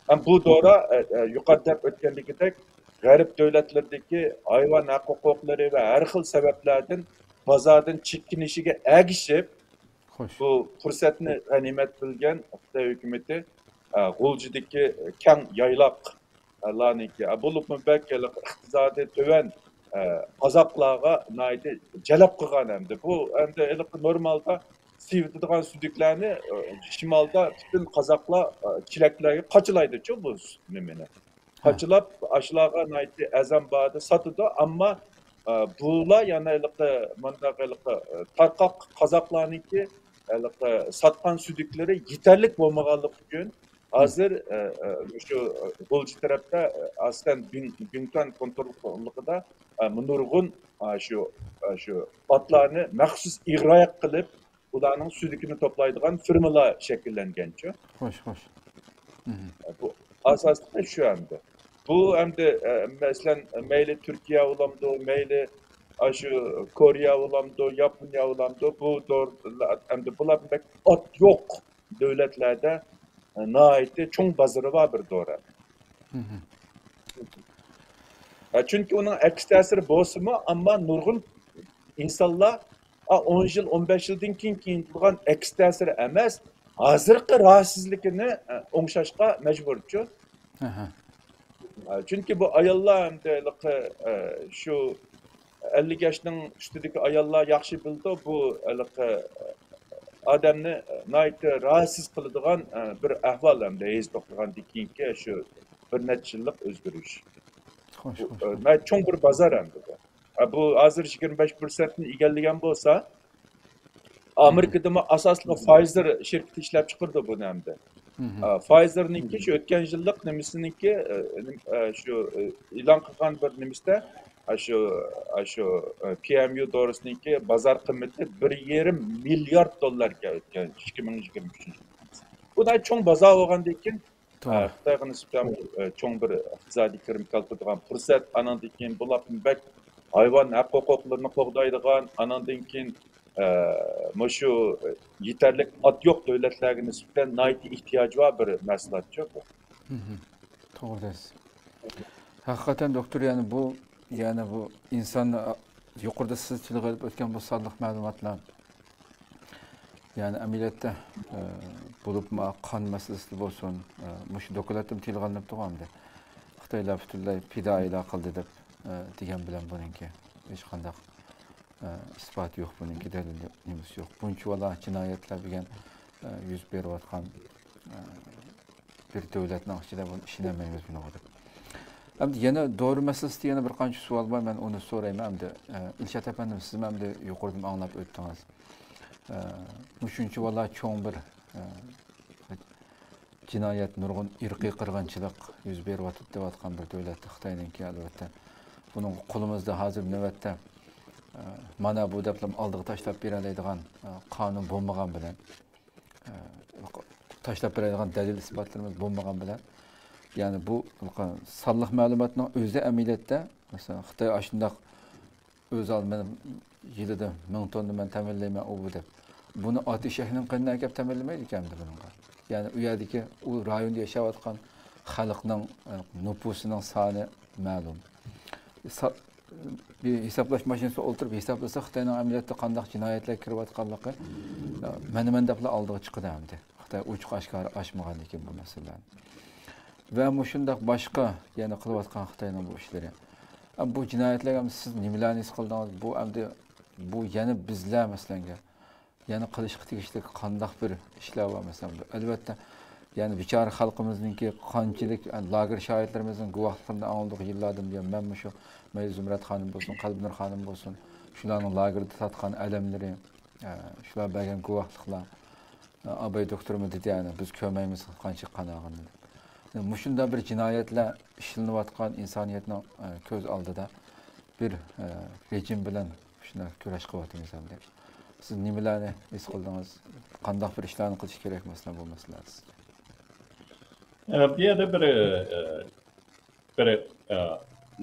ھەم بۇ دورا، ئە، ئە، يۇقىرىدا دەپ ئۆتكەندىكىدەك، غەرب دۆلەتلىرىدىكى ھايۋان ھەق ھوقۇقلىرى ۋە ھەر خىل سەۋەبلەردىن بازاردىن چېكىنىشىگە ئەگىشىپ، خوش. بۇ پۇرسەتنى غەنىيمەت بىلگەن خىتاي ھۆكۈمىتى، ئە، غۇلجىدىكى كەڭ يايلاقلارنىڭكى، ئە، بولۇپمۇ بەك ھېلىقى ئىقتىسادى تۆۋەن، ئە، قازاقلارغا ناھايىتى جەلپ قىلغان ئەمدى. بۇ ئەمدى ھېلىقى نورمالدا سېۋىتىدىغان سۈدۈكلەرنى، ئە، شىمالدا پۈتۈن قازاقلار، ئە، چېلەكلەرگە قاچىلايدۇچۇ بۇ نېمىنى. قاچىلاپ، ئاشۇلارغا ناھايىتى ئەرزان باھادا ساتىدۇ. ئەمما، ئە، بۇلار يەنە ھېلىقى، مۇنداق ھېلىقى، ئە، تارقاق قازاقلارنىڭكى ھېلىقى ساتقان سۈدۈكلىرى يېتەرلىك بولمىغانلىقى ئۈچۈن، ھازىر، ئە، ئە، مۇشۇ، ئە، غۇلجا تەرەپتە، ئە، ئاساسەن بىڭ-، بىڭتۈەن كونتروللۇقىدا، ئە، نۇرغۇن، ئە، شۇ، ئە، شۇ ئاتلارنى مەخسۇس ئىغراق قىلىپ، ئۇلارنىڭ سۈدۈكىنى توپلايدىغان فىرمىلار شەكىللەنگەنچۇ. خوش، خوش. بۇ ئاساسلىقى شۇ ئەمدى. بۇ ئەمدى، ئە، مەسىلەن، مەيلى تۈركىيە بولامدۇ، مەيلى، شۇ كورېيە بولامدۇ، ياپونىيە بولامدۇ، بۇ دورىلار ئەمدى بۇلار بەك ئات يوق دۆلەتلەردە ناھايىتى چوڭ بازىرى بار بىر دورا. ھە، چۈنكى ئۇنىڭ ئەكس تەسىرى بولسىمۇ، ئەمما نۇرغۇن ئىنسانلار، ئا، ئون يىل، ئون بەش يىلدىن كېيىن، كېيىن تۇرغان ئەكس تەسىرى ئەمەس، ھازىرقى راھەتسىزلىكىنى، ئە، ئوڭشاشقا مەجبۇرچۇ. ئەھە. ئە، چۈنكى بۇ ئاياللار ئەمدى ھېلىقى، ئە، شۇ ئەللىك ياشنىڭ ئۈستىدىكى ئاياللار ياخشى بىلىدۇ، بۇ ھېلىقى، ئە، ئادەمنى، ئە، ناھايىتى راھەتسىز قىلىدىغان، ئە، بىر ئەھۋال ئەمدى ھەيز توختىغاندىن كېيىنكى شۇ بىر نەچچە يىللىق ئۆزگىرىش. خوش، بۇ، خوش، ئە، خوش. ناھايىتى چوڭ بىر بازار ئەمدى بۇ. ئە، بۇ ھازىر يىگىرمە بەش پىرسەنتنى ئىگىلىگەن بولسا، ئامېرىكىدىمۇ ئاساسلىقى فايزېر شىركىتى ئىشلەپ چىقىرىدۇ بۇنى ئەمدى. ئا، فايزېرنىڭكى شۇ ئۆتكەن يىللىق نېمىسىنىڭكى، ئە، نېم-، ئە، شۇ، ئە، ئېلان قىلغان بىر نېمىسىدە، ئاشۇ، ئاشۇ، ئە، پى ئېم يۇ دورىسىنىڭكى بازار قىممىتى بىر يېرىم مىليارد دوللاركەن ئۆتكەن ئىككى مىڭ يىگىرمە ئۈچىنچى يىل. بۇ ناھايىتى چوڭ بازار بولغاندىن كېيىن، توغرا. ئە، خىتايغا نىسبەتەن، ئە، چوڭ بىر ئىقتىسادىي كىرىم كەلتۈرىدىغان پۇرسەت، ئانىڭدىن كېيىن بۇلاردىن بەك ھايۋان ھەق ھوقۇقلىرىنى قوغدايدىغان، ئانىڭدىن كېيىن، ئە، مۇشۇ يېتەرلىك ئات يوق دۆلەتلەرگە نىسبەتەن ناھايىتى ئېھتىياجى بار بىر مەھسۇلاتچۇ بۇ. توغرا دەيسىز. ھەقىقەتەن، دوكتور، يەنى بۇ، يەنى بۇ ئىنسان، يۇقىرىدا سىز تىلغا ئېلىپ ئۆتكەن بۇ سانلىق مەلۇماتلار، يەنى ئەمەلىيەتتە، ئە، بولۇپمۇ قان مەسىلىسىدە بولسۇن، ئە، مۇشۇ دوكلاتتىمۇ تىلغا ئېلىنىپتۇغۇ ئەمدى. خىتايلار پۈتۈنلەي پىدائىيلار قىلدى دەپ، ئە، دېگەن بىلەن بۇنىڭكى ھېچقانداق، ئە، ئىسپاتى يوق، بۇنىڭكى دەلىلى نېمىسى يوق. بۇنچىۋالا جىنايەتلەر دېگەن، ئە، يۈز بېرىۋاتقان، ئە، بىر دۆلەتنىڭ ئىچىدە بۇنى ئىشىنەلمەيمىز بۇنىڭغا دەپ. ئەمدى يەنە دورا مەسىلىسىدە يەنە بىر قانچە سوئال بار، مەن ئۇنى سورايمەن. ئەمدى، ئە، ئىلشات ئەپەندىم، سىزمۇ ئەمدى يۇقىرىدىن ئاڭلاپ ئۆتتىڭىز. ئە، مۇشۇنچىۋالا چوڭ بىر، ئە، جىنايەت، نۇرغۇن ئىرقىي قىرغىنچىلىق يۈز بېرىۋاتىدۇ دەۋاتقان بىر دۆلەتتە خىتاينىڭكى، ئەلۋەتتە. بۇنىڭغا قولىمىزدا ھازىر نۆۋەتتە، ئە، مانا بۇ دەپلا ئالدىغا تاشلاپ بېرەلەيدىغان، ئە، قانۇن بولمىغان بىلەن، ئە، تاشلاپ بېرەلەيدىغان دەلىل ئىسپاتلىرىمىز بولمىغان بىلەن، يەنى بۇ سانلىق مەلۇماتنىڭ ئۆزى ئەمەلىيەتتە، مەسىلەن، خىتاي ئاشۇنداق ئۆز ئالدىغا يىلىدا مىڭ توننا مەن تەمىنلەيمەن، ئۇ بۇ دەپ. بۇنى ئات ئېشەكنىڭ قېنىنى ئەكەپ تەمىنلىمەيدىكەن ئەمدى بۇنىڭغا. يەنى ئۇ يەردىكى، ئۇ رايوندا ياشاۋاتقان خەلقنىڭ، ئە، نوپۇسىنىڭ سانى مەلۇم. سا-، بىر ھېسابلاش ماشىنىسىغا ئولتۇرۇپ ھېسابلىسا، خىتاينىڭ ئەمەلىيەتتە قانداق جىنايەتلەر كىرىۋاتقانلىقى، ئە، مەنىمەن دەپلا ئالدىغا چىقىدۇ ئەمدى. خىتاي ئوچۇق ئاشكارا ئاچمىغاندىكىن بۇ مەسىلىلەرنى. ۋە مۇشۇنداق باشقا يەنە قىلىۋاتقان خىتاينىڭ بۇ ئىشلىرى. ئە، بۇ جىنايەتلەرگە سىز نېمىلەرنى ھېس قىلدىڭىز؟ بۇ ئەمدى، بۇ يەنە بىزلەر، مەسىلەن، يەنە قىلىشقا تېگىشلىك قانداق بىر ئىشلار بار، مەسىلەن؟ ئەلۋەتتە، يەنى بىچارە خەلقىمىزنىڭكى قانچىلىك، ئە، لاگېر شاھىتلىرىمىزنىڭ گۇۋاھلىقلىرىنى ئاڭلىدۇق يىللاردىن بۇيان. مەنمۇ شۇ مەيدە زۇمرەت خانىم بولسۇن، قەلبىنۇر خانىم بولسۇن، شۇلارنىڭ لاگېردا تارتقان ئەلەملىرى، ئە، شۇلار بەرگەن گۇۋاھلىقلار، ئە، ئاباي دوكتورمۇ دېدى، يەنى بىز كۆرمەيمىز قانچە قان ئاغىنىنى دەپ. مۇشۇنداق بىر جىنايەتلەر ئىشلىنىۋاتقان ئىنسانىيەتنىڭ، ئە، كۆز ئالدىدا بىر، ئە، رېجىم بىلەن شۇنداق كۈرەش قىلىۋاتىمىز ئەمدى. سىز نېمىلەرنى ھېس قىلدىڭىز؟ قانداق بىر ئىشلارنى قىلىش كېرەك، مەسىلەن، بۇ مەسىلىدە سىزگە؟ ئە، بۇ يەردە بىر، ئە، بىر، ئە،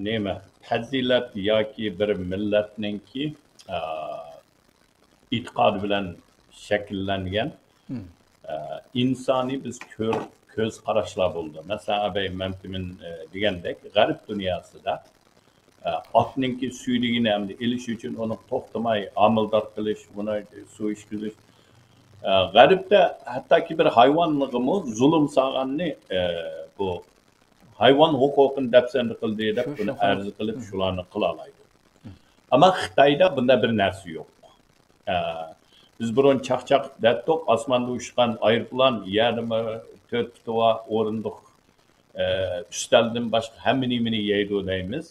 نېمە، پەزىلەت ياكى بىر مىللەتنىڭكى، ئە، ئېتىقادى بىلەن شەكىللەنگەن، ئە، ئىنسانىي بىز كۆر-، كۆز قاراشلار بولىدۇ. مەسىلەن، ئەبەي مەمتىمىن، ئە، دېگەندەك، غەرب دۇنياسىدا، ئە، ئاتنىڭكى سۈيدۈگىنى ئەمدى ئېلىش ئۈچۈن ئۇنى توختىماي ھامىلىدار قىلىش، ئۇنى سۇ ئىچكۈزۈش. ئە، غەربتە ھەتتاكى بىر ھايۋانغىمۇ زۇلۇم سالغاننى، ئە، بۇ ھايۋان ھوقۇقىنى دەپسەندە قىلدى دەپ شۇ، بۇنى شۇ ئەرز قىلىپ، شۇلارنى قىلالايدۇ. ئەمما خىتايدا بۇنداق بىر نەرسە يوق. ئە، بىز بۇرۇن چاقچاق دەتتۇق، ئاسماندا ئۇچقان ئايروپىلان، يەردىمۇ تۆت پۇتى بار ئورۇندۇق، ئە، ئۈستەلدىن باشقا ھەممە نېمىنى يەيدۇ دەيمىز.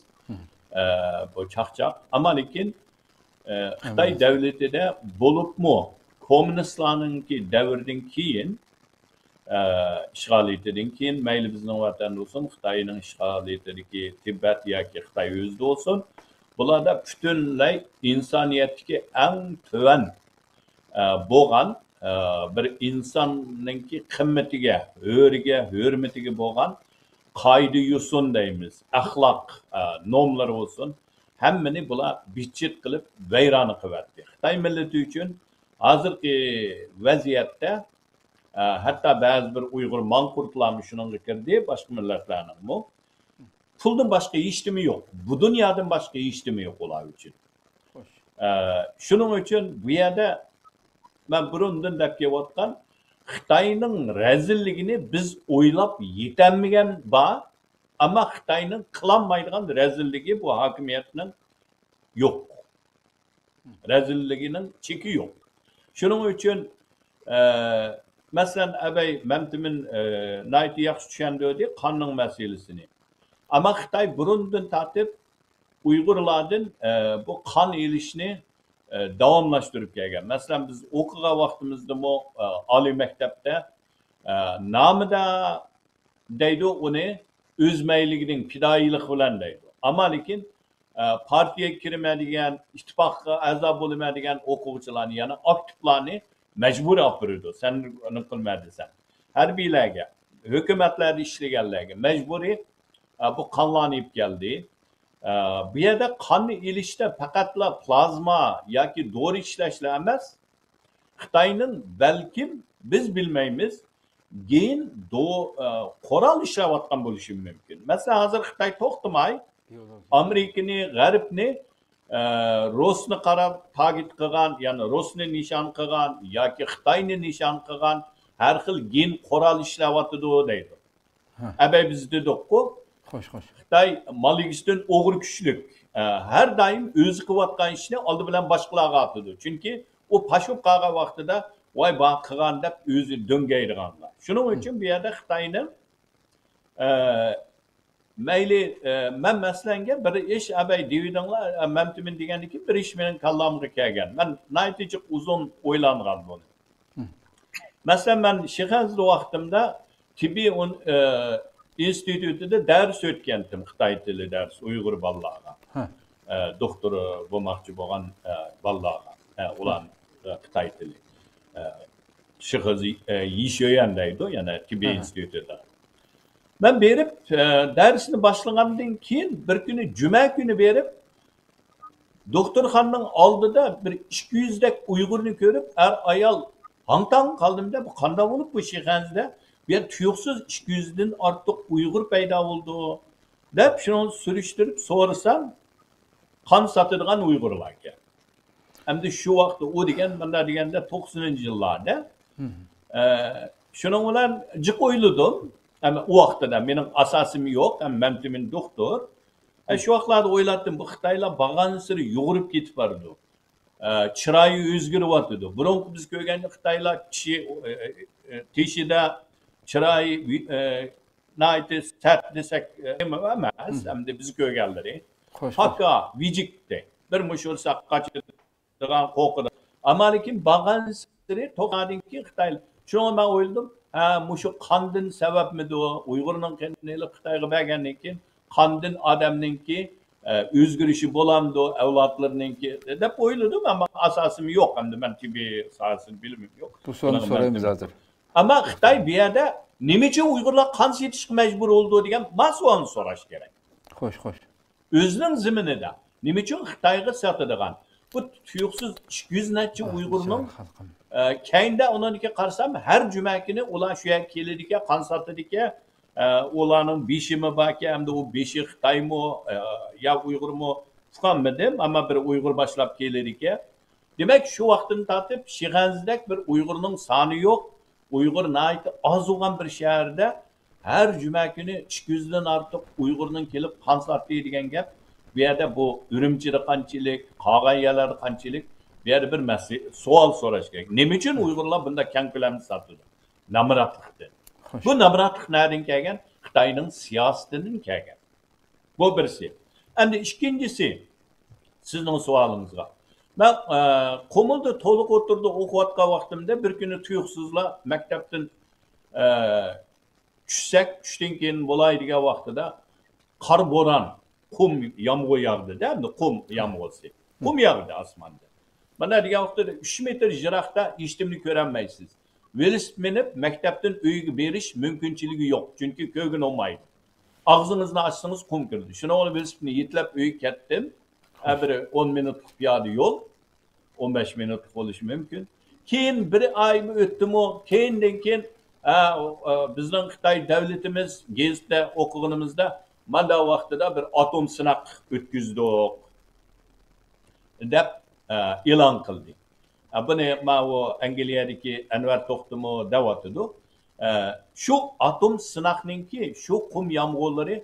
ئە، بۇ چاقچاق. ئەمما لېكىن، ئە، خىتاي دەۋلىتىدە بولۇپمۇ كوممۇنىستلارنىڭكى دەۋرىدىن كېيىن، ئە، ئىشغالىيىتىدىن كېيىن، مەيلى بىزنىڭ ۋەتەندە بولسۇن، خىتاينىڭ ئىشغالىيىتىدىكى تىبەت ياكى خىتاي ئۆزىدە بولسۇن، بۇلاردا پۈتۈنلەي ئىنسانىيەتتىكى ئەڭ تۆۋەن، ئە، بولغان، ئە، بىر ئىنساننىڭكى قىممىتىگە، ھۆرىگە، ھۆرمىتىگە بولغان قائىدە يوسۇن دەيمىز، ئەخلاق، ئە، نورمىلىرى بولسۇن، ھەممىنى بۇلار بىتچىت قىلىپ ۋەيرانە قىلىۋەتتى. خىتاي مىللىتى ئۈچۈن ھازىرقى ۋەزىيەتتە، ئە، ھەتتا بەزى بىر ئۇيغۇر ماڭقۇرتلارمۇ شۇنىڭغا كىردى، باشقا مىللەتلەرنىڭمۇ. پۇلدىن باشقا ھېچنېمە يوق. بۇ دۇنيادىن باشقا ھېچنېمە يوق ئۇلار ئۈچۈن. ئە، شۇنىڭ ئۈچۈن بۇ يەردە مەن بۇرۇندىن دەپ كېلىۋاتقان خىتاينىڭ رەزىللىكىنى بىز ئويلاپ يېتەلمىگەن بار، ئەمما خىتاينىڭ قىلالمايدىغان رەزىللىكى بۇ ھاكىمىيەتنىڭ يوق. رەزىللىكىنىڭ چېكى يوق. شۇنىڭ ئۈچۈن، ئە، مەسىلەن، ئەبەي مەمتىمىن، ئە، ناھايىتى ياخشى چۈشەندۈردى قاننىڭ مەسىلىسىنى. ئەمما خىتاي بۇرۇندىن تارتىپ ئۇيغۇرلاردىن، ئە، بۇ قان ئېلىشنى، ئە، داۋاملاشتۇرۇپ كەلگەن. مەسىلەن، بىز ئوقۇغان ۋاقتىمىزدىمۇ، ئە، ئالىي مەكتەپتە، ئە، نامىدا دەيدۇ، ئۇنى ئۆز مەيلىگىدىن پىدائىيلىق بىلەن دەيدۇ. ئەمما لېكىن، ئە، پارتىيەگە كىرىمەن دېگەن، ئىتتىپاققا ئەزا بولىمەن دېگەن ئوقۇغۇچىلارنى، يەنى ئاكتىپلارنى مەجبۇرىي ئاپىرىدۇ. سەن ئۇنى قىلما دېسەڭ. ھەربىيلەرگە، ھۆكۈمەتلەردە ئىشلىگەنلەرگە مەجبۇرىي، ئە، بۇ قانلارنى ئېلىپ كەلدى. ئە، بۇ يەردە قاننى ئېلىشتا پەقەتلا پلازما ياكى دورا ئىشلەشلا ئەمەس، خىتاينىڭ بەلكىم بىز بىلمەيمىز، گېن دو-، ئە، قورال ئىشلەۋاتقان بولۇشى مۇمكىن. مەسىلەن، ھازىر خىتاي توختىماي ئامېرىكىنى، غەربنى، ئە، روسنى قاراپ تارگېت قىلغان، يەنى روسنى نىشان قىلغان ياكى خىتاينى نىشان قىلغان ھەر خىل گېن قورال ئىشلەۋاتىدۇ دەيدۇ. ھە. ئەبەي بىز دېدۇققۇ، خوش، خوش. خىتاي مال ئىگىسىدىن ئوغرى كۈچلۈك. ئە، ھەر دائىم ئۆزى قىلىۋاتقان ئىشنى ئالدى بىلەن باشقىلارغا ئاتىدۇ. چۈنكى ئۇ پاش بولۇپ قالغان ۋاقتىدا، ۋاي، بار قىلغان دەپ ئۆزى دۆڭگەيدىغانلار. شۇنىڭ ئۈچۈن بۇ يەردە خىتاينىڭ، ئە، مەيلى، ئە، مەن مەسىلەنگە بىر ئىش ئەبەي دېۋىدىڭلار، ئە، مەمتىمىن دېگەندىن كېيىن بىر ئىش مېنىڭ كاللامغا كەلگەن. مەن ناھايىتى جىق ئۇزۇن ئويلانغان بۇنى. مەسىلەن، مەن شىخەنزىدە ۋاقتىمدا تېببىي ئۇن-، ئى، ئىنستىتۇتىدا دەرس ئۆتكەنتىم، خىتاي تىلى دەرس ئۇيغۇر بالىلارغا. ھە. ئى، دوختۇر بولماقچى بولغان، ئى، بالىلارغا. ئى، ئۇلار، ئى، خىتاي تىلى. ئى، شىخېزى، ئى، يىشۆيەن دەيدۇ، يەنە تېببىي ئىنستىتۇتىدا. مەن بېرىپ، ئى، دەرسنى باشلىغاندىن كېيىن بىر كۈنى جۈمە كۈنى بېرىپ، دوختۇرخانىنىڭ ئالدىدا بىر ئىككى يۈزدەك ئۇيغۇرنى كۆرۈپ، ئەر-ئايال ھاڭ-تاڭ قالدىم-دە، بۇ قانداق بولۇپ بۇ شىخەنزىدە؟ بۇ يەر تۇيۇقسىز ئىككى يۈزدىن ئارتۇق ئۇيغۇر پەيدا بولدى، دەپ شۇنى سۈرۈشتۈرۈپ سورىسام، قان ساتىدىغان ئۇيغۇرلاركەن. ئەمدى شۇ ۋاقىتتا ئۇ دېگەن، مۇنداق دېگەندە توقسىنىنچى يىللاردا. ئە، شۇنىڭ بىلەن جىق ئويلىدىم. ئەمما ئۇ ۋاقىتتا مېنىڭ ئاساسىم يوق، ئەمما مەمتىمىن دوختۇر. ئە، شۇ ۋاقىتلاردا ئويلاتتىم، بۇ خىتايلار بارغانسېرى يۇغۇرۇپ كېتىپ بارىدۇ. ئە، چىرايى ئۆزگىرىۋاتىدۇ. بۇرۇنقى بىز كۆرگەن خىتايلار كىشى، ئە، ئە، ئە، تېشىدا چىرايى، ئە، ناھايىتى سەت دېسەك، ئە، ئەمەس، ئەمدى بىز كۆرگەنلىرى. خوش، خوش. پاكا، ۋىجىكتى. بىر مۇش ئۇرساق قاچىدىغان، قورقىدىغان. ئەمما لېكىن بارغانسېرى توختىغاندىن كېيىن خىتاي. شۇڭا مەن ئويلىدىم، ھە، مۇشۇ قاندىن سەۋەبمىدۇ؟ ئۇيغۇرنىڭ قېنىنى ئېلىپ خىتايغا بەرگەندىن كېيىن قاندىن ئادەمنىڭكى، ئە، ئۆزگىرىشى بولامدۇ، ئەۋلادلىرىنىڭكى، دەپ ئويلىدىم، ئەمما ئاساسىم يوق. ئەمدى مەن تېببىي ساھەسىنى بىلىمىم يوق. بۇ سوئالنى سورايمىز ھازىر. ئەمما خىتاي بۇ يەردە نېمە ئۈچۈن ئۇيغۇرلار قان سېتىشقا مەجبۇر بولىدۇ دېگەن ما سوئالنى سوراش كېرەك. خوش، خوش. ئۆزىنىڭ زېمىنىدا نېمە ئۈچۈن خىتايغا ساتىدىغان؟ بۇ تۇيۇقسىز ئىككى يۈز نەچچە ئۇيغۇرنىڭ، ئە، كەينىدە ئۇنىڭدىكى قارىسام، ھەر جۈمە كۈنى ئۇلار شۇ يەرگە كېلىدىكەن، قان ساتىدىكەن. ئە، ئۇلارنىڭ بېشىمۇ باركەن، ئەمدى ئۇ بېشى خىتايمۇ، ئە، يا ئۇيغۇرمۇ، ئۇقالمىدىم، ئەمما بىر ئۇيغۇر باشلاپ كېلىدىكەن. دېمەك، شۇ ۋاقىتتىن تارتىپ شىخەنزىدەك بىر ئۇيغۇرنىڭ سانى يوق، ئۇيغۇر ناھايىتى ئاز بولغان بىر شەھەردە ھەر جۈمە كۈنى ئىككى يۈزدىن ئارتۇق ئۇيغۇرنىڭ كېلىپ قان ساتتى دېگەن گەپ. بۇ يەردە بۇ ئۈرۈمچىدە قانچىلىك، قالغان يەرلەردە قانچىلىك، بۇ يەردە بىر مەسىلە، سوئال سوراش كېرەك. نېمە ئۈچۈن ئۇيغۇرلار بۇنداق كەڭ كۆلەمدە ساتىدۇ؟ نامراتلىقتىن. خوش. بۇ نامراتلىق نەدىن كەلگەن؟ خىتاينىڭ سىياسىتىدىن كەلگەن. بۇ بىرسى. ئەمدى ئىككىنچىسى، سىزنىڭ سوئالىڭىزغا. مەن، ئە، قۇمۇلدا تولۇق ئوتتۇرىدا ئوقۇۋاتقان ۋاقتىمدا بىر كۈنى تۇيۇقسىزلا مەكتەپتىن، ئە، چۈشسەك، چۈشتىن كېيىن بولاي دېگەن ۋاقتىدا قار بوران، قۇم يامغۇر ياغدى-دە، ئەمدى قۇم يامغۇرسى. قۇم ياغدى ئاسماندا. مانا دېگەن ۋاقتىدا ئۈچ مېتىر يىراقتا ھېچنېمىنى كۆرەلمەيسىز. ۋېلىسىپىت مىنىپ مەكتەپتىن ئۆيگە بېرىش مۇمكىنچىلىكى يوق، چۈنكى كۆرگىلى بولمايدۇ. ئاغزىڭىزنى ئاچسىڭىز قۇم كىرىدۇ. شۇنىڭ بىلەن ۋېلىسىپىتنى يېتىلەپ ئۆيگە كەتتىم. ھە، بىر ئون مىنۇتلۇق پىيادە يول، ئون بەش مىنۇتلۇق بولۇشى مۇمكىن. كېيىن بىر ئايمۇ ئۆتتىمۇ، كېيىندىن كېيىن، ھە، ئۇ، ئە، بىزنىڭ خىتاي دەۋلىتىمىز گېزىتتە ئوقۇغىنىمىزدا، ماندا ۋاقتىدا بىر ئاتوم سىناق ئۆتكۈزدۇق، دەپ، ئە، ئېلان قىلدى. ئە، بۇنى ماۋۇ ئەنگلىيەدىكى ئەنۋەر توختىمۇ دەۋاتىدۇ. ئە، شۇ ئاتوم سىناقنىڭكى شۇ قۇم يامغۇرلىرى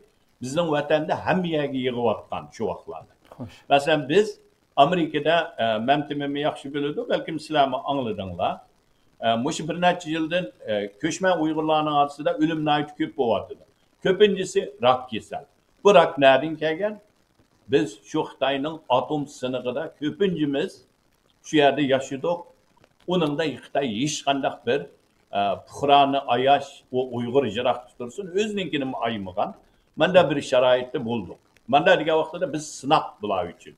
بىزنىڭ ۋەتەندە ھەممە يەرگە يېغىۋاتقان شۇ ۋاقىتلاردا. خوش. مەسىلەن، بىز ئامېرىكىدا، ئە، مەمتىمىمۇ ياخشى بىلىدۇ، بەلكىم سىلەرمۇ ئاڭلىدىڭلار. ئە، مۇشۇ بىر نەچچە يىلدىن، ئە، كۆچمەن ئۇيغۇرلارنىڭ ئارىسىدا ئۆلۈم ناھايىتى كۆپ بولۇۋاتىدۇ. كۆپىنچىسى راك كېسەل. بۇ راك نەدىن كەلگەن؟ بىز شۇ خىتاينىڭ ئاتوم سىنىقىدا كۆپىنچىمىز شۇ يەردە ياشىدۇق. ئۇنىڭدا خىتاي ھېچقانداق بىر، ئە، پۇقرانى ئاياش، ئۇ ئۇيغۇر يىراقتا تۇرسۇن، ئۆزىنىڭكىنىمۇ ئايىمىغان. ماندا بىر شارائىتتا بولدۇق. ماندا دېگەن ۋاقتىدا بىز سىناق بۇلار ئۈچۈن.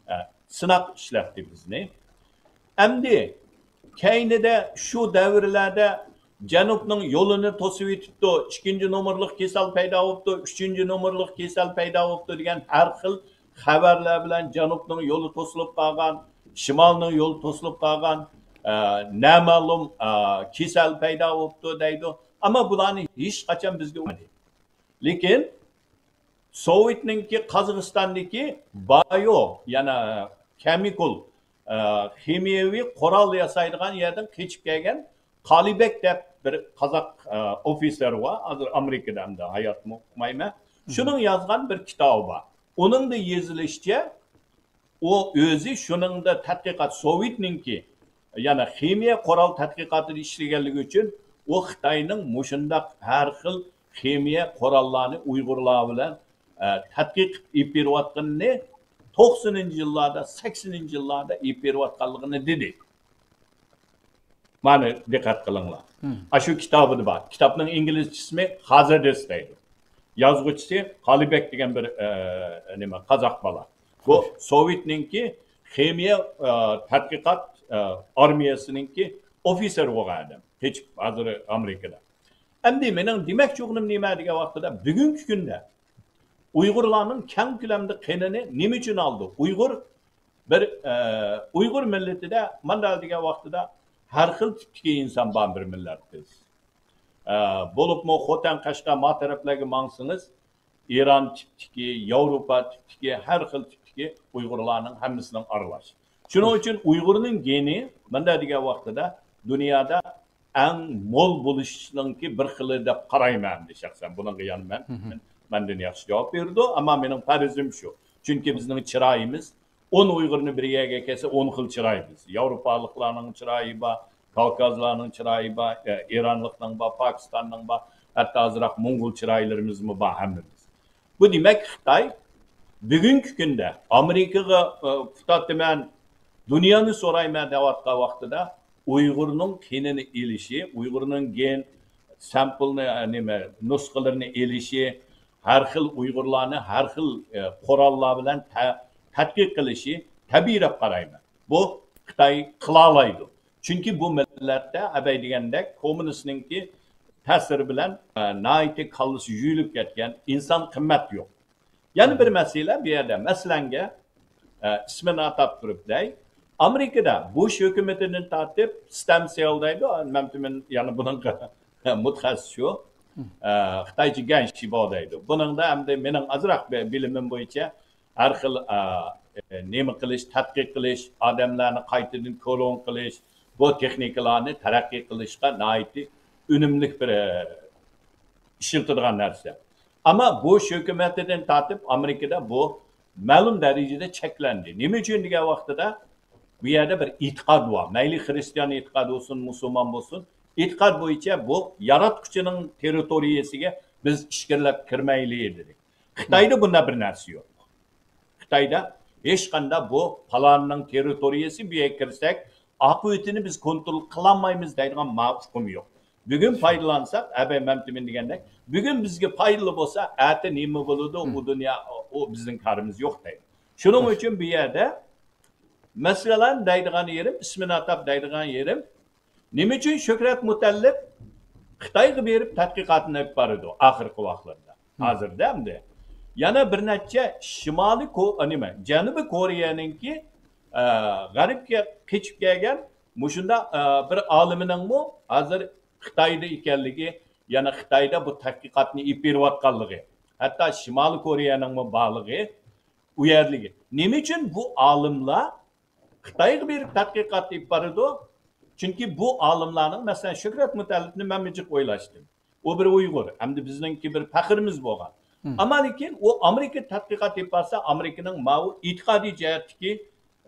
ئە، سىناق ئىشلەتتى بىزنى. ئەمدى كەينىدە شۇ دەۋرلەردە جەنۇبنىڭ يولىنى توسۇۋېتىپتۇ، ئىككىنچى نومۇرلۇق كېسەل پەيدا بوپتۇ، ئۈچىنچى نومۇرلۇق كېسەل پەيدا بوپتۇ دېگەن ھەر خىل خەۋەرلەر بىلەن جەنۇبنىڭ يولى توسۇلۇپ قالغان، شىمالنىڭ يولى توسۇلۇپ قالغان، ئە، نامەلۇم، ئە، كېسەل پەيدا بوپتۇ دەيدۇ. ئەمما بۇلارنى ھېچقاچان بىزگە ئۇقمىدى. لېكىن سوۋېتنىڭكى قازاقىستاندىكى بايو، يەنى كېمىكال، ئە، خىمىيەۋى قورال ياسايدىغان يەردىن قېچىپ كەلگەن قالىبەك دەپ بىر قازاق، ئە، ئوفىتسېر بار، ھازىر ئامېرىكىدا ئەمدى ھاياتمۇ ئۇقمايمەن. شۇنىڭ يازغان بىر كىتابى بار. ئۇنىڭدا يېزىلىشىچە، ئۇ ئۆزى شۇنىڭدا تەتقىقات، سوۋېتنىڭكى، يەنى خىمىيە قورال تەتقىقاتىدا ئىشلىگەنلىكى ئۈچۈن، ئۇ خىتاينىڭ مۇشۇنداق ھەر خىل خىمىيە قوراللارنى ئۇيغۇرلار بىلەن، ئە، تەتقىق قىلىپ ئېلىپ بېرىۋاتقىنىنى توقسىنىنچى يىللاردا، سەكسىنىنچى يىللاردا ئېلىپ بېرىۋاتقانلىقىنى دېدى. مانا دىققەت قىلىڭلار. ئاشۇ كىتابىدا بار. كىتابنىڭ ئىنگلىزچە ئىسمى خازېدېس دەيدۇ. يازغۇچىسى قالىبەك دېگەن بىر، ئە، نېمە، قازاق بالا. بۇ سوۋېتنىڭكى خىمىيە، ئە، تەتقىقات، ئە، ئارمىيەسىنىڭكى ئوفىتسېر بولغان ئادەم. قېچىپ ھازىر ئامېرىكىدا. ئەمدى مېنىڭ دېمەكچى بولغىنىم نېمە دېگەن ۋاقتىدا، بۈگۈنكى كۈندە ئۇيغۇرلارنىڭ كەڭ كۆلەمدە قېنىنى نېمە ئۈچۈن ئالدى؟ ئۇيغۇر بىر، ئە، ئۇيغۇر مىللىتىدە مانداق دېگەن ۋاقتىدا ھەر خىل تىپتىكى ئىنسان بار بىر مىللەت بىز. ئە، بولۇپمۇ خوتەن، قەشقەر، ما تەرەپلەرگە ماڭسىڭىز، ئىران تىپتىكى، ياۋروپا تىپتىكى، ھەر خىل تىپتىكى ئۇيغۇرلارنىڭ ھەممىسىنىڭ ئارىلاشقان. شۇنىڭ ئۈچۈن ئۇيغۇرنىڭ گېنى مانداق دېگەن ۋاقتىدا دۇنيادا ئەڭ مول بولۇشنىڭكى بىر خىلى دەپ قارايمەن ئەمدى شەخسەن. بۇنىڭغا يەنە مەن، مەندىن ياخشى جاۋاب بېرىدۇ، ئەمما مېنىڭ پەرىزىم شۇ. چۈنكى بىزنىڭ چىرايىمىز، ئون ئۇيغۇرنى بىر يەرگە كەلسە، ئون خىل چىراي بىز. ياۋروپالىقلارنىڭ چىرايى بار، كاۋكازلارنىڭ چىرايى بار، ئە، ئىرانلىقنىڭ بار، پاكىستاننىڭ بار، ھەتتا ئازراق موڭغۇل چىرايلىرىمىزمۇ بار ھەممىمىز. بۇ دېمەك، خىتاي بۈگۈنكى كۈندە ئامېرىكىغا، ئە، پۇت ئاتىمەن، دۇنيانى سورايمەن دەۋاتقان ۋاقتىدا، ئۇيغۇرنىڭ قېنىنى ئېلىشى، ئۇيغۇرنىڭ گېن سامپلنى، ئە، نېمە، نۇسخىلىرىنى ئېلىشى، ھەر خىل ئۇيغۇرلارنى ھەر خىل، ئە، قوراللار بىلەن تە-، تەتقىق قىلىشى تەبىئىي دەپ قارايمەن. بۇ خىتاي قىلالايدۇ. چۈنكى بۇ مىللەتتە ئەبەي دېگەندەك كوممۇنىستنىڭكى تەسىرى بىلەن، ئە، ناھايىتى كاللىسى يۇيۇلۇپ كەتكەن ئىنسان قىممەت يوق. يەنە بىر مەسىلە بۇ يەردە، مەسىلەنگە، ئە، ئىسمىنى ئاتاپ تۇرۇپ دەي، ئامېرىكىدا بۇش ھۆكۈمىتىدىن تارتىپ ستېم سېل دەيدۇ، مەمتىمىن يەنە بۇنىڭغا مۇتەخەسسىس شۇ. ئە، خىتايچە گەنشىباۋ دەيدۇ. بۇنىڭدا ئەمدى مېنىڭ ئازراق بىلىمىم بويىچە ھەر خىل، ئە، نېمە قىلىش، تەتقىق قىلىش، ئادەملەرنى قايتىدىن كلون قىلىش، بۇ تېخنىكىلارنى تەرەققىي قىلىشقا ناھايىتى ئۈنۈملۈك بىر، ئە، ئىشلىتىدىغان نەرسە. ئەمما بۇش ھۆكۈمىتىدىن تارتىپ ئامېرىكىدا بۇ مەلۇم دەرىجىدە چەكلەندى. نېمە ئۈچۈن دېگەن ۋاقتىدا، بۇ يەردە بىر ئېتىقاد بار. مەيلى خرىستىيان ئېتىقادى بولسۇن، مۇسۇلمان بولسۇن، ئېتىقاد بويىچە بۇ ياراتقۇچىنىڭ تېررىتورىيەسىگە بىز ئىچكىرىلەپ كىرمەيلى دېدى. خىتايدا بۇنداق بىر نەرسە يوق. خىتايدا ھېچقانداق بۇ پالاننىڭ تېررىتورىيەسى، بۇ يەرگە كىرسەك، ئاقىۋىتىنى بىز كونترول قىلالمايمىز دەيدىغان ما-، ئۇقۇم يوق. بۈگۈن پايدىلانساق، ئەبەي مەمتىمىن دېگەندەك، بۈگۈن بىزگە پايدىلىق بولسا، ئەتە نېمە بولىدۇ، ئۇ دۇنيا، ئۇ بىزنىڭ كارىمىز يوق دەيدۇ. شۇنىڭ ئۈچۈن بۇ يەردە، مەسىلەن، دەيدىغان يېرىم، ئىسمىنى ئاتاپ دەيدىغان يېرىم، نېمە ئۈچۈن شۆھرەت مۇتەللىپ خىتايغا بېرىپ تەتقىقاتنى ئېلىپ بارىدۇ ئاخىرقى ۋاقىتلاردا؟ ھازىردا ئەمدى يەنە بىر نەچچە شىمالىي كو-، نېمە، جەنۇبىي كورېيەنىڭكى، ئە، غەربكە قېچىپ كەلگەن مۇشۇنداق، ئە، بىر ئالىمىنىڭمۇ ھازىر خىتايدا ئىكەنلىكى، يەنە خىتايدا بۇ تەتقىقاتنى ئېلىپ بېرىۋاتقانلىقى، ھەتتا شىمالىي كورېيەنىڭمۇ بارلىقى، ئۇ يەرلىكى. نېمە ئۈچۈن بۇ ئالىملار خىتايغا بېرىپ تەتقىقات ئېلىپ بارىدۇ؟ چۈنكى بۇ ئالىملارنىڭ، مەسىلەن، شۆھرەت مۇتەللىپنى مەنمۇ جىق ئويلاشتىم. ئۇ بىر ئۇيغۇر، ئەمدى بىزنىڭكى بىر پەخرىمىز بولغان. ئەمما لېكىن ئۇ ئامېرىكا تەتقىقات ئېلىپ بارسا، ئامېرىكىنىڭ ماۋۇ ئېتىقادىي جەھەتتىكى،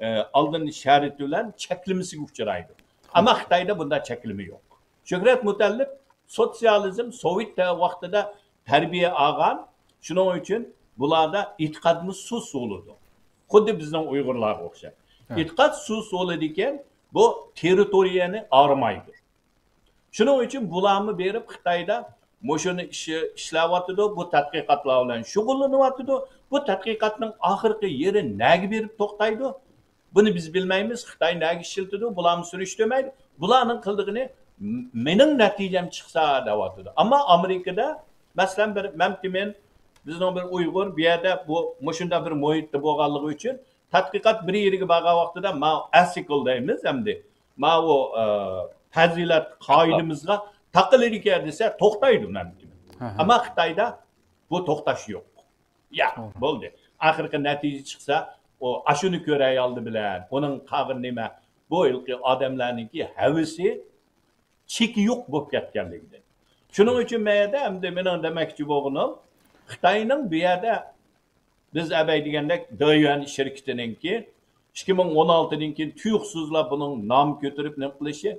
ئە، ئالدىن شەرتى بىلەن چەكلىمىسىگە ئۇچرايدۇ. ئەمما خىتايدا بۇنداق چەكلىمە يوق. شۆھرەت مۇتەللىپ سوتسىيالىزم، سوۋېت ۋاقتىدا تەربىيە ئالغان، شۇنىڭ ئۈچۈن بۇلاردا ئېتىقادمۇ سۇس بولىدۇ. خۇددى بىزنىڭ ئۇيغۇرلارغا ئوخشاش. ئېتىقاد سۇس بولىدىكەن، بۇ تېررىتورىيەنى ئايرىمايدۇ. شۇنىڭ ئۈچۈن بۇلارمۇ بېرىپ خىتايدا مۇشۇنى ئىشى، ئىشلەۋاتىدۇ، بۇ تەتقىقاتلار بىلەن شۇغۇللىنىۋاتىدۇ. بۇ تەتقىقاتنىڭ ئاخىرقى يېرى نەگە بېرىپ توختايدۇ؟ بۇنى بىز بىلمەيمىز. خىتاي نەگە ئىشلىتىدۇ؟ بۇلارمۇ سۈرۈشتۈرمەيدۇ. بۇلارنىڭ قىلىدىغىنى م-، مېنىڭ نەتىجەم چىقسا دەۋاتىدۇ. ئەمما ئامېرىكىدا، مەسىلەن، بىر مەمتىمىن، بىزنىڭ بىر ئۇيغۇر بۇ يەردە بۇ، مۇشۇنداق بىر مۇھىتتا بولغانلىقى ئۈچۈن تەتقىقات بىر يېرىگە بارغان ۋاقتىدا، ماۋۇ ئەسىكىل دەيمىز ئەمدى، ماۋۇ، ئە، پەزىلەت قائىدىمىزغا تاقىلىدىكەن دېسە، توختايدۇ مەمتىمىن. ئەمما خىتايدا بۇ توختاش يوق. يا، بولدى. ئاخىرقى نەتىجە چىقسا، ئۇ ئاشۇنى كۆرەي ئالدى بىلەن، ئۇنىڭ قالغىنى نېمە؟ بۇ ھېلىقى ئادەملەرنىڭكى ھەۋىسى چېكى يوق بولۇپ كەتكەنلىكىدىن. شۇنىڭ ئۈچۈن مەن يەردە ئەمدى مېنىڭ دېمەكچى بولغىنىم، خىتاينىڭ بۇ يەردە بىز ئەبەي دېگەندەك دېيۈەن شىركىتىنىڭكى ئىككى مىڭ ئون ئالتىدىن كېيىن تۇيۇقسىزلا بۇنىڭ نام كۆتۈرۈپ نېمە قىلىشى،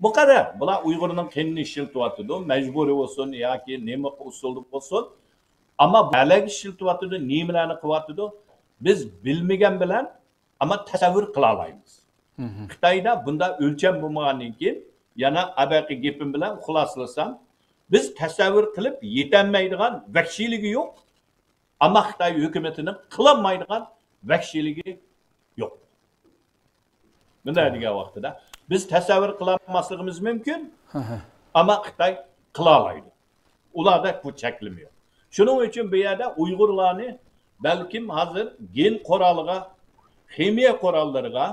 مۇقەررەر، بۇلار ئۇيغۇرنىڭ قېنىنى ئىشلىتىۋاتىدۇ، مەجبۇرىي بولسۇن ياكى نېمە ئۇسۇلدا بولسۇن. ئەمما نەلەرگە ئىشلىتىۋاتىدۇ، نېمىلەرنى قىلىۋاتىدۇ، بىز بىلمىگەن بىلەن، ئەمما تەسەۋۋۇر قىلالايمىز. خىتايدا بۇنداق ئۆلچەم بولمىغاندىن كېيىن، يەنە ئەبەقى گېپىم بىلەن خۇلاسىلىسام، بىز تەسەۋۋۇر قىلىپ يېتەلمەيدىغان ۋەھشىيلىكى يوق، ئەمما خىتاي ھۆكۈمىتىنىڭ قىلالمايدىغان ۋەھشىيلىكى يوق. مۇنداق دېگەن ۋاقتىدا، بىز تەسەۋۋۇر قىلالماسلىقىمىز مۇمكىن، ئەمما خىتاي قىلالايدۇ. ئۇلاردا بۇ چەكلىمە يوق. شۇنىڭ ئۈچۈن بۇ يەردە ئۇيغۇرلارنى بەلكىم ھازىر گېن قورالىغا، خىمىيە قوراللىرىغا،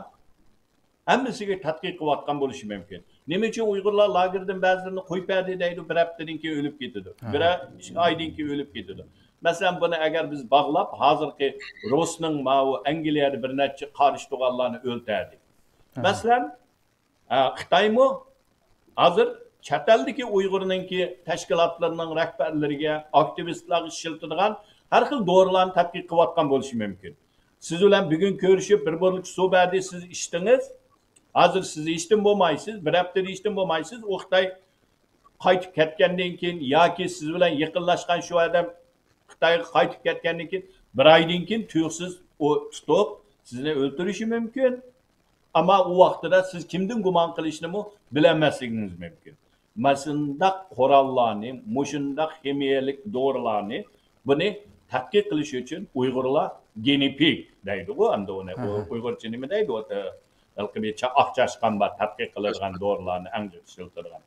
ھەممىسىگە تەتقىق قىلىۋاتقان بولۇشى مۇمكىن. نېمە ئۈچۈن ئۇيغۇرلار لاگېردىن بەزىلىرىنى قويۇپ بەردى دەيدۇ، بىر ھەپتىدىن كېيىن ئۆلۈپ كېتىدۇ. بىرەر ئىككى ئايدىن كېيىن ئۆلۈپ كېتىدۇ. مەسىلەن، بۇنى ئەگەر بىز باغلاپ، ھازىرقى روسنىڭ ماۋۇ ئەنگلىيەدە بىر نەچچە قارشى تۇرغانلارنى ئۆلتۈردى. مەسىلەن، ئە، خىتايمۇ ھازىر چەت ئەلدىكى ئۇيغۇرنىڭكى تەشكىلاتلىرىنىڭ رەھبەرلىرىگە، ئاكتىۋىستلارغا ئىشلىتىدىغان ھەر خىل دورىلارنى تەتقىق قىلىۋاتقان بولۇشى مۇمكىن. سىز بىلەن بۈگۈن كۆرۈشۈپ، بىر بوتۇلكا سۇ بەردى، سىز ئىچتىڭىز. ھازىر سىز ھېچنېمە بولمايسىز، بىر ھەپتىدە ھېچنېمە بولمايسىز. ئۇ خىتاي قايتىپ كەتكەندىن كېيىن ياكى سىز بىلەن يېقىنلاشقان شۇ ئادەم خىتايغا قايتىپ كەتكەندىن كېيىن، بىر ئايدىن كېيىن تۇيۇقسىز ئۇ تۇتۇپ، سىزنى ئۆلتۈرۈشى مۇمكىن. ئەمما ئۇ ۋاقتىدا سىز كىمدىن گۇمان قىلىشنىمۇ بىلەلمەسلىكىڭىز مۇمكىن. مۇشۇنداق قوراللارنى، مۇشۇنداق خىمىيەلىك دورىلارنى، بۇنى تەتقىق قىلىش ئۈچۈن ئۇيغۇرلار گىنىپىگ دەيدىغۇ، ئەمدى ئۇنى ئۇ-، ئۇيغۇرچە نېمە دەيدۇ؟ ئۇ ھېلىقى بىر چا-، ئاق چاشقان بار، تەتقىق قىلىدىغان دورىلارنى ئەڭ جىق ئىشلىتىدىغان.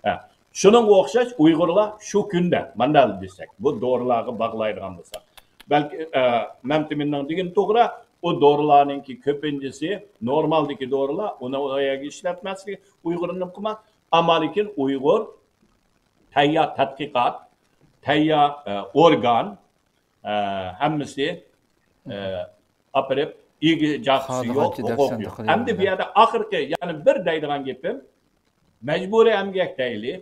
ھە، شۇنىڭغا ئوخشاش ئۇيغۇرلار شۇ كۈندە، مانداق دېسەك، بۇ دورىلارغا باغلايدىغان بولساق، بەلكى، ئە، مەمتىمىننىڭ دېگىنى توغرا، ئۇ دورىلارنىڭكى كۆپىنچىسى نورمالدىكى دورىلار، ئۇنى ئۇ يەرگە ئىشلەتمەسلىك، ئۇيغۇرنى قىلما، ئەمما لېكىن ئۇيغۇر تەييار تەتقىقات، تەييار، ئە، ئورگان، ئە، ھەممىسى، ئە، ئاپىرىپ، ئىگە جاقىسى يوق، ھوقۇقى يوق. ئەمدى بۇ يەردە ئاخىرقى، يەنە بىر دەيدىغان گېپىم، مەجبۇرىي ئەمگەك دەيلى،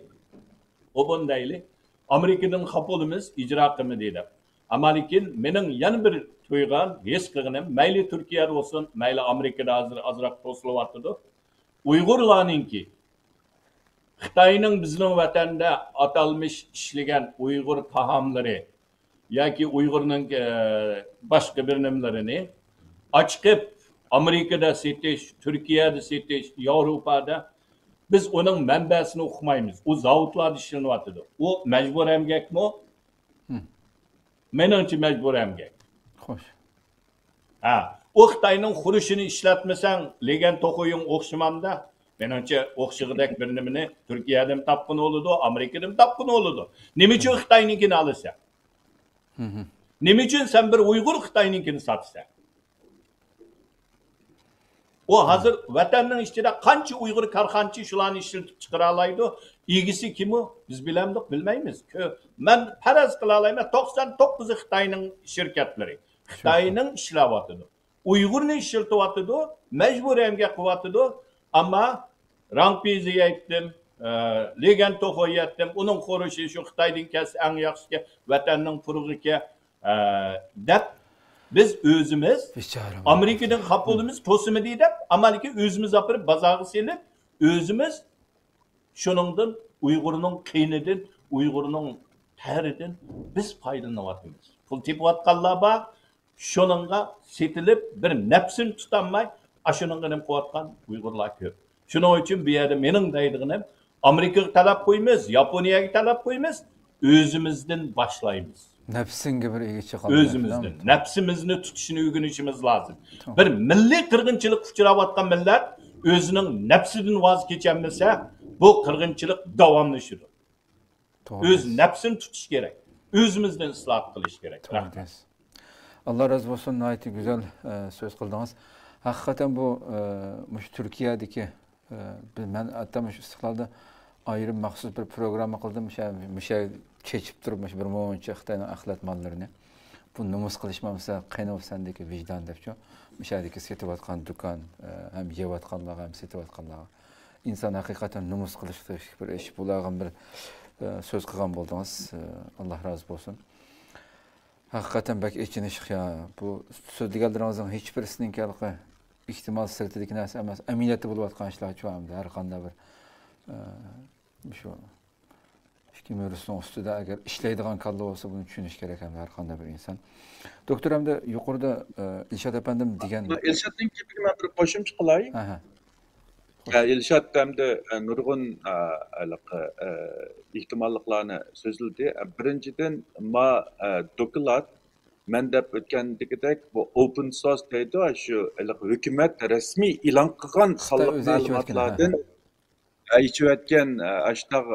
ئوبۇن دەيلى، ئامېرىكىدىن خاپا بولىمىز، ئىجرا قىلمىدى دەپ. ئەمما لېكىن مېنىڭ يەنە بىر تۇيغان، ھېس قىلغىنىم، مەيلى تۈركىيەدە بولسۇن، مەيلى ئامېرىكىدا ھازىر ئازراق توسۇلۇۋاتىدۇ. ئۇيغۇرلارنىڭكى خىتاينىڭ بىزنىڭ ۋەتەندە ئاتالمىش ئىشلىگەن ئۇيغۇر تائاملىرى ياكى ئۇيغۇرنىڭ، ئە، باشقا بىر نېمىلىرىنى ئاچىقىپ، ئامېرىكىدا سېتىش، تۈركىيەدە سېتىش، ياۋروپادا، بىز ئۇنىڭ مەنبەسىنى ئۇقمايمىز. ئۇ زاۋۇتلاردا ئىشلىنىۋاتىدۇ. ئۇ مەجبۇرىي ئەمگەكمۇ؟ مېنىڭچە مەجبۇرىي ئەمگەك. خوش. ھە، ئۇ خىتاينىڭ خۇرۇچىنى ئىشلەتمىسەڭ، لېگەن توخۇيۇڭ ئوخشىمامدا؟ مېنىڭچە ئوخشىغۇدەك بىر نېمىنى تۈركىيەدىن تاپقىلى بولىدۇ، ئامېرىكىدىن تاپقىلى بولىدۇ. نېمە ئۈچۈن خىتاينىڭكىنى ئالىسەن؟ نېمە ئۈچۈن سەن بىر ئۇيغۇر خىتاينىڭكىنى ساتىسەن؟ ئۇ ھازىر ۋەتەننىڭ ئىچىدە قانچە ئۇيغۇر كارخانىچى شۇلارنى ئىشلىتىپ چىقىرالايدۇ؟ ئىگىسى كىم ئۇ؟ بىز بىلەمدۇق؟ بىلمەيمىز. كۆ-، مەن پەرەز قىلالايمەن، توقسان توققۇزى خىتاينىڭ شىركەتلىرى. خىتاينىڭ ئىشلەۋاتىدۇ. ئۇيغۇرنى ئىشلىتىۋاتىدۇ، مەجبۇرىي ئەمگەك قىلىۋاتىدۇ. ئەمما رامپىزى ئېيتتىم، ئە، لىگەن توخۇ ئېيتتىم، ئۇنىڭ خورۇشى شۇ خىتايدىن كەلسە ئەڭ ياخشىكەن، ۋەتەننىڭ پۇرىقىكەن، ئە، دەپ بىز ئۆزىمىز بىچارە ئامېرىكىدىن خاپا بولىمىز، توسۇمىدى دەپ، ئەمما لېكىن ئۆزىمىز ئاپىرىپ بازارغا سېلىپ، ئۆزىمىز شۇنىڭدىن ئۇيغۇرنىڭ قېنىدىن، ئۇيغۇرنىڭ تەرىدىن بىز پايدىلىنىۋاتىمىز. پۇل تېپىۋاتقانلار بار، شۇنىڭغا سېتىلىپ، بىر نەپسىنى تۇتالماي، ئاشۇنىڭغا نېمە قىلىۋاتقان ئۇيغۇرلار كۆپ. شۇنىڭ ئۈچۈن بۇ يەردە مېنىڭ دەيدىغىنىم، ئامېرىكىغا تەلەپ قويىمىز، ياپونىيەگە تەلەپ قويىمىز، ئۆزىمىزدىن باشلايمىز. نەپسىڭگە بىر ئىگە چىقالمايسەن. ئۆزىمىزدىن، نەپسىمىزنى تۇتۇشنى ئۆگىنىشىمىز لازىم. توغرا. بىر مىللىي قىرغىنچىلىققا ئۇچراۋاتقان مىللەت ئۆزىنىڭ نەپسىدىن ۋاز كېچەلمىسە، بۇ قىرغىنچىلىق داۋاملىشىدۇ. توغرا ئۆز دەيسىز. نەپسىنى تۇتۇش كېرەك. ئۆزىمىزدىن ئىسلاھات قىلىش كېرەك. توغرا رەھمەت. دەيسىز. ئاللا رازى بولسۇن، ناھايىتى گۈزەل، ئە، سۆز قىلدىڭىز. ھەقىقەتەن بۇ، ئە، مۇشۇ تۈركىيەدىكى، ئە، بىز، مەن ھەتتا مۇشۇ ئىستىقلالدا ئايرىم مەخسۇس بىر پروگرامما قىلدىم. مۇشۇ، مۇشۇ چېچىپ تۇرۇپ، مۇشۇ بىر مۇنچە خىتاينىڭ ئەخلەت ماللىرىنى. بۇ نومۇس قىلىشمامسا، قېنى سەندىكى ۋىجدان دەپچۇ. مۇشۇ يەردىكى سېتىۋاتقان دۇكان، ئە، ھەم يەۋاتقانلارغا، ھەم سېتىۋاتقانلارغا. ئىنسان ھەقىقەتەن نومۇس قىلىشلىق بىر ئىش. بۇلارغا بىر، ئە، سۆز قىلغان بولدىڭىز. ئە، ئاللا رازى بولسۇن. ھەقىقەتەن بەك ئېچىنىشلىق يا. بۇ سۆزلىگەنلىرىڭىزنىڭ ھېچ بىرسىنىڭكى ھېلىقى ئېھتىمال سىرتىدىكى نەرسە ئەمەس. ئەمەلىيەتتە بولۇۋاتقان ئىشلار شۇ ھەمدە ھەر قانداق بىر، ئە، شۇ ئىككى مۈرىسىنىڭ ئۈستىدە ئەگەر ئىشلەيدىغان كاللا بولسا، بۇنى چۈشىنىش كېرەك ھەمدە ھەر قانداق بىر ئىنسان. دوكتور ھەمدە يۇقىرىدا، ئە، ئىلشات ئەپەندىم دېگەن. ئىلشاتنىڭ گېپىگە مەن بىر قوشۇمچە قىلاي. ئەھە. ئە، ئىلشات ھەمدە، ئە، نۇرغۇن، ئە، ھېلىقى، ئە، ئېھتىماللىقلارنى سۆزلىدى. ئە، بىرىنچىدىن، ما، ئە، دوكلات مەن دەپ ئۆتكەندىكىدەك بۇ ئوپېن سورس دەيدۇ، شۇ ھېلىقى ھۆكۈمەت رەسمىي ئېلان قىلغان خىتاي سانلىق ئۆزى ئېچىۋەتكەن، مەلۇماتلاردىن، ھە. ئە، ئېچىۋەتكەن، ئە، ئاشۇنداق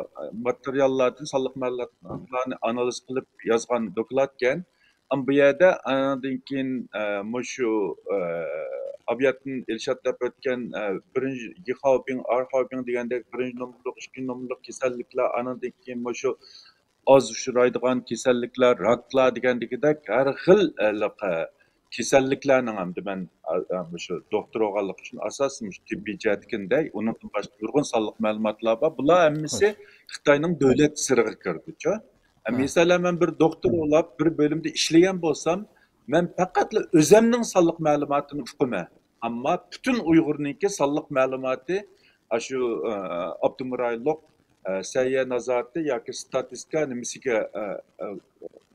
ماتېرىياللاردىن سانلىق مەلۇماتلارنى ئانالىز قىلىپ يازغان دوكلاتكەن. ئەمما بۇ يەردە ئانىڭدىن كېيىن، ئە، مۇشۇ، ئە، ئابياتتىن ئىلشات دەپ ئۆتكەن، ئە، بىرىنچى يىخاۋبىڭ، ئارخاۋبىڭ دېگەندەك بىرىنچى نومۇرلۇق، ئىككىنچى نومۇرلۇق كېسەللىكلەر، ئانىڭدىن كېيىن مۇشۇ ئاز ئۇچرايدىغان كېسەللىكلەر، راكلار دېگەندىكىدەك ھەر خىل، ئە، ھېلىقى كېسەللىكلەرنىڭ ھەمدە مەن، ئە، ئە، مۇشۇ دوختۇر بولغانلىقى ئۈچۈن ئاساسەن مۇشۇ تېببىي جەھەتتىكىنى دەي، ئۇنىڭدىن باشقا نۇرغۇن سانلىق مەلۇماتلار بار. بۇلار ھەممىسى خوش. خىتاينىڭ دۆلەت سىرىغا كىرىدۇچۇ. ئە، ھە. مىسالەن، مەن بىر دوختۇر بولاپ، بىر بۆلۈمدە ئىشلىگەن بولسام، مەن پەقەتلا ئۆزەمنىڭ سانلىق مەلۇماتىنى ئۇقىمەن. ئەمما پۈتۈن ئۇيغۇرنىڭكى سانلىق مەلۇماتى ئاشۇ، ئە، ئاپتونوم رايونلۇق، ئە، سەھىيە نازارىتى ياكى ستاتىستىكا نېمىسىگە، ئە، ئە،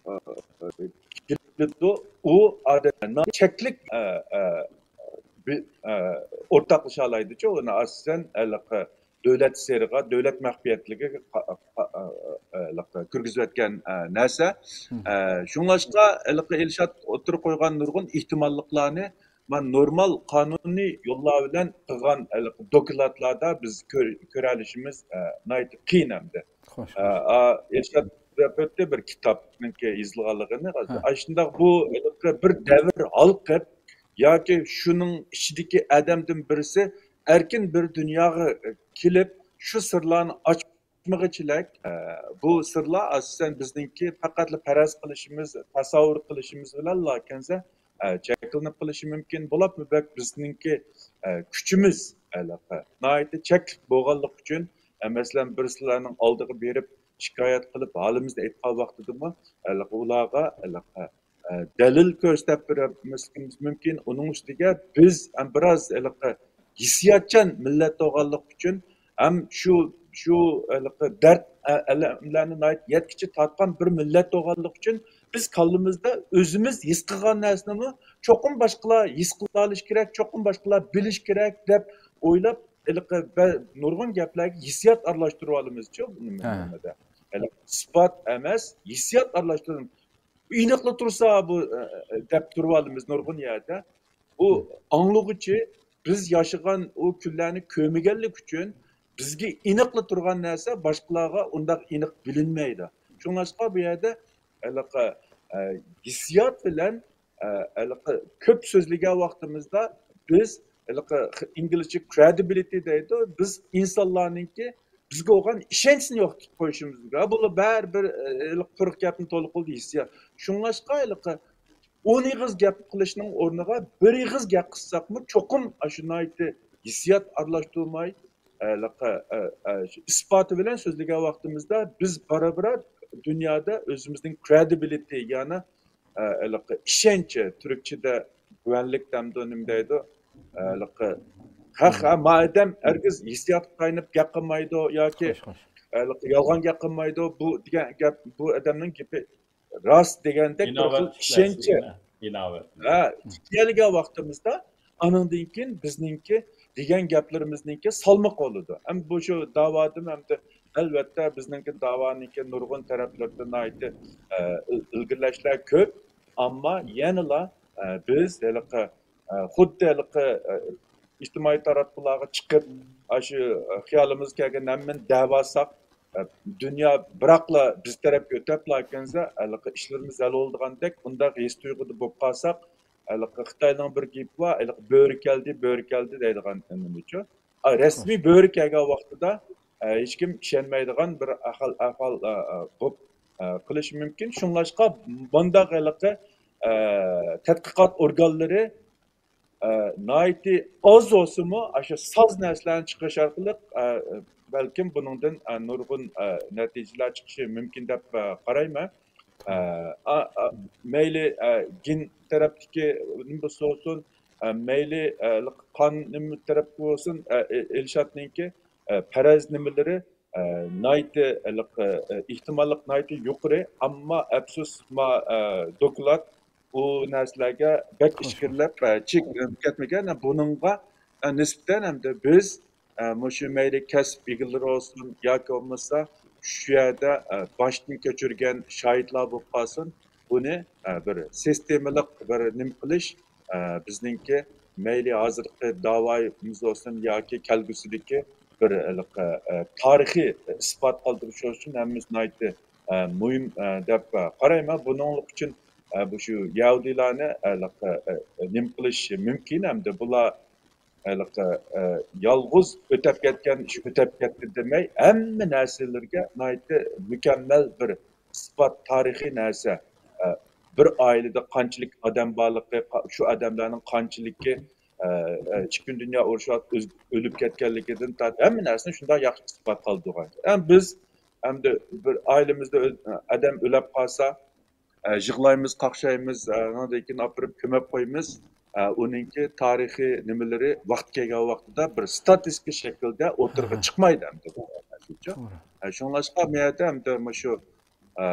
ئە، ئە، كېلىدۇ. ئۇ ئادەمنىڭ چەكلىك، ئە، ئە، بى-، ئە، ئورتاقلىشالايدۇچۇ. ئۇنى ئاساسەن ھېلىقى دۆلەت سىرىغا، دۆلەت مەخپىيەتلىكىگە قا-، قا-، ئە، ھېلىقى كىرگۈزۈۋەتكەن، ئە، نەرسە. مم. ئە، شۇڭلاشقا ھېلىقى ئىلشات ئوتتۇرىغا قويغان نۇرغۇن ئېھتىماللىقلارنى مانا نورمال قانۇنىي يوللار بىلەن قىلغان ھېلىقى دوكلاتلاردا بىز كۆر-، كۆرەلىشىمىز، ئە، ناھايىتى قىيىن ئەمدى. خوش، ئە، خوش. ئا، ئىلشات دەپ ئۆتتى بىر كىتابنىڭكى يېزىلغانلىقىنى. ھە. ئاشۇنداق بۇ ھېلىقى بىر دەۋر ھالقىپ ياكى شۇنىڭ ئىچىدىكى ئادەمدىن بىرسى ئەركىن بىر دۇنياغا كېلىپ، شۇ سىرلارنى ئاچمىغۇچىلەك، ئە، بۇ سىرلار ئاساسەن بىزنىڭكى پەقەتلا پەرەز قىلىشىمىز، تەسەۋۋۇر قىلىشىمىز بىلەنلا كەنسە، ئە، چەكلىنىپ قېلىشى مۇمكىن. بولۇپمۇ بەك بىزنىڭكى، ئە، كۈچىمىز ھېلىقى ناھايىتى چەكلىك بولغانلىقى ئۈچۈن، ئە، مەسىلەن، بىرسىلەرنىڭ ئالدىغا بېرىپ شىكايەت قىلىپ، ھالىمىزنى ئېيتقان ۋاقتىدىمۇ ھېلىقى ئۇلارغا ھېلىقى، ئە، دەلىل كۆرسىتىپ بېرەلمەسلىكىمىز مۇمكىن. ئۇنىڭ ئۈستىگە بىز ھەم بىراز ھېلىقى ھېسسىياتچان مىللەت بولغانلىقى ئۈچۈن ھەم شۇ، شۇ ھېلىقى دەرد، ئە-، ئەلەملەرنى ناھايىتى يەتكۈچە تارتقان بىر مىللەت بولغانلىقى ئۈچۈن بىز كاللىمىزدا ئۆزىمىز ھېس قىلغان نەرسىنىمۇ چوقۇم باشقىلار ھېس قىلالىشى كېرەك، چوقۇم باشقىلار بىلىشى كېرەك دەپ ئويلاپ، ھېلىقى بە-، نۇرغۇن گەپلەرگە ھېسسىيات ئارىلاشتۇرۇۋالىمىزچۇ بۇنى ھە. مەنىدە. ھېلىقى ئىسپات ئەمەس، ھېسسىيات ئارىلاشتۇرۇۋالىمىز. ئېنىقلا تۇرسا بۇ، ئە، ئە، دەپ تۇرۇۋالىمىز نۇرغۇن يەردە. بۇ ھە. ئاڭلىغۇچى بىز ياشىغان ئۇ كۈنلەرنى كۆرمىگەنلىكى ئۈچۈن بىزگە ئېنىقلا تۇرغان نەرسە باشقىلارغا ئۇنداق ئېنىق بىلىنمەيدۇ. شۇڭلاشقا بۇ يەردە ھېلىقى، ھېسسىيات بىلەن، ئە، ھېلىقى كۆپ سۆزلىگەن ۋاقتىمىزدا بىز ھېلىقى ئىنگلىزچە credibility دەيدۇ، بىز ئىنسانلارنىڭكى بىزگە بولغان ئىشەنچىنى يوقىتىپ قويۇشىمىز مۇمكىن. ھە، بۇلار بەرىبىر، ئە، ھېلىقى قۇرۇق گەپنى تولا قىلدى ھېسسىيات. شۇڭلاشقا ھېلىقى ئون ئېغىز گەپ قىلىشنىڭ ئورنىغا بىر ئېغىز گەپ قىلساقمۇ، چوقۇم ئاشۇ ناھايىتى ھېسسىيات ئارىلاشتۇرماي، ئە، ھېلىقى، ئە، ئە، شۇ ئىسپاتى بىلەن سۆزلىگەن ۋاقتىمىزدا بىز بارا-بارا دۇنيادا ئۆزىمىزنىڭ credibility، يەنى، ئە، ھېلىقى ئىشەنچ، تۈركچىدە گۈۋەنلىك دەمدۇ، نېمە دەيدۇ؟ ئە، ھېلىقى ھەق، ھە، مادەم ھەرگىز ھېسسىياتقا تايىنىپ گەپ قىلمايدۇ ياكى، خوش، خوش. ھېلىقى يالغان گەپ قىلمايدۇ، بۇ دېگەن گەپ، بۇ ئادەمنىڭ گېپى راست دېگەندەك بىر خىل ئىشەنچ. ھە، كېلىدىغان ۋاقتىمىزدا ئانىڭدىن كېيىن بىزنىڭكى دېگەن گەپلىرىمىزنىڭكى سالمىقى بولىدۇ. ھەم بۇ شۇ داۋادىمۇ ھەمدە ئەلۋەتتە بىزنىڭكى داۋانىڭكى نۇرغۇن تەرەپلىرىدە ناھايىتى، ئە، ئىل-، ئىلگىرىلەشلەر كۆپ، ئەمما يەنىلا، ئە، بىز ھېلىقى، ئە، خۇددى ھېلىقى، ئە، ئىجتىمائىي تاراتقۇلارغا چىقىپ، ئاشۇ خىيالىمىزغا كەلگەن ھەممىنى دەۋالساق، ئە، دۇنيا بىراقلا بىز تەرەپكە ئۆتەپلا كەلسە، ھېلىقى ئىشلىرىمىز ھەل بولىدىغاندەك ئۇنداق ھېس تۇيغۇدا بولۇپ قالساق، ھېلىقى خىتاينىڭ بىر گېپى بار، ھېلىقى «بۆرە كەلدى، بۆرە كەلدى» دەيدىغان نېمىچۇ؟ ئا، رەسمىي بۆرە كەلگەن ۋاقتىدا، ئە، ھېچكىم ئىشەنمەيدىغان بىر ئەھۋال، ئەھۋال، ئە، ئە، بولۇپ، ئە، قېلىشى مۇمكىن. شۇڭلاشقا بۇنداق ھېلىقى، ئە، تەتقىقات ئورگانلىرى، ئە، ناھايىتى ئاز بولسىمۇ، ئاشۇ ساز نەرسىلەرنى چىقىرىش ئارقىلىق، ئە، بەلكىم بۇنىڭدىن، ئە، نۇرغۇن، ئە، نەتىجىلەر چىقىشى مۇمكىن دەپ، ئە، قارايمەن. ئە، ئا-، ئا-، مەيلى، ئە، گېن تەرەپتىكى نېمە بولسا بولسۇن، ئە، مەيلى، ئە، قان نېمە تەرەپكە بولسۇن، ئە، ئە، ئىلشاتنىڭكى، ئە، پەرەز نېمىلىرى، ئە، ناھايىتى، ئە، ئېھتىماللىق ناھايىتى يۇقىرى. ئەمما ئەپسۇس، ما، ئە، دوكلات ئۇ نەرسىلەرگە بەك ئىچكىرىلەپ، ئە، چېك-، كەتمىگەن. بۇنىڭغا، ئە، نىسبەتەن ئەمدى بىز، ئە، مۇشۇ مەيلى كەسىپ ئىگىلىرى بولسۇن ياكى بولمىسا شۇ يەردە، ئە، باشتىن كەچۈرگەن شاھىتلار بولۇپ قالسۇن، بۇنى، ئە، بىر سىستېمىلىق بىر نېمە قىلىش، ئە، بىزنىڭكى مەيلى ھازىرقى داۋايىمىز بولسۇن ياكى كەلگۈسىدىكى بىر، ئە، ئە، تارىخىي ئىسپات قالدۇرۇش ئۈچۈن ھەممىمىز ناھايىتى، ئە، مۇھىم، ئە، دەپ، ئە، قارايمەن. بۇنىڭلىق ئۈچۈن، ئە، بۇ شۇ يەھۇدىيلارنى، ئە، ئە، ئە، نېمە قىلىش مۇمكىن ھەمدە بۇلار ھېلىقى، ئە، يالغۇز ئۆتەپ كەتكەن ئىش ئۆتەپ كەتتى دېمەي، ھەممە نەرسىلىرىگە ناھايىتى مۇكەممەل بىر ئىسپات، تارىخىي نەرسە. ئە، بىر ئائىلىدە قانچىلىك ئادەم بارلىقى، قا-، شۇ ئادەملەرنىڭ قانچىلىكى، ئە، ئە، ئىككىنچى دۇنيا ئۇرۇشى ۋاقتىدا ئۆز-، ئۆلۈپ كەتكەنلىكىدىن تارتىپ ھەممە نەرسىنى شۇنداق ياخشى ئىسپاتلىدى. ئەمما بىز ئەمدى بىر ئائىلىمىزدە ئۆل-، ئادەم ئۆلۈپ قالسا، ئە، يىغلايمىز، قاقشايمىز، ئە، ئاندىن كېيىن ئاپىرىپ كۆمۈپ قويىمىز. ئە، ئۇنىڭكى تارىخىي نېمىلىرى ۋاقتى كەلگەن ۋاقتىدا بىر ستاتىستىكا شەكلىدە ئوتتۇرىغا چىقمايدۇ ئەمدى بۇ. توغرا. ئە، شۇڭلاشقا مۇ يەردە ئەمدى مۇشۇ، ئە،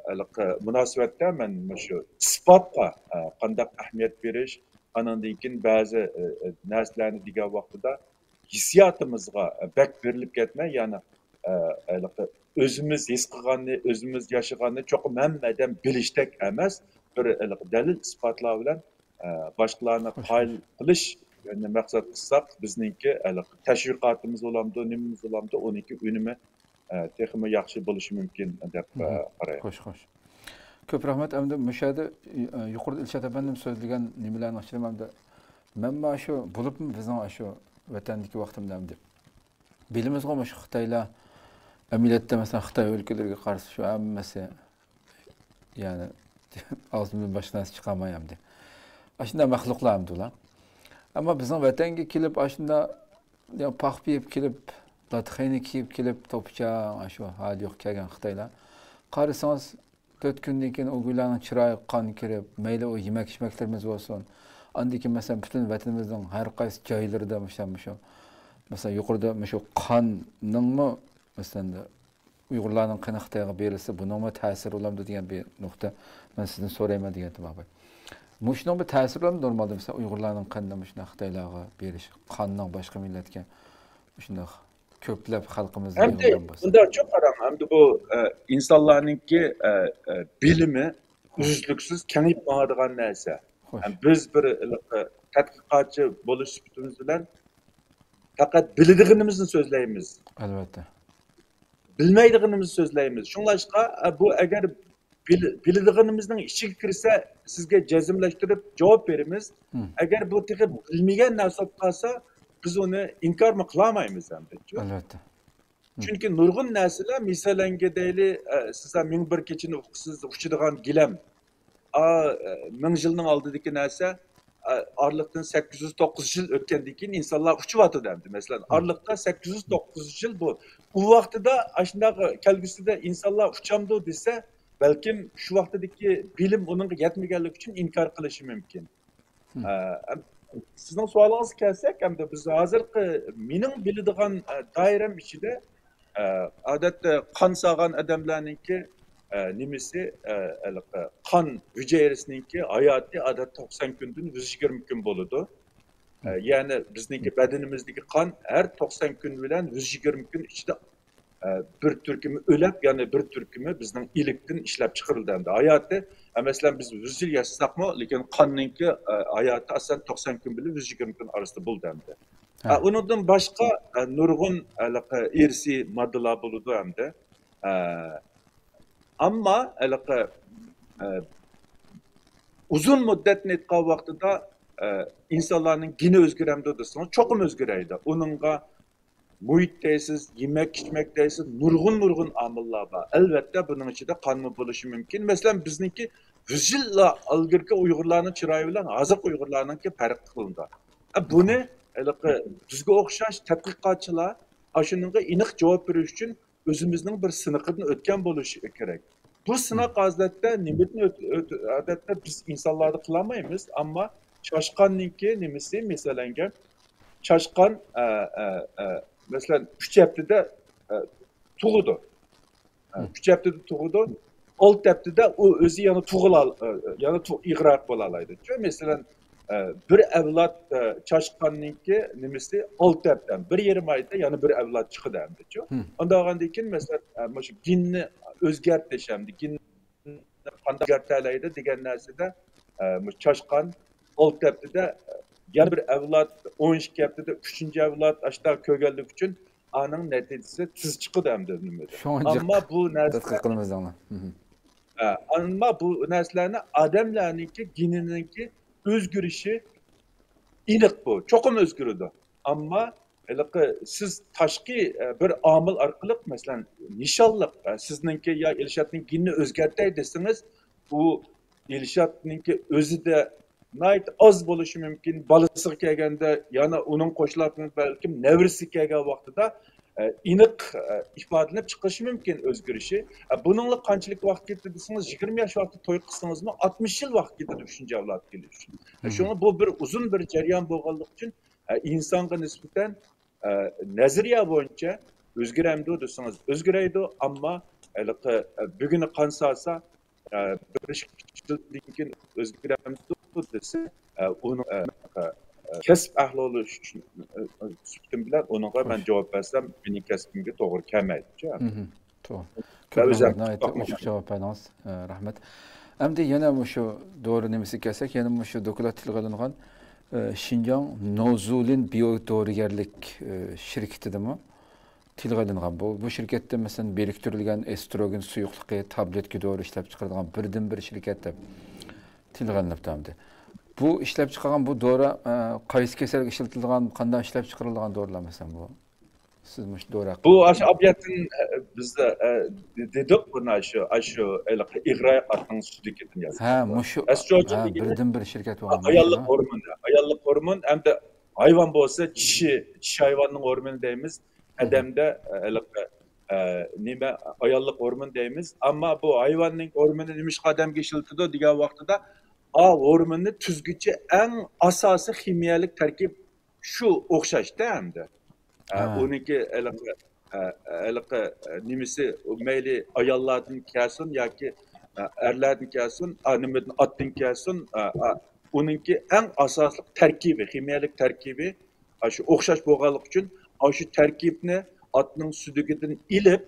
ھېلىقى مۇناسىۋەتتە مەن مۇشۇ ئىسپاتقا، ئە، قانداق ئەھمىيەت بېرىش، ئانىڭدىن كېيىن بەزى، ئە، ئە، نەرسىلەرنى دېگەن ۋاقتىدا ھېسسىياتىمىزغا بەك بېرىلىپ كەتمەي، يەنى، ئە، ھېلىقى ئۆزىمىز ھېس قىلغاننى، ئۆزىمىز ياشىغاننى چوقۇم ھەممە ئادەم بىلىشتەك ئەمەس، بىر ھېلىقى دەلىل ئىسپاتلار بىلەن، ئە، باشقىلارنى قايىل قىلىش مەقسەت قىلساق، بىزنىڭكى ھېلىقى تەشۋىقاتىمىز بولامدۇ، نېمىمىز بولامدۇ، ئۇنىڭكى ئۈنۈمى، ئە، تېخىمۇ ياخشى بولۇشى مۇمكىن دەپ، ئە، قارايمەن. خوش، خوش. كۆپ رەھمەت. ئەمدى مۇشۇ يەردە، ئە، يۇقىرىدا ئىلشات ئەپەندىم سۆزلىگەن نېمىلەرنىڭ ئىچىدە ئەمدى مەنمۇ شۇ بولۇپمۇ بىزنىڭ شۇ ۋەتەندىكى ۋاقتىمدا ئەمدى بىلىمىزغۇ مۇشۇ خىتايلار ئەمەلىيەتتە، مەسىلەن، خىتاي ئۆلكىلىرىگە قارىسا شۇ ھەممىسى، يەنى ئاغزىمدىن باشقا نەرسە چىقارماي ئەمدى. ئاشۇنداق مەخلۇقلار ئەمدى ئۇلار. ئەمما بىزنىڭ ۋەتەنگە كېلىپ، ئاشۇنداق، يا، پاخپا يەپ كېلىپ، لاتا خېنە كىيىپ كېلىپ، توپىچاڭ، ئاشۇ ھالى يوق كەلگەن خىتايلار. قارىسىڭىز، تۆت كۈندىن كېيىن ئۇيغۇرلارنىڭ چىرايىغا قان كىرىپ، مەيلى ئۇ يېمەك-ئىچمەكلىرىمىز بولسۇن، ئاندىن كېيىن، مەسىلەن، پۈتۈن ۋەتىنىمىزنىڭ ھەر قايسى جايلىرىدا مۇشۇ، مۇشۇ، مەسىلەن، يۇقىرىدا مۇشۇ قاننىڭمۇ، مەسىلەن، ئۇيغۇرلارنىڭ قېنى خىتايغا بېرىلسە، بۇنىڭمۇ تەسىرى بولامدۇ دېگەن بىر نۇقتا مەن سىزدىن سورايمەن دېگەنتىم، ئاباي. مۇشۇنىڭ بىر تەسىرى بولامدۇ نورمالدا، مەسىلەن، ئۇيغۇرلارنىڭ قېنىنى مۇشۇنداق خىتايلارغا بېرىش، قاننىڭ باشقا مىللەتكە مۇشۇنداق كۆپلەپ خەلقىمىز ئەمدى يىغىلغان بولسا. بۇنداقچۇ قاراڭ، ئەمدى بۇ، ئە، ئىنسانلارنىڭكى، ئە، ئە، بىلىمى ئۈزلۈكسىز كېڭىيىپ ماڭىدىغان نەرسە. خوش. ھەم بىز بىر، ئە، تەتقىقاتچى بولۇش سۈپىتىمىز بىلەن پەقەت بىلىدىغىنىمىزنى سۆزلەيمىز. ئەلۋەتتە. بىلمەيدىغىنىمىزنى سۆزلەيمىز. شۇڭلاشقا، ئە، بۇ ئەگەر بىل-، بىلىدىغىنىمىزنىڭ ئىچىگە كىرسە، سىزگە جەزملەشتۈرۈپ جاۋاب بېرىمىز. مم. ئەگەر بۇ تېخى بىلمىگەن نەرسە بولۇپ قالسا، بىز ئۇنى ئىنكارمۇ قىلالمايمىز، ئەلۋەتتە. ئەلۋەتتە. مم. چۈنكى نۇرغۇن نەرسىلەر، مىسالەنگە دەيلى، ئە، سىزلەر مىڭ بىر كېچىنى ئۇقۇسىز، ئۇچىدىغان گىلەم. ئا، ئە، مىڭ يىلنىڭ ئالدىدىكى نەرسە، ئە، ئارىلىقتىن سەككىز يۈز، توققۇز يۈز يىل ئۆتكەندىن كېيىن ئىنسانلار ئۇچۇۋاتىدۇ ئەمدى. مەسىلەن، مم. ئارىلىقتا سەككىز يۈز، توققۇز يۈز يىل بۇ. ئۇ ۋاقتىدا ئاشۇنداق كەلگۈسىدە ئىنسانلار ئۇچامدۇ دېسە، بەلكىم شۇ ۋاقتىدىكى بىلىم ئۇنىڭغا يەتمىگەنلىكى ئۈچۈن ئىنكار قىلىشى مۇمكىن. مم. ئە، ئەم، سىزنىڭ سوئالىڭىزغا كەلسەك، ئەمدى بىز ھازىرقى مېنىڭ بىلىدىغان، ئە، دائىرەم ئىچىدە، ئە، ئادەتتە قان سالغان ئادەملەرنىڭكى، ئە، نېمىسى، ئە، ھېلىقى قان ھۈجەيرىسىنىڭكى ھاياتى ئادەتتە توقسان كۈندىن يۈز يىگىرمە كۈن بولىدۇ. ئە، يەنى بىزنىڭكى بەدىنىمىزدىكى قان ھەر توقسان كۈن بىلەن يۈز يىگىرمە كۈن ئىچىدە، ئە، بىر تۈركۈمى ئۆلەپ، يەنە بىر تۈركۈمى بىزنىڭ ئىلىكتىن ئىشلەپ چىقىرىلدى ئەمدى. ھاياتى، ئە، مەسىلەن، بىز يۈز يىل ياشىساقمۇ، لېكىن قاننىڭكى، ئە، ھاياتى ئاساسەن توقسان كۈن بىلەن يۈز يىگىرمە كۈن ئارىسىدا بولدى ئەمدى. ئە، ھە. ئۇنىڭدىن باشقا، ئە، نۇرغۇن، ھېلىقى ئىرسىي ماددىلار بولىدۇ ئەمدى. ئە، ئەمما ھېلىقى، ئە، ئۇزۇن مۇددەتنى ئېيتقان ۋاقتىدا، ئە، ئىنسانلارنىڭ گېنى ئۆزگىرەمدۇ دېسىڭىز، چوقۇم ئۆزگىرەيدۇ. ئۇنىڭغا مۇھىت دەيسىز، يېمەك-ئىچمەك دەيسىز، نۇرغۇن، نۇرغۇن ئامىللار بار. ئەلۋەتتە، بۇنىڭ ئىچىدە قانمۇ بولۇشى مۇمكىن. مەسىلەن، بىزنىڭكى يۈز يىللا ئىلگىرىكى ئۇيغۇرلارنىڭ چىرايى بىلەن ھازىرقى ئۇيغۇرلارنىڭكى پەرق قىلىنىدۇ. ئە، بۇنى ھېلىقى بىزگە ئوخشاش تەتقىقاتچىلار ئاشۇنىڭغا ئېنىق جاۋاب بېرىش ئۈچۈن ئۆزىمىزنىڭ بىر سىنىقىدىن ئۆتكەن بولۇشى كېرەك. بۇ سىناق ئادەتتە نېمىدىن ئۆت-، ئۆت-، ئادەتتە بىز ئىنسانلاردا قىلالمايمىز، ئەمما چاشقاننىڭكى نېمىسى، مەسىلەنگە، چاشقان، ئە، ئە، ئە، مەسىلەن، ئۈچ ھەپتىدە، ئە، تۇغىدۇ. ئە، ئۈچ ھەپتىدە تۇغىدۇ. ئالتە ھەپتىدە ئۇ ئۆزى يەنە تۇغۇلا-، ئە، يەنە تۇ-، ئىغراق بولالايدۇ. چۈ-، مەسىلەن، ئە، بىر ئەۋلاد، ئە، چاشقاننىڭكى نېمىسى ئالتە ھەپتە، بىر يېرىم ئايدا يەنە بىر ئەۋلاد چىقىدۇ ئەمدىچۇ. ئۇنداق بولغاندىن كېيىن، مەسىلەن، ئە، مۇشۇ گېننى ئۆزگەرتىش ئەمدى، گېننى قانداق ئۆزگەرتەلەيدۇ دېگەن نەرسىدە، ئە، مۇشۇ چاشقان ئالتە ھەپتىدە، ئە، يەنە بىر ئەۋلاد، ئون ئىككى ھەپتىدە ئۈچىنچى ئەۋلاد، ئاشۇنداق كۆرگەنلىكى ئۈچۈن ئانىڭ نەتىجىسى تېز چىقىدۇ ئەمدى نېمىدە. شۇڭا جىق ئەمما بۇ نەرسە، تەتقىق قىلىمىز دەڭلار. ئە، ئەمما بۇ نەرسىلەرنى ئادەملەرنىڭكى گېنىنىڭكى ئۆزگىرىشى ئېنىق بۇ. چوقۇم ئۆزگىرىدۇ. ئەمما ھېلىقى سىز تاشقى، ئە، بىر ئامىل ئارقىلىق، مەسىلەن، نىشانلىق، ئە، سىزنىڭكى يا ئىلشاتنىڭ گېنىنى ئۆزگەرتەي دېسىڭىز، ئۇ ئىلشاتنىڭكى ئۆزىدە ناھايىتى ئاز بولۇشى مۇمكىن. بالىسىغا كەلگەندە، يەنە ئۇنىڭ قوشۇلۇپ بەلكىم نەۋرىسىگە كەلگەن ۋاقتىدا، ئە، ئېنىق، ئە، ئىپادىلىنىپ چىقىشى مۇمكىن ئۆزگىرىشى. ئە، بۇنىڭغا قانچىلىك ۋاقىت كېتىدۇ دېسىڭىز، يىگىرمە ياش ۋاقىتتا توي قىلسىڭىزمۇ، ئاتمىش يىل ۋاقىت كېتىدۇ ئۈچىنچى ئەۋلاد كېلىش ئۈچۈن. ئە، شۇڭا بۇ بىر ئۇزۇن بىر جەريان بولغانلىقى ئۈچۈن، ئە، ئىنسانغا نىسبەتەن، ئە، نەزەرىيە بويىچە ئۆزگىرەمدۇ دېسىڭىز، ئۆزگىرەيدۇ، ئەمما ھېلىقى، ئە، بۈگۈنى قان سالسا، ئە، بىر ئىككى يىلدىن كېيىن ئۆزگىرەمدۇ دېسە، ئە، ئۇنىڭ، ئە، ئە، كەسىپ ئەھلى بولۇش ئۈچۈن، ئە، ئە، سۈپىتىم بىلەن ئۇنىڭغا مەن جاۋاب بەرسەم، مېنىڭ كەسپىمگە توغرا كەلمەيدۇ. توغرا. كۆپ رەھمەت، ناھايىتى ئوچۇق جاۋاب بەردىڭىز، ئە، رەھمەت. ئەمدى يەنە مۇشۇ دورا نېمىسىگە كەلسەك، يەنە مۇشۇ دوكلات تىلغا ئېلىنغان، ئە، شىنجاڭ نوزۇلىن بىيو دورىگەرلىك، ئە، شىركىتىدىمۇ تىلغا ئېلىنغان. بۇ، بۇ شىركەتتە، مەسىلەن، بىرىكتۈرۈلگەن ئېستروگېن سۇيۇقلۇقى، تابلېتكا دورا ئىشلەپچىقىرىدىغان بىردىنبىر شىركەت دەپ تىلغا ئېلىنىپتۇ ئەمدى. بۇ ئىشلەپچىقارغان بۇ دورا، ئە، قايسى كېسەلگە ئىشلىتىلىدىغان، قانداق ئىشلەپچىقىرىلىدىغان دورىلار، مەسىلەن، بۇ؟ سىز مۇشۇ دورا ھەققىدە بۇ ئاشۇ ئابياتتىن، ئە، بىز، ئە، دېدۇق بۇنى، شۇ، ئاشۇ ھېلىقى ئىغراق ئاتنىڭ سۈيدۈكىدىن ياسىلىدۇ. ھە، مۇشۇ، ھە، بىردىنبىر شىركەت بولغان ئاياللىق ھورمون، ئاياللىق ھورمون ھەمدە ھايۋان بولسا چىشى، چىشى ھايۋاننىڭ ھورمونى دەيمىز. ئادەمدە، ئە، ھېلىقى، ئە، نېمە، ئاياللىق ھورمون دەيمىز. ئەمما بۇ ھايۋاننىڭ ھورمونى نېمىشقا ئادەمگە ئىشلىتىدۇ دېگەن ۋاقتىدا، ئا ھورموننى تۈزگۈچى ئەڭ ئاساسىي خىمىيەلىك تەركىب شۇ ئوخشاشتا ئەمدى. ئە، ئۇنىڭكى ھېلىقى، ئە، ھېلىقى، ئە، نېمىسى، مەيلى ئاياللاردىن كەلسۇن ياكى، ئە، ئەرلەردىن كەلسۇن، ئا، نېمىدىن، ئاتتىن كەلسۇن، ئە، ئە، ئۇنىڭكى ئەڭ ئاساسلىق تەركىبى، خىمىيەلىك تەركىبى، ئاشۇ ئوخشاش بولغانلىقى ئۈچۈن، ئاشۇ تەركىبنى ئاتنىڭ سۈدۈكىدىن ئېلىپ،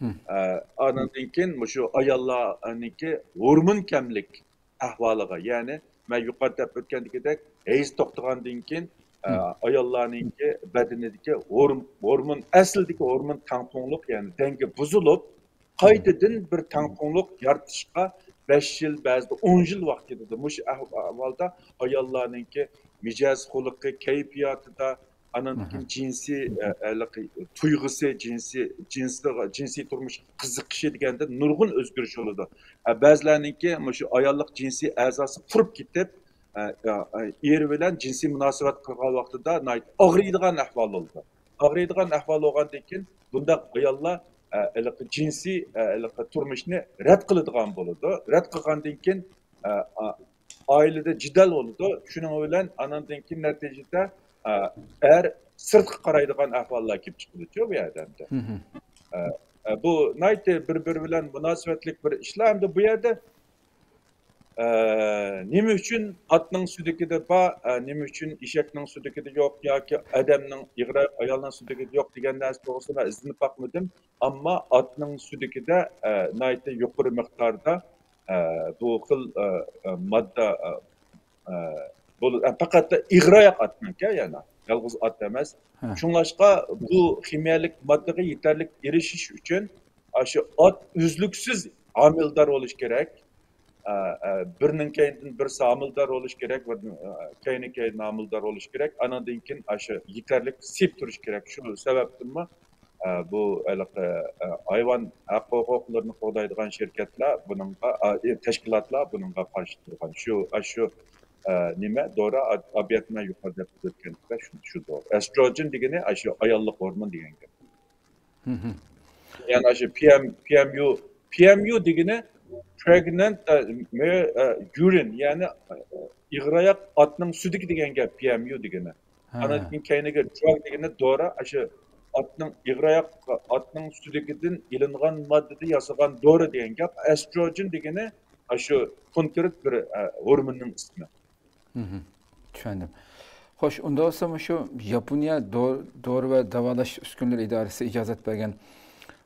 ئە، ئانىڭدىن كېيىن مۇشۇ ئاياللارنىڭكى ھورمون كەملىك ئەھۋالىغا، يەنى مەن يۇقىرىدا دەپ ئۆتكەندىكىدەك، ھەيز توختىغاندىن كېيىن، ئە، ئاياللارنىڭكى بەدىنىدىكى ھور-، ھورمون، ئەسلىدىكى ھورمون تەڭپۇڭلۇق، يەنى دەڭگە بۇزۇلۇپ، قايتىدىن بىر تەڭپۇڭلۇق يارىتىشقا بەش يىل، بەزىدە ئون يىل ۋاقىت كېتىدۇ. مۇشۇ ئەھۋالدا ئاياللارنىڭكى مىجەز خۇلقى، كەيپىياتىدا، ئانىڭدىن كېيىن جىنسىي، ئە، ھېلىقى تۇيغۇسى، جىنسىي، جىنسىي، جىنسىي تۇرمۇشقا قىزىقىشى دېگەندە نۇرغۇن ئۆزگىرىش بولىدۇ. ئە، بەزىلەرنىڭكى مۇشۇ ئاياللىق جىنسىي ئەزاسى قۇرۇپ كېتىپ، ئە، ئە، ئە، ئېرى بىلەن جىنسىي مۇناسىۋەت قىلغان ۋاقتىدا ناھايىتى ئاغرىيدىغان ئەھۋال بولىدۇ. ئاغرىيدىغان ئەھۋال بولغاندىن كېيىن بۇنداق ئاياللار، ئە، ھېلىقى جىنسىي، ئە، ھېلىقى تۇرمۇشنى رەت قىلىدىغان بولىدۇ. رەت قىلغاندىن كېيىن، ئە، ئا-، ئائىلىدە جېدەل بولىدۇ. شۇنىڭ بىلەن ئانىڭدىن كېيىن نەتىجىدە، ئە، ئەر سىرتقا قارايدىغان ئەھۋاللار كېلىپ چىقىدۇچۇ بۇ يەردە ئەمدى. ئە، ئە، بۇ ناھايىتى بىر-بىرى بىلەن مۇناسىۋەتلىك بىر ئىشلار. ئەمدى بۇ يەردە، ئە، نېمە ئۈچۈن ئاتنىڭ سۈدۈكىدە بار، ئە، نېمە ئۈچۈن ئېشەكنىڭ سۈدۈكىدە يوق ياكى ئادەمنىڭ ئېغىر ئايالنىڭ سۈدۈكىدە يوق دېگەن نەرسە توغرىسىدا مەن ئىزدىنىپ باقمىدىم. ئەمما ئاتنىڭ سۈدۈكىدە، ئە، ناھايىتى يۇقىرى مىقداردا، ئە، بۇ خىل، ئە، ئە، ماددا، ئە، ئە، بول-، ئە، پەقەت ئېغىر ئاياق ئاتنىڭكى يەنە، يالغۇز ئات ئەمەس. شۇڭلاشقا بۇ خىمىيەلىك ماددىغا يېتەرلىك ئېرىشىش ئۈچۈن ئاشۇ ئات ئۈزلۈكسىز ھامىلىدار بولۇشى كېرەك. ئە، ئە، بىرنىڭ كەينىدىن بىرسى ھامىلىدار بولۇشى كېرەك، بىر، ئە، كەينى كەينىدىن ھامىلىدار بولۇشى كېرەك. ئانىڭدىن كېيىن ئاشۇ يېتەرلىك سىيىپ تۇرۇشى كېرەك. شۇ سەۋەبتىنمۇ، ئە، بۇ ھېلىقى، ئە، ھايۋان ھەق ھوقۇقلىرىنى قوغدايدىغان شىركەتلەر بۇنىڭغا، ئە، تەشكىلاتلار بۇنىڭغا قارشى تۇرغان. شۇ، ئاشۇ، ئە، نېمە، دورا ئا-، ئابىيەتمەن يۇقىرىدا كۆرسەتكەن شۇ، شۇ دورا. ئەستروجېن دېگىنى ئاشۇ ئاياللىق گورمون دېگەن گەپ. يەنى ئاشۇ پى ئېم، پى ئېم يۇ، پى ئېم يۇ دېگىنى pregnant، ئە، مە-، ئە، urinary، يەنى، ئە، ئېغىر ئاياق ئاتنىڭ سۈدۈكى دېگەن گەپ پى ئېم يۇ دېگىنى. ئاندىن كېيىن كەينىگە drug دېگىنى دورا، ئاشۇ ئاتنىڭ ئېغىر ئاياق، ئاتنىڭ سۈدۈكىدىن ئېلىنغان ماددىدىن ياسىغان دورا دېگەن گەپ. ئەستروجېن دېگىنى ئاشۇ كونكرېت بىر، ئە، گورموننىڭ ئىسمى. چۈشەندىم. خوش، ئۇنداق بولسا مۇشۇ ياپونىيە دور-، دورا ۋە داۋالاش ئۈسكۈنىلىرى ئىدارىسى ئىجازەت بەرگەن،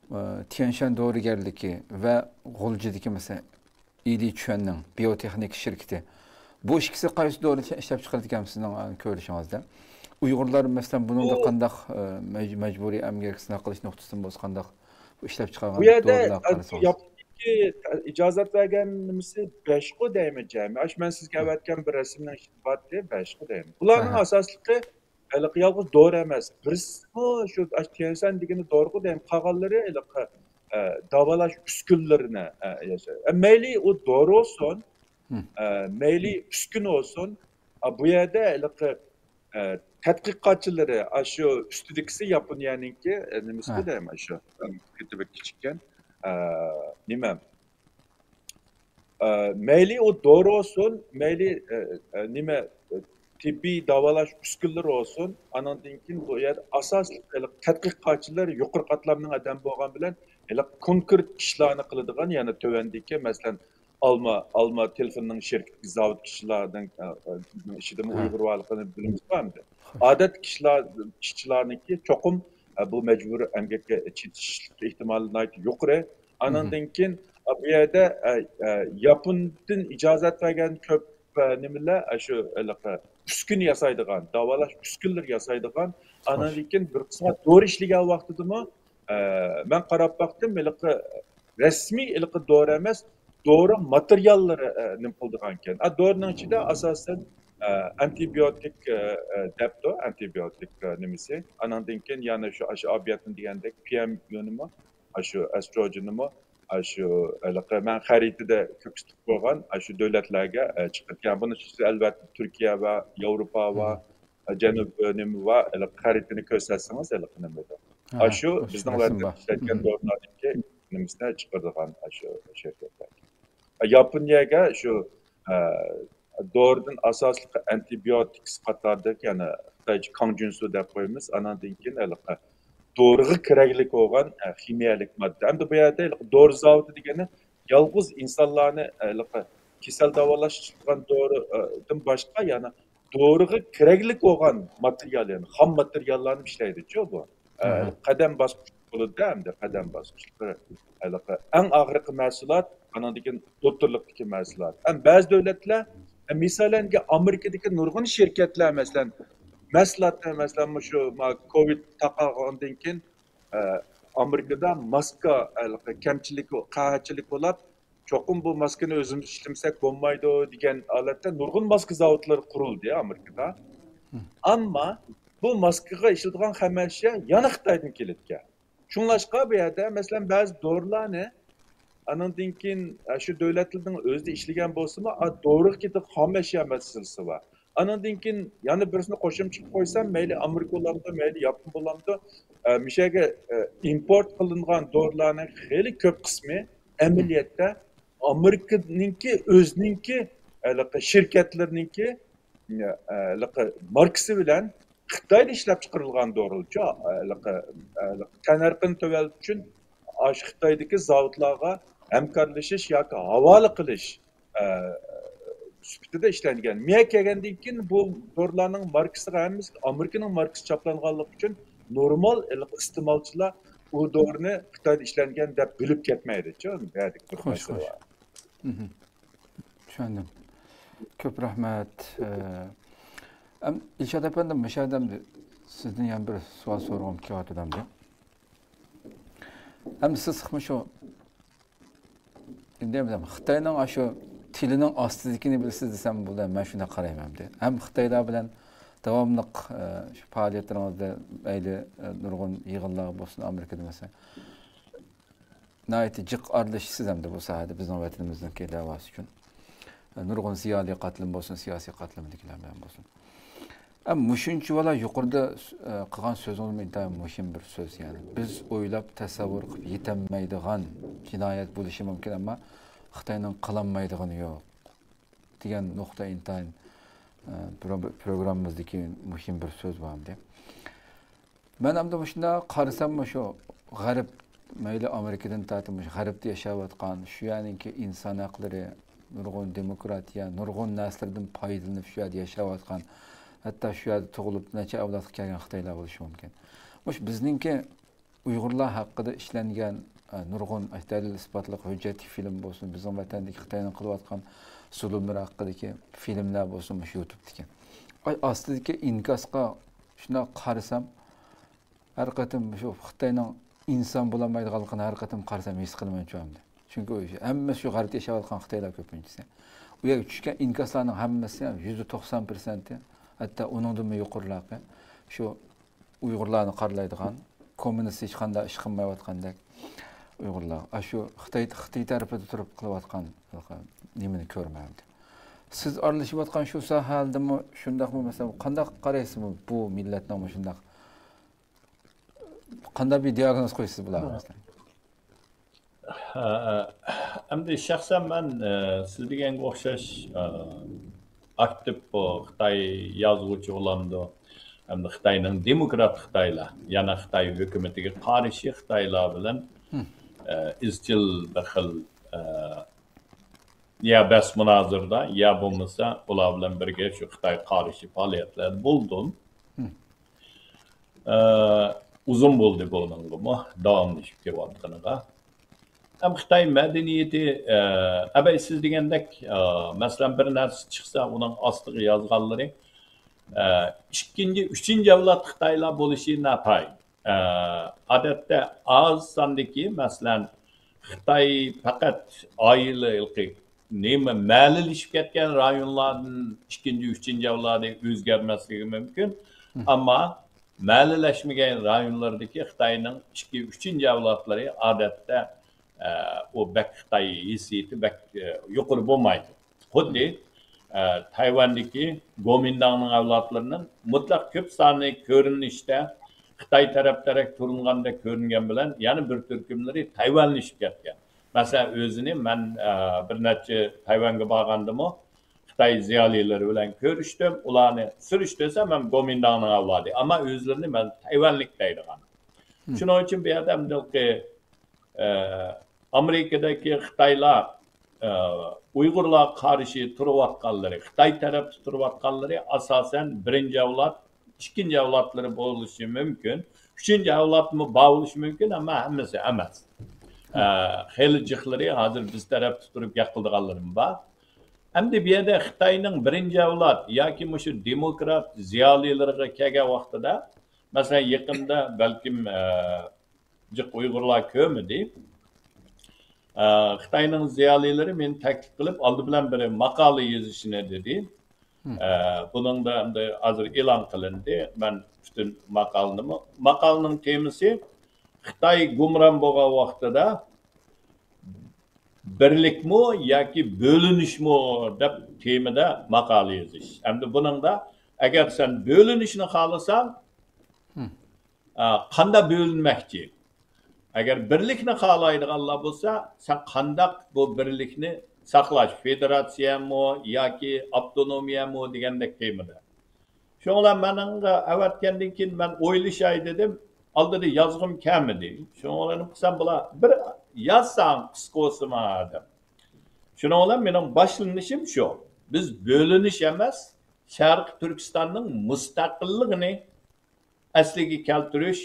ئە، تيەنشەن دورىگەرلىكى ۋە غۇلجىدىكى، مەسىلەن، ئىلى چۈەننىڭ بىيوتېخنىكا شىركىتى بۇ ئىككىسى قايسى دورىنى ئىشلەپ چىقىرىدىكەن سىزنىڭ، ئە، كۆرۈشىڭىزدە؟ ئۇيغۇرلار، مەسىلەن، بۇنىڭدا بۇ قانداق، ئە، مەج-، مەجبۇرىي ئەمگەك سىناق قىلىش نۇقتىسىدىن بولسا قانداق بۇ ئىشلەپ بۇ چىقارغان يەردە، دورىلارغا ئە، قارىسىڭىز؟ ياپونىيەدىكى ئىجازەت بەرگەن نېمىسى بەشقۇ دەيمەن جەمئىي. ئاشۇ مەن سىزگە ئەۋەتكەن بىر رەسىمنىڭ ئىچىدە بارتى، بەشقۇ دەيمەن. بۇلارنىڭ ئاساسلىقى ھېلىقى يالغۇز دورا ئەمەس. بىرسىمۇ شۇ ئاشۇ تيەنشەن دېگىنى دورىغۇ دەيمەن. قالغانلىرى ھېلىقى، ئە، داۋالاش ئۈسكۈنىلىرىنى، ئە، ياساش. ئە، مەيلى ئۇ دورا بولسۇن، ئە، مەيلى ئۈسكۈنە بولسۇن. ئا، بۇ يەردە ھېلىقى، ئە، تەتقىقاتچىلىرى، ئاشۇ ئۈستىدىكىسى ياپونىيەنىڭكى، ئە، نېمىسى دەيمەن، ئاشۇ، ئە، كىچىككەن، ئە، نېمە، ئە، مەيلى ئۇ دورا بولسۇن، مەيلى، ئە، ئە، نېمە، ئە، تېببىي داۋالاش ئۈسكۈنىلىرى بولسۇن، ئانىڭدىن كېيىن بۇ يەردە ئاساسلىق ھېلىقى تەتقىقاتچىلار يۇقىرى قاتلامنىڭ ئادەم بولغان بىلەن ھېلىقى كونكرېت ئىشلارنى قىلىدىغان، يەنە تۆۋەندىكى، مەسىلەن، ئالما، ئالما تېلېفوننىڭ شىركىتى، زاۋۇت ئىشچىلارنىڭ، ئە، ئە، ئىچىدىمۇ ئۇيغۇر بارلىقىنى بىلىمىزغۇ ئەمدى. ئادەتتىكى ئىشلار، ئىشچىلارنىڭكى چوقۇم، ئە، بۇ مەجبۇرىي ئەمگەككە چېتىشلىق ئېھتىمالى ناھايىتى يۇقىرى. ئانىڭدىن كېيىن، ئە، بۇ يەردە، ئە، ئە، ياپوندىن ئىجازەت بەرگەن كۆپ، ئە، نېمىلەر، ئە، شۇ ھېلىقى ئۈسكۈنە ياسايدىغان، داۋالاش ئۈسكۈنىلىرى ياسايدىغان، ئانىڭدىن كېيىن بىر قىسما دورا ئىشلىگەن ۋاقتىدىمۇ، ئە، مەن قاراپ باقتىم، ھېلىقى رەسمىي ھېلىقى دورا ئەمەس، دورا ماتېرىياللىرى، ئە، نېمە قىلىدىغانكەن. ئا، دورىنىڭ ئىچىدە ئاساسەن، ئە، ئانتىبىيوتىك، ئە، ئە، دەپتۇ، ئانتىبىيوتىك، ئە، نېمىسى. ئانىڭدىن كېيىن يەنە شۇ، ئاشۇ ئابىيەتنى دېگەندەك، پى ئېم يۇنىمۇ، ئاشۇ ئەستروجېنىمۇ، ئاشۇ ھېلىقى مەن خەرىتىدە كۆرسىتىپ قويغان، ئاشۇ دۆلەتلەرگە، ئە، چىقىدىكەن. بۇنىڭ ئىچىدە ئەلۋەتتە تۈركىيە ۋە ياۋروپا ۋە، ئە، جەنۇب، ئە، نېمە ۋە ھېلىقى خەرىتىنى كۆرسەتسىڭىز، ھېلىقى نېمىدە. ئاشۇ بىزنىڭ ۋەتەندە ئىشلەتكەن دورىلارنىڭكى نېمىسىنى چىقىرىدىغان ئاشۇ شىركەتلەر. ياپونىيەگە شۇ، ئە، دورىدىن ئاساسلىقى ئانتىبىيوتىكس قاتارىدىكى، يەنى خىتايچە كاڭجۈنسۇ دەپ قويىمىز. ئانىڭدىن كېيىن ھېلىقى دورىغا كېرەكلىك بولغان، ئە، خىمىيەلىك ماددا. ئەمدى بۇ يەردە ھېلىقى دورا زاۋۇتى دېگىنى يالغۇز ئىنسانلارنى، ئە، ھېلىقى كېسەل داۋالاشقا دورىدىن باشقا، يەنى دورىغا كېرەكلىك بولغان ماتېرىيال، يەنى خام ماتېرىياللارنى ئىشلەيدىچۇ بۇ. ئە، قەدەم باسقۇچ بولىدۇ ئەمدى، قەدەم باسقۇچلىرى. ھېلىقى ئەڭ ئاخىرقى مەھسۇلات، ئانىڭدىن كېيىن ئوتتۇرىلىقتىكى مەھسۇلات. ئەمما بەزى دۆلەتلەر، ئە، مىسالەن، ئامېرىكىدىكى نۇرغۇن شىركەتلەر، مەسىلەن، مەھسۇلاتنى، مەسىلەن، مۇشۇ ما كوۋىد تارقالغاندىن كېيىن، ئە، ئامېرىكىدا ماسكا، ھېلىقى كەمچىلىك، قەھەتچىلىك بولۇپ، چوقۇم بۇ ماسكىنى ئۆزىمىز ئىشلىمىسەك بولمايدۇ دېگەن ھالەتتە نۇرغۇن ماسكا زاۋۇتلىرى قۇرۇلدى ئامېرىكىدا. ئەمما بۇ ماسكىغا ئىشلىتىدىغان ھەممە ئەشيا يەنە خىتايدىن كېلىدىكەن. شۇڭلاشقا بۇ يەردە، مەسىلەن، بەزى دورىلارنى ئانىڭدىن كېيىن، ئە، شۇ دۆلەتلەرنىڭ ئۆزىدە ئىشلىگەن بولسىمۇ، ئا، دورىغا كېتىدىغان خام ئەشيا مەسىلىسى بار. ئانىڭدىن كېيىن يەنە بىرسىنى قوشۇمچە قىلىپ قويسام، مەيلى ئامېرىكا بولامدۇ، مەيلى ياپون بولامدۇ، ئە، مۇشۇ يەرگە، ئە، ئىمپورت قىلىنغان دورىلارنىڭ خېلى كۆپ قىسمى ئەمەلىيەتتە ئامېرىكىنىڭكى، ئۆزىنىڭكى، ھېلىقى شىركەتلىرىنىڭكى، ئە، ھېلىقى ماركىسى بىلەن خىتايدا ئىشلەپچىقىرىلغان دورىلارچۇ، ھېلىقى، ھېلىقى تەننەرخىنى تۆۋەنلىتىش ئۈچۈن ئاشۇ خىتايدىكى زاۋۇتلارغا ھەمكارلىشىش ياكى ھاۋالە قىلىش، ئە، سۈپىتىدە ئىشلەنگەن. مېيە كەلگەندىن كېيىن بۇ دورىلارنىڭ ماركىسىغا ھەممىسى ئامېرىكىنىڭ ماركىسى چاپلانغانلىقى ئۈچۈن نورمال ھېلىقى ئىستېمالچىلار ئۇ دورىنى خىتايدا ئىشلەنگەن دەپ بىلىپ كەتمەيدىچۇ. بۇ يەردىكى بىر خوش، مەسىلە خوش. بار. مهم. چۈشەندىم. كۆپ رەھمەت. ئە، ئەم، ئىلشات ئەپەندىم، مۇشۇ يەردە ئەمدى سىزدىن يەنە بىر سوئال سورىغۇم كېلىۋاتىدۇ ئەمدى. ئەمدى سىز مۇشۇ، ئەمدى، ئەمدى خىتاينىڭ ئاشۇ تىلىنىڭ ئاستىدىكىنى بىلىسىز دېسەم بولىدۇ، مەن شۇنداق قارايمەن ئەمدى. ھەم خىتايلار بىلەن داۋاملىق، ئە، شۇ پائالىيەتلىرىڭىزدە مەيلى، ئە، نۇرغۇن يىغىنلار بولسۇن، ئامېرىكىدا مەسىلەن، ناھايىتى جىق ئارىلىشىسىز ئەمدى بۇ ساھەدە بىزنىڭ ۋەتىنىمىزنىڭكى دەۋاسى ئۈچۈن. نۇرغۇن زىيالىي قاتلىم بولسۇن، سىياسىي قاتلىمدىكىلەر بىلەن بولسۇن. ئەم، مۇشۇنچىۋالا يۇقىرىدا، ئە، قىلغان سۆزىڭىزمۇ ئىنتايىن مۇھىم بىر سۆز، يەنى. بىز ئويلاپ تەسەۋۋۇر قىلىپ يېتەلمەيدىغان جىنايەت بولۇشى مۇمكىن، ئەمما خىتاينىڭ قىلالمايدىغىنى يوق دېگەن نۇقتا ئىنتايىن، ئە، پرو-، پروگراممىمىزدىكى مۇھىم بىر سۆز بار ئەمدى. مەن ئەمدى مۇشۇنداق قارىسام، مۇشۇ غەرب، مەيلى ئامېرىكىدىن تارتىپ، مۇشۇ غەربتە ياشاۋاتقان، شۇ يەرنىڭكى ئىنسان ھەقلىرى، نۇرغۇن دېموكراتىيە، نۇرغۇن نەرسىلەردىن پايدىلىنىپ، شۇ يەردە ياشاۋاتقان، ھەتتا شۇ يەردە تۇغۇلۇپ، نەچچە ئەۋلادقا كەلگەن خىتايلار بولۇشى مۇمكىن. مۇشۇ بىزنىڭكى ئۇيغۇرلار ھەققىدە ئىشلەنگەن، ئە، نۇرغۇن دەلىل-ئىسپاتلىق ھۆججەتلىك فىلىم بولسۇن، بىزنىڭ ۋەتەندىكى خىتاينىڭ قىلىۋاتقان زۇلۇملىرى ھەققىدىكى فىلىملەر بولسۇن، مۇشۇ يۇتۇبتىكى. ئاي، ئاستىدىكى ئىنكاسقا شۇنداق قارىسام، ھەر قېتىم شۇ خىتاينىڭ ئىنسان بولالمايدىغانلىقىنى ھەر قېتىم قارىسام ھېس قىلىمەن شۇ ئەمدى. چۈنكى ئۇ ھەممىسى شۇ غەربتە ياشاۋاتقان خىتايلار كۆپىنچىسى. ئۇ يەرگە چۈشكەن ئىنكاسلارنىڭ ھەممىسى، يۈزدە توقسان پىرسەنتى، ھەتتا ئۇنىڭدىنمۇ يۇقىرىراقى شۇ ئۇيغۇرلارنى قارىلايدىغان، كوممۇنىست ھېچقانداق ئىش قىلمايۋاتقاندەك ئۇيغۇرلار. ئاشۇ خىتاي، خىتاي تەرىپىدە تۇرۇپ قىلىۋاتقان نېمىنى كۆرمەمدى. سىز ئارىلىشىۋاتقان شۇ ساھەدىمۇ شۇنداقمۇ، مەسىلەن، قانداق قارايسىز بۇ، بۇ مىللەتنىڭ مۇشۇنداق، قانداق بىر دىئاگنوز قويىسىز بۇلارغا، مەسىلەن؟ ھە، ئەمدى شەخسەن مەن، ئە، سىز دېگەنگە ئوخشاش، ئە، ئاكتىپ بۇ خىتاي يازغۇچى بولامدۇ، ئەمدى خىتاينىڭ دېموكرات خىتايلار، يەنە خىتاي ھۆكۈمىتىگە قارشى خىتايلار بىلەن، ئە، ئىزچىل بىر خىل، ئە، يا بەس مۇنازىرىدە، يا بولمىسا ئۇلار بىلەن بىرگە شۇ خىتايغا قارشى پائالىيەتلەردە بولدۇم. ئە، ئۇزۇن بولدى بۇنىڭغىمۇ داۋاملىشىپ كېلىۋاتقىنىغا. ھەم خىتاي مەدەنىيىتى، ئە، ئەبەي سىز دېگەندەك، ئە، مەسىلەن، بىر نەرسە چىقسا، ئۇنىڭ ئاستىغا يازغانلىرى، ئە، ئىككىنچى، ئۈچىنچى ئەۋلاد خىتايلار بولۇشى ناتايىن. ئە، ئادەتتە ئاز ساندىكى، مەسىلەن، خىتاي پەقەت ئائىلە، نېمە، مەلىلىشىپ كەتكەن رايونلاردىن ئىككىنچى، ئۈچىنچى ئەۋلادى ئۆزگەرمەسلىكى مۇمكىن. ئەمما مەلىلەشمىگەن رايونلىرىدىكى خىتاينىڭ ئىككى، ئۈچىنچى ئەۋلادلىرى ئادەتتە، ئە، ئۇ بەك خىتاي ھېسسىيىتى بەك، ئە، يۇقىرى بولمايدۇ. خۇددى، ئە، تايۋاندىكى گومىنداڭنىڭ ئەۋلادلىرىنىڭ مۇتلەق كۆپ سانى كۆرۈنۈشتە خىتاي تەرەپتەرەك تۇرۇنغاندەك كۆرۈنگەن بىلەن، يەنە بىر تۈركۈملىرى تايۋانلىشىپ كەتكەن. مەسىلەن، ئۆزىنى مەن، ئە، بىر نەچچە تايۋانغا بارغاندىمۇ خىتاي زىيالىيلىرى بىلەن كۆرۈشتۈم. ئۇلارنى سۈرۈشتۈرسە، مەن گومىنداڭنىڭ ئەۋلادى، ئەمما ئۆزلىرىنى مەن تايۋانلىك دەيدىغان. شۇنىڭ ئۈچۈن بۇ يەردە ئەمدىلقى، ئە، ئامېرىكىدىكى خىتايلار، ئە، ئۇيغۇرلارغا قارشى تۇرۇۋاتقانلىرى، خىتاي تەرەپتە تۇرۇۋاتقانلىرى ئاساسەن بىرىنچى ئەۋلاد، ئىككىنچى ئەۋلادلىرى بولۇشى مۇمكىن، ئۈچىنچى ئەۋلادمۇ بار بولۇشى مۇمكىن، ئەمما ھەممىسى ئەمەس. ئە، خېلى جىقلىرى ھازىر بىز تەرەپتە تۇرۇپ گەپ قىلىدىغانلىرىمۇ بار. ئەمدى بۇ يەردە خىتاينىڭ بىرىنچى ئەۋلاد ياكى مۇشۇ دېموكرات زىيالىيلىرىغا كەلگەن ۋاقتىدا، مەسىلەن، يېقىندا بەلكىم، ئە، جىق ئۇيغۇرلار كۆرمىدى. ئە، خىتاينىڭ زىيالىيلىرى مېنى تەكلىپ قىلىپ، ئالدى بىلەن بىر ماقالە يېزىشنى دېدى. ئە، بۇنىڭدا ئەمدى ھازىر ئېلان قىلىندى. مەن پۈتۈن ماقالىنىمۇ، ماقالىنىڭ تېمىسى خىتاي گۇمران بولغان ۋاقتىدا بىرلىكمۇ ياكى بۆلۈنۈشمۇ دەپ تېمىدا ماقالە يېزىش. ئەمدى بۇنىڭدا ئەگەر سەن بۆلۈنۈشنى خالىساڭ، ئا، قاندا بۆلۈنمەكچى؟ ئەگەر بىرلىكنى خالايدىغانلار بولسا، سەن قانداق بۇ بىرلىكنى ساقلاش، فېدېراتسىيەمۇ ياكى ئاپتونومىيەمۇ دېگەندەك تېمىدا. شۇنىڭ بىلەن مېنىڭغا ئەۋەتكەندىن كېيىن مەن ئويلىشاي دېدىم. ئالدىدا يازغۇم كەلمىدى. شۇنىڭ بىلەن قىلسام بولا، بىر يازساڭ قىسقا بولسىمۇ دەپ. شۇنىڭ بىلەن مېنىڭ باشلىنىشىم شۇ. بىز بۆلۈنۈش ئەمەس، شەرقىي تۈركىستاننىڭ مۇستەقىللىقىنى ئەسلىگە كەلتۈرۈش،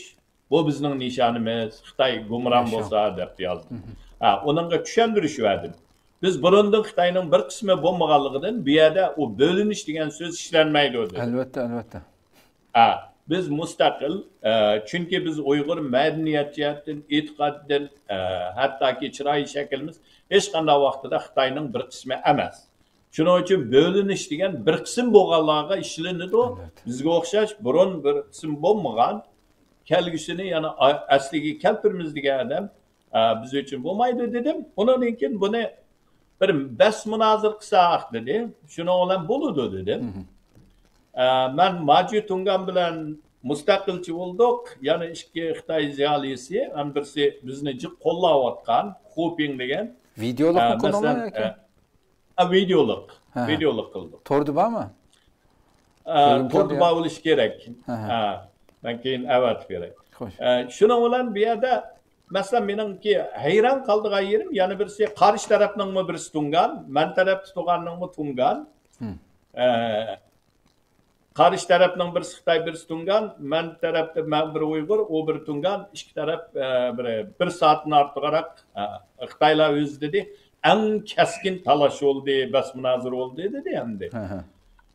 بۇ بىزنىڭ نىشانىمىز، خىتاي گۇمران بولسا دەپ يازدىم. ھە، ئۇنىڭغا چۈشەندۈرۈش بەردىم. بىز بۇرۇندىن خىتاينىڭ بىر قىسمى بولمىغانلىقىدىن، بۇ يەردە ئۇ بۆلۈنۈش دېگەن سۆز ئىشلەنمەيدۇ دېدىم. ئەلۋەتتە، ئەلۋەتتە. ھە، بىز مۇستەقىل، ئە، چۈنكى بىز ئۇيغۇر مەدەنىيەت جەھەتتىن، ئېتىقادتىن، ئە، ھەتتاكى چىرايى شەكلىمىز ھېچقانداق ۋاقتىدا خىتاينىڭ بىر قىسمى ئەمەس. شۇنىڭ ئۈچۈن بۆلۈنۈش دېگەن بىر قىسىم بولغانلارغا ئىشلىنىدۇ. ئەلۋەتتە. بىزگە ئوخشاش بۇرۇن بىر قىسىم بولمىغان، كەلگۈسىنى يەنە ئا-، ئەسلىگە كەلتۈرىمىز دېگەن ئادەم، ئە، بىز ئۈچۈن بولمايدۇ دېدىم. ئۇنىڭدىن كېيىن بۇنى بىر بەس مۇنازىرە قىلساق دېدى. شۇنىڭ بىلەن بولىدۇ دېدىم. ئە، مەن ماجۈ تۇڭگان بىلەن مۇستەقىلچى بولدۇق. يەنە ئىككى خىتاي زىيالىيسى، ھەم بىرسى بىزنى جىق قوللاۋاتقان خۇپىڭ دېگەن. ۋىدېئولۇقمۇ ئە، كۇنۇڭمۇ مەسىلەن، ياكى؟ ئە، ئە، ۋىدېئولۇق. ھە، ھە. ۋىدېئولۇق قىلدۇق. توردا بارمۇ؟ ئە، توردا بار بولۇشى كېرەك. ھە، ھە. ھە، مەن كېيىن ئەۋەتىپ بېرەي. خوش. ئە، شۇنىڭ بىلەن بۇ يەردە، مەسىلەن، مېنىڭكى ھەيران قالىدىغان يېرىم، يەنە بىرسى قارشى تەرەپنىڭمۇ بىرسى تۇڭگان، مەن تەرەپتە تۇرغاننىڭمۇ تۇڭگان. ھىم. ئە، قارشى تەرەپنىڭ بىرسى خىتاي، بىرسى تۇڭگان، مەن تەرەپتە مەن بىر ئۇيغۇر، ئۇ بىر تۇڭگان، ئىككى تەرەپ، ئە، بىر، بىر سائەتتىن ئارتۇقراق، ئە، خىتايلار ئۆزى دېدى، ئەڭ كەسكىن تالاش بولدى، بەس مۇنازىرە بولدى دېدى ئەمدى. ھە، ھە.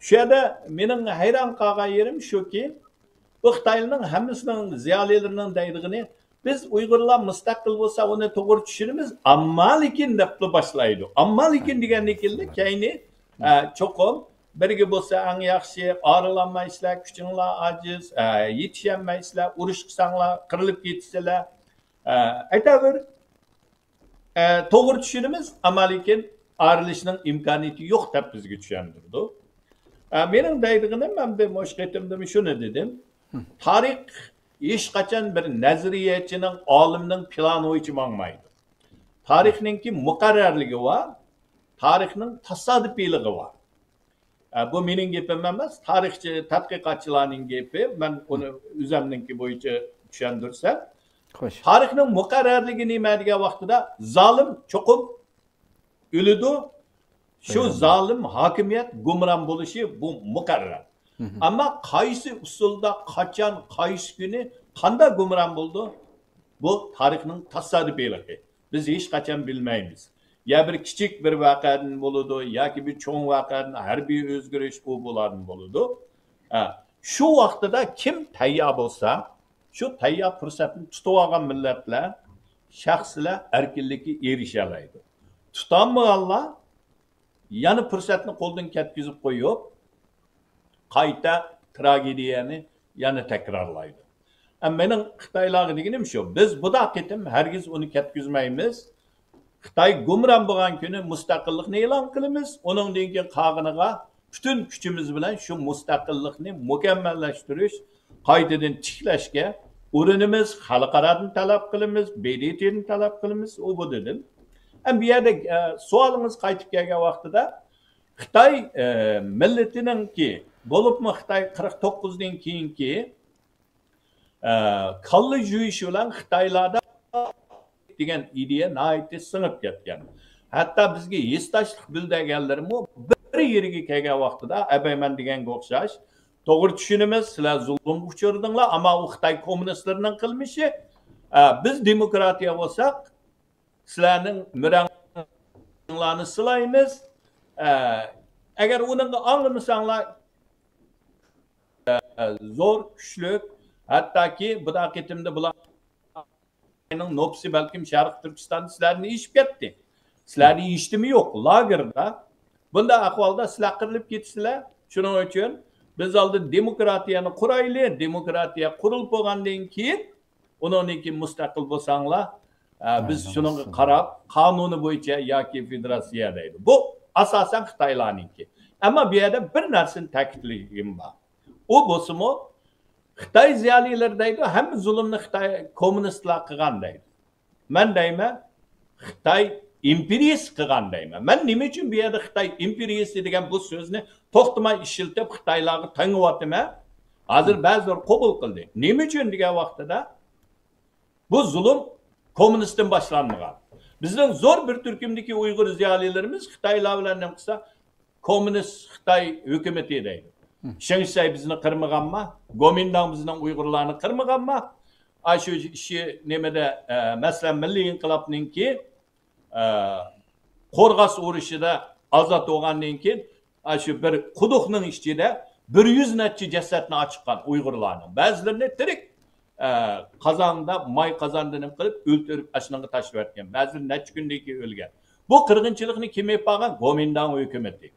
شۇ يەردە مېنىڭ ھەيران قالغان يېرىم شۇكى، بۇ خىتايلارنىڭ ھەممىسىنىڭ زىيالىيلىرىنىڭ دەيدىغىنى، بىز ئۇيغۇرلار مۇستەقىل بولسا ئۇنى توغرا چۈشىنىمىز، ئەمما لېكىن دەپلا باشلايدۇ. ئەمما لېكىن دېگەندىن كېيىنلا كەينى، ئە، چوقۇم بىرگە بولسا ئەڭ ياخشى، ئارىلانمايسىلەر، كۈچۈڭلار ئاجىز، ئە، يېتىشەلمەيسىلەر، ئۇرۇش قىلساڭلار قىرىلىپ كېتىسىلەر. ئە، ئەيتەۋېرىڭ. ئە، توغرا چۈشىنىمىز، ئەمما لېكىن ئايرىلىشنىڭ ئىمكانىيىتى يوق دەپ بىزگە چۈشەندۈرىدۇ. ئە، مېنىڭ دەيدىغىنىم، ئەمدى مۇشۇ قېتىمدىمۇ شۇنى دېدىم. تارىخ ھېچقاچان بىر نەزەرىيەچىنىڭ، ئالىمنىڭ پىلانى بويىچە ماڭمايدۇ. تارىخنىڭكى مۇقەررەرلىكى بار، تارىخنىڭ تاسادىپىيلىقى بار. ئە، بۇ مېنىڭ گېپىم ئەمەس، تارىخچى، تەتقىقاتچىلارنىڭ گېپى، مەن ئۇنى ئۆزەمنىڭكى بويىچە چۈشەندۈرسەم. خوش. تارىخنىڭ مۇقەررەرلىكى نېمە دېگەن ۋاقتىدا، زالىم چوقۇم ئۆلىدۇ. شۇ زالىم ھاكىمىيەت گۇمران بولۇشى بۇ مۇقەررەر. ئەمما قايسى ئۇسۇلدا، قاچان، قايسى كۈنى، قانداق گۇمران بولىدۇ؟ بۇ تارىخنىڭ تاسادىپىيلىقى. بىز ھېچقاچان بىلمەيمىز. يا بىر كىچىك بىر ۋەقەدىن بولىدۇ، ياكى بىر چوڭ ۋەقەدىن، ھەربىي ئۆزگىرىش، ئۇ بۇلاردىن بولىدۇ. ھە، شۇ ۋاقتىدا كىم تەييار بولسا، شۇ تەييار پۇرسەتنى تۇتۇۋالغان مىللەتلەر، شەخسلەر ئەركىنلىككە ئېرىشەلەيدۇ. تۇتالمىغانلار يەنە پۇرسەتنى قولدىن كەتكۈزۈپ قويۇپ، قايتا تراگېدىيەنى يەنە تەكرارلايدۇ. ئە، مېنىڭ خىتايلارغا دېگىنىم شۇ، بىز بۇدا قېتىم ھەرگىز ئۇنى كەتكۈزمەيمىز. خىتاي گۇمران بولغان كۈنى مۇستەقىللىقنى ئېلان قىلىمىز، ئۇنىڭدىن كېيىن قالغىنىغا پۈتۈن كۈچىمىز بىلەن شۇ مۇستەقىللىقنى مۇكەممەللەشتۈرۈش، قايتىدىن تىكلەشكە ئۇرۇنىمىز، خەلقئارادىن تەلەپ قىلىمىز، ب د ت دىن تەلەپ قىلىمىز، ئۇ بۇ دېدىم. ئەمدى بۇ يەردە، ئە، سوئالىڭىز قايتىپ كەلگەن ۋاقتىدا، خىتاي، ئە، مىللىتىنىڭكى، بولۇپمۇ خىتاي قىرىق توققۇزدىن كېيىنكى، ئە، كاللا جۇيۇش بىلەن خىتايلاردا دېگەن ئىدىيە ناھايىتى سىڭىپ كەتكەن. ھەتتا بىزگە ھېسداشلىق بىلدۈرگەنلىرىمۇ بىر يېرىگە كەلگەن ۋاقتىدا، ئەبەي مەن دېگەنگە ئوخشاش، توغرا چۈشىنىمىز، سىلەر زۇلۇمغا ئۇچرىدىڭلار، ئەمما ئۇ خىتاي كوممۇنىستلىرىنىڭ قىلمىشى. ئە، بىز دېموكراتىيە بولساق، سىلەرنىڭ مۈرەڭلارنى سىلايمىز. ئە، ئەگەر ئۇنىڭغا ئاڭلىمىساڭلار، ئە، زور، كۈچلۈك، ھەتتاكى بۇدا قېتىمدا بۇلار خىتاينىڭ نوپۇسى بەلكىم شەرقىي تۈركىستاندا سىلەردىن ئېشىپ كەتتى. سىلەرنىڭ ھېچنېمە يوق، لاگېردا. بۇنداق ئەھۋالدا سىلەر قىرىلىپ كېتىسىلەر. شۇنىڭ ئۈچۈن بىز ئالدى دېموكراتىيەنى قۇرايلى، دېموكراتىيە قۇرۇلۇپ بولغاندىن كېيىن، ئۇنىڭدىن كېيىن مۇستەقىل بولساڭلار، ئە، بىز شۇنىڭغا قاراپ، قانۇنى بويىچە ياكى فېدېراتسىيە دەيدۇ. بۇ ئاساسەن خىتايلارنىڭكى. ئەمما بۇ يەردە بىر نەرسىنى تەكىتلىگۈم بار. ئۇ بولسىمۇ، خىتاي زىيالىيلىرى دەيدۇ، ھەممە زۇلۇمنى خىتاي كوممۇنىستلار قىلغان دەيدۇ. مەن دەيمەن، خىتاي ئىمپېرىيىسى قىلغان دەيمەن. مەن نېمە ئۈچۈن بۇ يەردە خىتاي ئىمپېرىيىسى دېگەن بۇ سۆزنى توختىماي ئىشلىتىپ، خىتايلارغا تېڭىۋاتىمەن؟ ھازىر بەزىلەر قوبۇل قىلدى. نېمە ئۈچۈن دېگەن ۋاقتىدا، بۇ زۇلۇم كوممۇنىستتىن باشلانمىغان. بىزنىڭ زور بىر تۈركۈمدىكى ئۇيغۇر زىيالىيلىرىمىز خىتايلار بىلەن نېمە قىلسا، كوممۇنىست خىتاي ھۆكۈمىتى دەيدۇ. شېڭ شىسەي بىزنى قىرمىغانما؟ گومىنداڭ بىزنىڭ ئۇيغۇرلارنى قىرمىغانما؟ ئاشۇ ئىشى نېمىدە، ئە، مەسىلەن، مىللىي ئىنقىلابنىڭكى، ئە، قورغاس ئۇرۇشىدا ئازاد بولغاندىن كېيىن، ئاشۇ بىر قۇدۇقنىڭ ئىچىدە بىر يۈز نەچچە جەسەتنى ئاچىققان ئۇيغۇرلارنىڭ. بەزىلىرىنى تىرىك، ئە، قازاندا، ماي قازاندا نېمە قىلىپ ئۆلتۈرۈپ، ئاشۇنىڭغا تاشلىۋەتكەن. بەزىلىرى نەچچە كۈندىن كېيىن ئۆلگەن. بۇ قىرغىنچىلىقنى كىم ئېلىپ بارغان؟ گومىنداڭ ھۆكۈمىتى.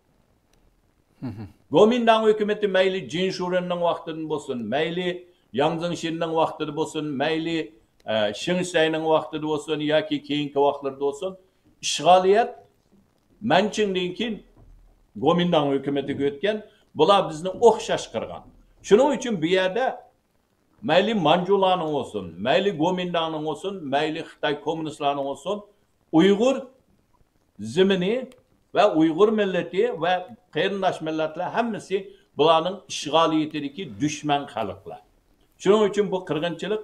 گومىنداڭ ھۆكۈمىتى مەيلى جىن شۇرېننىڭ ۋاقتىدىن بولسۇن، مەيلى ياڭ زېڭشىننىڭ ۋاقتىدا بولسۇن، مەيلى، ئە، شېڭ شىسەينىڭ ۋاقتىدا بولسۇن ياكى كېيىنكى ۋاقىتلىرىدا بولسۇن، ئىشغالىيەت مەنچىڭدىن كېيىن گومىنداڭ ھۆكۈمىتىگە ئۆتكەن. بۇلار بىزنى ئوخشاش قىرغان. شۇنىڭ ئۈچۈن بۇ يەردە مەيلى مانجۇلارنىڭ بولسۇن، مەيلى گومىنداڭنىڭ بولسۇن، مەيلى خىتاي كوممۇنىستلارنىڭ بولسۇن، ئۇيغۇر زېمىنى ۋە ئۇيغۇر مىللىتى ۋە قېرىنداش مىللەتلەر ھەممىسى بۇلارنىڭ ئىشغالىيىتىدىكى دۈشمەن خەلقلەر. شۇنىڭ ئۈچۈن بۇ قىرغىنچىلىق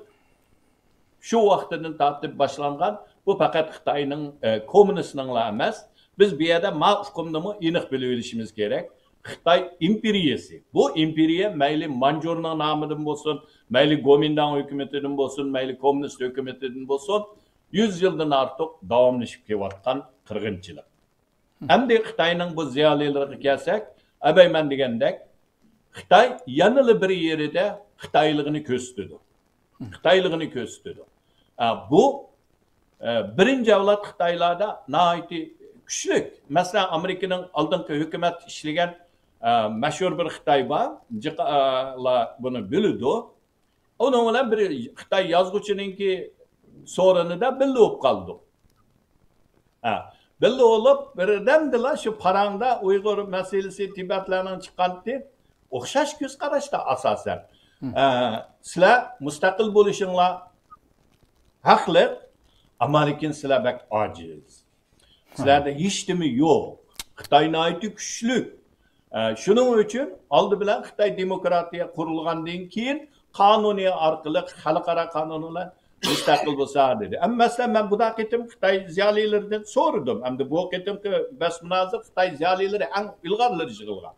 شۇ ۋاقتىدىن تارتىپ باشلانغان، بۇ پەقەت خىتاينىڭ، ئە، كوممۇنىستنىڭلا ئەمەس. بىز بۇ يەردە ما ئۇقۇمنىمۇ ئېنىق بىلىۋېلىشىمىز كېرەك. خىتاي ئىمپېرىيىسى. بۇ ئىمپېرىيە مەيلى مانجۇرنىڭ نامىدىن بولسۇن، مەيلى گومىنداڭ ھۆكۈمىتىدىن بولسۇن، مەيلى كوممۇنىست ھۆكۈمىتىدىن بولسۇن، يۈز يىلدىن ئارتۇق داۋاملىشىپ كېلىۋاتقان قىرغىنچىلىق. ئەمدى خىتاينىڭ بۇ زىيالىيلىرىغا كەلسەك، ئەبەي مەن دېگەندەك، خىتاي يەنىلا بىر يېرىدە خىتايلىقىنى كۆرسىتىدۇ. خىتايلىقىنى كۆرسىتىدۇ. ئە، بۇ، ئە، بىرىنچى ئەۋلاد خىتايلاردا ناھايىتى كۈچلۈك. مەسىلەن، ئامېرىكىنىڭ ئالدىنقى ھۆكۈمەت ئىشلىگەن، ئە، مەشھۇر بىر خىتاي بار، جىقالار بۇنى بىلىدۇ. ئۇنىڭ بىلەن بىر خىتاي يازغۇچىنىڭكى سورۇنىدا بىللە بولۇپ قالدۇق. ھە، بىللە بولۇپ، بىردەمدىلا شۇ پاراڭدا ئۇيغۇر مەسىلىسى، تىبەتلەرنىڭ چىققانتى ئوخشاش كۆز قاراشتا ئاساسەن. ئە، سىلەر مۇستەقىل بولۇشۇڭلار ھەقلىق، ئەمما لېكىن سىلەر بەك ئاجىز. سىلەردە ھېچنېمە يوق. خىتاي ناھايىتى كۈچلۈك. ئە، شۇنىڭ ئۈچۈن ئالدى بىلەن خىتاي دېموكراتىيە قۇرۇلغاندىن كېيىن قانۇنى ئارقىلىق، خەلقئارا قانۇن بىلەن مۇستەقىل بولسا دېدى. ئەمما مەسىلەن، مەن بۇ قېتىم خىتاي زىيالىيلىرىدىن سورىدىم. ئەمدى بۇ قېتىمقى بەس مۇنازىرە خىتاي زىيالىيلىرى ئەڭ ئىلغارلىرى يىغىلغان.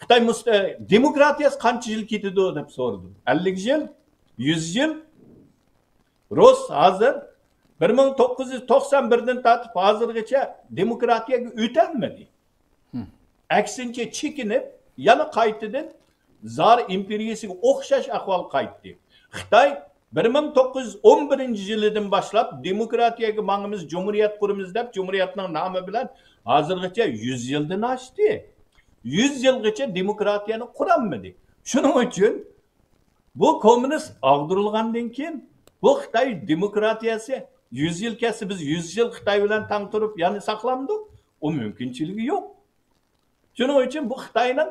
خىتاي مۇست-، دېموكراتىيەسى قانچە يىل كېتىدۇ دەپ سورىدىم. ئەللىك يىل، يۈز يىل، رۇس ھازىر بىر مىڭ توققۇز يۈز توقسان بىردىن تارتىپ ھازىرغىچە دېموكراتىيەگە ئۆتەلمىدى. ئەكسىنچە، چېكىنىپ، يەنە قايتىدىن زار ئىمپېرىيىسىگە ئوخشاش ئەھۋال قايتتى. خىتاي بىر مىڭ توققۇز يۈز ئون بىرىنچى يىلىدىن باشلاپ دېموكراتىيەگە ماڭىمىز، جۇمھۇرىيەت قۇرىمىز دەپ، جۇمھۇرىيەتنىڭ نامى بىلەن ھازىرغىچە يۈز يىلدىن ئاشتى. يۈز يىلغىچە دېموكراتىيەنى قۇرالمىدى. شۇنىڭ ئۈچۈن بۇ كوممۇنىست ئاغدۇرۇلغاندىن كېيىن، بۇ خىتاي دېموكراتىيەسى يۈز يىل كەتسە، بىز يۈز يىل خىتاي بىلەن تەڭ تۇرۇپ يەنە ساقلامدۇق؟ ئۇ مۇمكىنچىلىكى يوق. شۇنىڭ ئۈچۈن بۇ خىتاينىڭ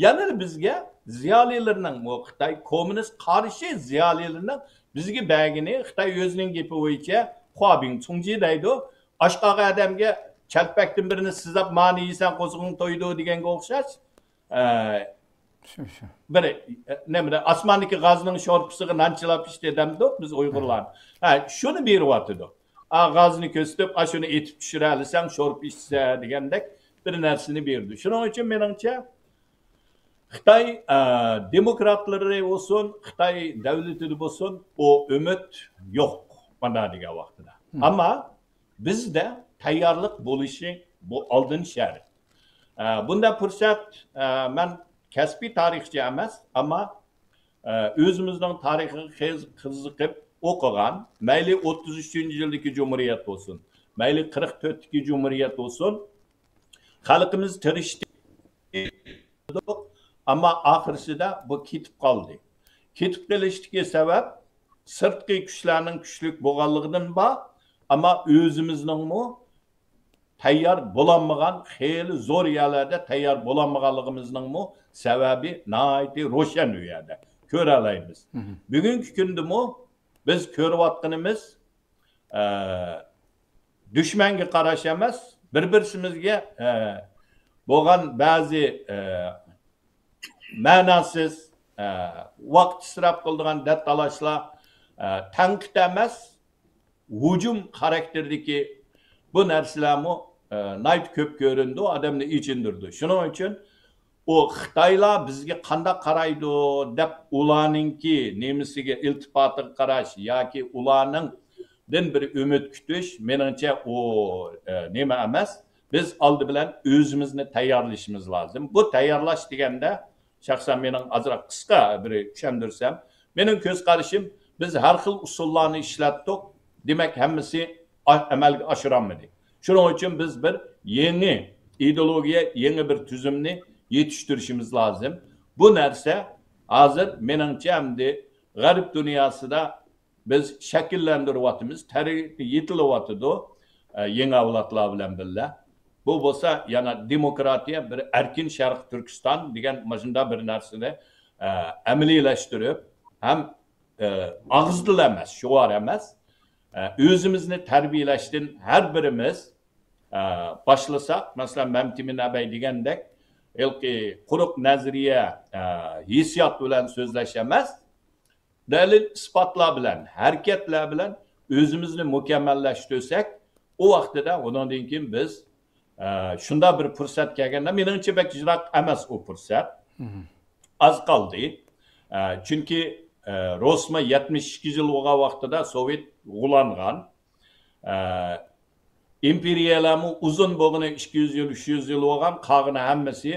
يەنىلا بىزگە، زىيالىيلىرىنىڭ، بۇ خىتاي كوممۇنىست قارشى زىيالىيلىرىنىڭ بىزگە بەرگىنى، خىتاي ئۆزىنىڭ گېپى بويىچە خۇابىڭ چۇڭجى دەيدۇ، ئاشقاغا ئادەمگە چەلپەكتىن بىرنى سىزاپ، مانى يېسەڭ قورسىقىڭ تويىدۇ دېگەنگە ئوخشاش. ئە، شۇ، شۇ. بىر، ئە، نېمىدە، ئاسماندىكى غازنىڭ شورپىسىغا نان چىلاپ ئىچتى دەمدۇق بىز ئۇيغۇرلار. ھە، شۇنى بېرىۋاتىدۇ. ئا، غازنى كۆرسىتىپ، ئا، شۇنى ئېتىپ چۈشۈرەلىسەڭ، شورپا ئىچسە دېگەندەك بىر نەرسىنى بېرىدۇ. شۇنىڭ ئۈچۈن مېنىڭچە، خىتاي، ئە، دېموكراتلىرى بولسۇن، خىتاي دەۋلىتىدە بولسۇن، ئۇ ئۈمىد يوق، مانا دېگەن ۋاقتىدا. ئەمما بىزدە تەييارلىق بولۇشى بۇ ئالدىن شەرت. ئە، بۇنداق پۇرسەت، ئە، مەن كەسپىي تارىخچى ئەمەس، ئەمما، ئە، ئۆزىمىزنىڭ تارىخىغا قىز-، قىزىقىپ، ئوقۇغان، مەيلى ئوتتۇز ئۈچىنچى يىلدىكى جۇمھۇرىيەت بولسۇن، مەيلى قىرىق تۆتتىكى جۇمھۇرىيەت بولسۇن، خەلقىمىز تىرىشتى، ئەمما ئاخىرسىدا بۇ كېتىپ قالدى. كېتىپ قېلىشتىكى سەۋەب سىرتقى كۈچلەرنىڭ كۈچلۈك بولغانلىقىدىن بار، ئەمما ئۆزىمىزنىڭمۇ تەييار بولالمىغان، خېلى زور يەرلەردە تەييار بولالمىغانلىقىمىزنىڭمۇ سەۋەبى ناھايىتى روشەن ئۇ يەردە. كۆرەلەيمىز. مهم. بۈگۈنكى كۈندىمۇ بىز كۆرۈۋاتقىنىمىز، ئە، دۈشمەنگە قاراش ئەمەس، بىر-بىرسىمىزگە، ئە، بولغان بەزى، ئە، مەناسىز، ئە، ۋاقىت ئىسراپ قىلىدىغان دەت تالاشلار، ئە، تەنقىد ئەمەس، ھۇجۇم خاراكتېرىدىكى بۇ نەرسىلەرمۇ، ئە، ناھايىتى كۆپ كۆرۈنىدۇ، ئادەمنى ئېچىندۇرىدۇ. شۇنىڭ ئۈچۈن ئۇ خىتايلار بىزگە قانداق قارايدۇ دەپ، ئۇلارنىڭكى نېمىسىگە، ئىلتىپاتىغا قاراش ياكى ئۇلارنىڭدىن بىر ئۈمىد كۈتۈش، مېنىڭچە، ئۇ، ئە، نېمە ئەمەس. بىز ئالدى بىلەن ئۆزىمىزنى تەييارلىشىمىز لازىم. بۇ تەييارلاش دېگەندە، شەخسەن مېنىڭ ئازراق قىسقا بىر چۈشەندۈرسەم، مېنىڭ كۆز قارىشىم، بىز ھەر خىل ئۇسۇللارنى ئىشلەتتۇق، دېمەك، ھەممىسى ئا-، ئەمەلگە ئاشۇرالمىدى. شۇنىڭ ئۈچۈن بىز بىر يېڭى ئىدېئولوگىيە، يېڭى بىر تۈزۈمنى يېتىشتۈرۈشىمىز لازىم. بۇ نەرسە ھازىر، مېنىڭچە، ئەمدى غەرب دۇنياسىدا بىز شەكىللەندۈرۈۋاتىمىز، تەربىيە يېتىلىۋاتىدۇ، ئە، يېڭى ئەۋلادلار بىلەن بىللە. بۇ بولسا يەنە دېموكراتىيە، بىر ئەركىن شەرقىي تۈركىستان دېگەن مۇشۇنداق بىر نەرسىنى، ئە، ئەمەلىيلەشتۈرۈپ، ھەم، ئە، ئاغزىدىلا ئەمەس، شوئار ئەمەس، ئە، ئۆزىمىزنى تەربىيەلەشتىن ھەر بىرىمىز، ئە، باشلىساق، مەسىلەن، مەمتىمىن ئەبەي دېگەندەك، ھېلىقى قۇرۇق نەزەرىيە، ئە، ھېسسىيات بىلەن سۆزلەش ئەمەس، دەلىل-ئىسپاتلار بىلەن، ھەرىكەتلەر بىلەن ئۆزىمىزنى مۇكەممەللەشتۈرسەك، ئۇ ۋاقتىدا ئۇنىڭدىن كېيىن بىز، ئە، شۇنداق بىر پۇرسەت كەلگەندە، مېنىڭچە بەك يىراق ئەمەس ئۇ پۇرسەت. مهم. ئاز قالدى. ئە، چۈنكى، ئە، روسما يەتمىش ئىككى يىل بولغان ۋاقتىدا سوۋېت غۇلانغان. ئە، ئىمپېرىيەلەرمۇ ئۇزۇن بولغىنى ئىككى يۈز يىل، ئۈچ يۈز يىل بولغان، قالغىنى ھەممىسى،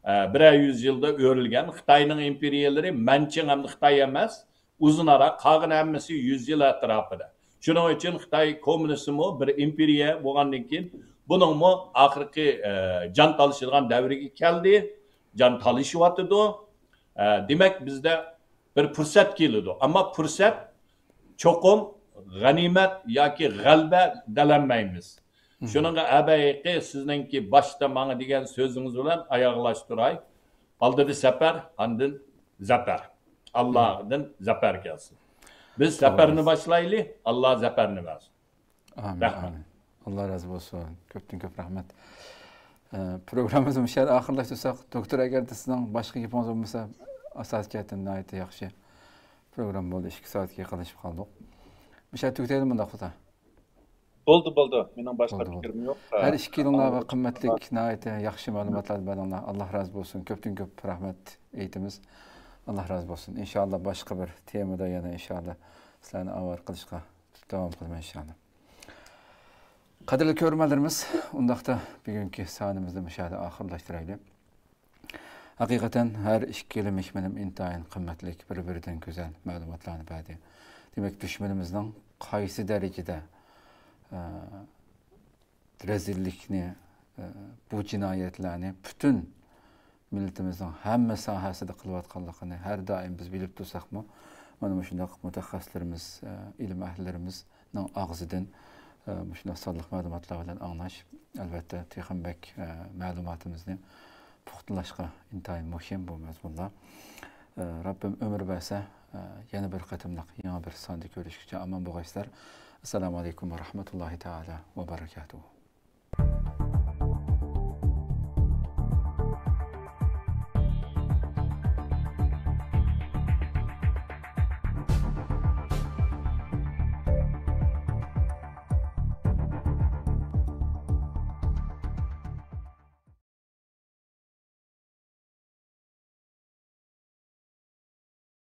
ئە، بىرەر يۈز يىلدا ئۆرۈلگەن. خىتاينىڭ ئىمپېرىيەلىرى مەنچىڭ ھەمدە خىتاي ئەمەس، ئۇزۇنراق، قالغىنى ھەممىسى يۈز يىل ئەتراپىدا. شۇنىڭ ئۈچۈن خىتاي كوممۇنىستىمۇ بىر ئىمپېرىيە بولغاندىن كېيىن، بۇنىڭمۇ ئاخىرقى، ئە، جان تالىشىدىغان دەۋرىگە كەلدى. جان تالىشىۋاتىدۇ. ئە، دېمەك، بىزدە بىر پۇرسەت كېلىدۇ. ئەمما پۇرسەت چوقۇم غەنىيمەت ياكى غەلىبە دەلەنمەيمىز. مم. شۇنىڭغا ئەبەيقى سىزنىڭكى باشتا ماڭا دېگەن سۆزىڭىز بىلەن ئاياغلاشتۇراي. ئالدىدا سەپەر، ئاندىن زەپەر. ئاللادىن زەپەر كەلسۇن. بىز سەپەرنى باشلايلى، ئاللا زەپەرنى بەرسۇن. ئامىن، رەھمەت. ئامىن. ئاللا رازى بولسۇن. كۆپتىن كۆپ رەھمەت. ئە، پروگراممىمىزنى مۇشۇ يەردە ئاخىرلاشتۇرساق، دوكتور، ئەگەر سىزنىڭ باشقا گېپىڭىز بولمىسا، ئاساسىي جەھەتتىن ناھايىتى ياخشى پروگرامما بولدى. ئىككى سائەتكە يېقىنلىشىپ قالدۇق. مۇشۇ يەردە تۈگىتەيلى مۇنداق بولسا. بولدى، بولدى. مېنىڭ باشقا پىكرىم يوق. ھە. ھەر ئىككىلىڭلارغا قىممەتلىك، ناھايىتى ياخشى مەلۇماتلارنى بەردىڭلار. ئاللا رازى بولسۇن. كۆپتىن كۆپ رەھمەت ئېيتىمىز. ئاللا رازى بولسۇن. ئىنشائاللا باشقا بىر تېمىدا يەنە ئىنشائاللا سىلەرنى ئاۋارە قىلىشقا داۋام قىلىمەن ئىنشائاللا. قەدىرلىك كۆرۈرمەنلىرىمىز، ئۇنداقتا بۈگۈنكى سانىمىزنى مۇشۇ يەردە ئاخىرلاشتۇرايلى. ھەقىقەتەن ھەر ئىككىلا مېھمىنىم ئىنتايىن قىممەتلىك، بىر-بىرىدىن گۈزەل مەلۇماتلارنى بەردى. دېمەك، دۈشمىنىمىزنىڭ قايسى دەرىجىدە، ئە، رەزىللىكنى، ئە، بۇ جىنايەتلەرنى پۈتۈن مىللىتىمىزنىڭ ھەممە ساھەسىدە قىلىۋاتقانلىقىنى ھەر دائىم بىز بىلىپ تۇرساقمۇ، مانا مۇشۇنداق مۇتەخەسسىسلىرىمىز، ئە، ئىلىم ئەھلىلىرىمىزنىڭ ئاغزىدىن، ئە، مۇشۇنداق سانلىق مەلۇماتلار بىلەن ئاڭلاش، ئەلۋەتتە، تېخىمۇ بەك، ئە، مەلۇماتىمىزنى پۇختىلاشقا ئىنتايىن مۇھىم بۇ مەزمۇنلار. ئە، رەببىم ئۆمۈر بەرسە، ئە، يەنە بىر قېتىملىق يېڭى بىر ساندا كۆرۈشكىچە ئامان بولغايسىلەر. ئەسسالامۇ ئەلەيكۇم ۋە رەھمەتۇللاھى تائالا ۋە بەرەكاتۇھۇ.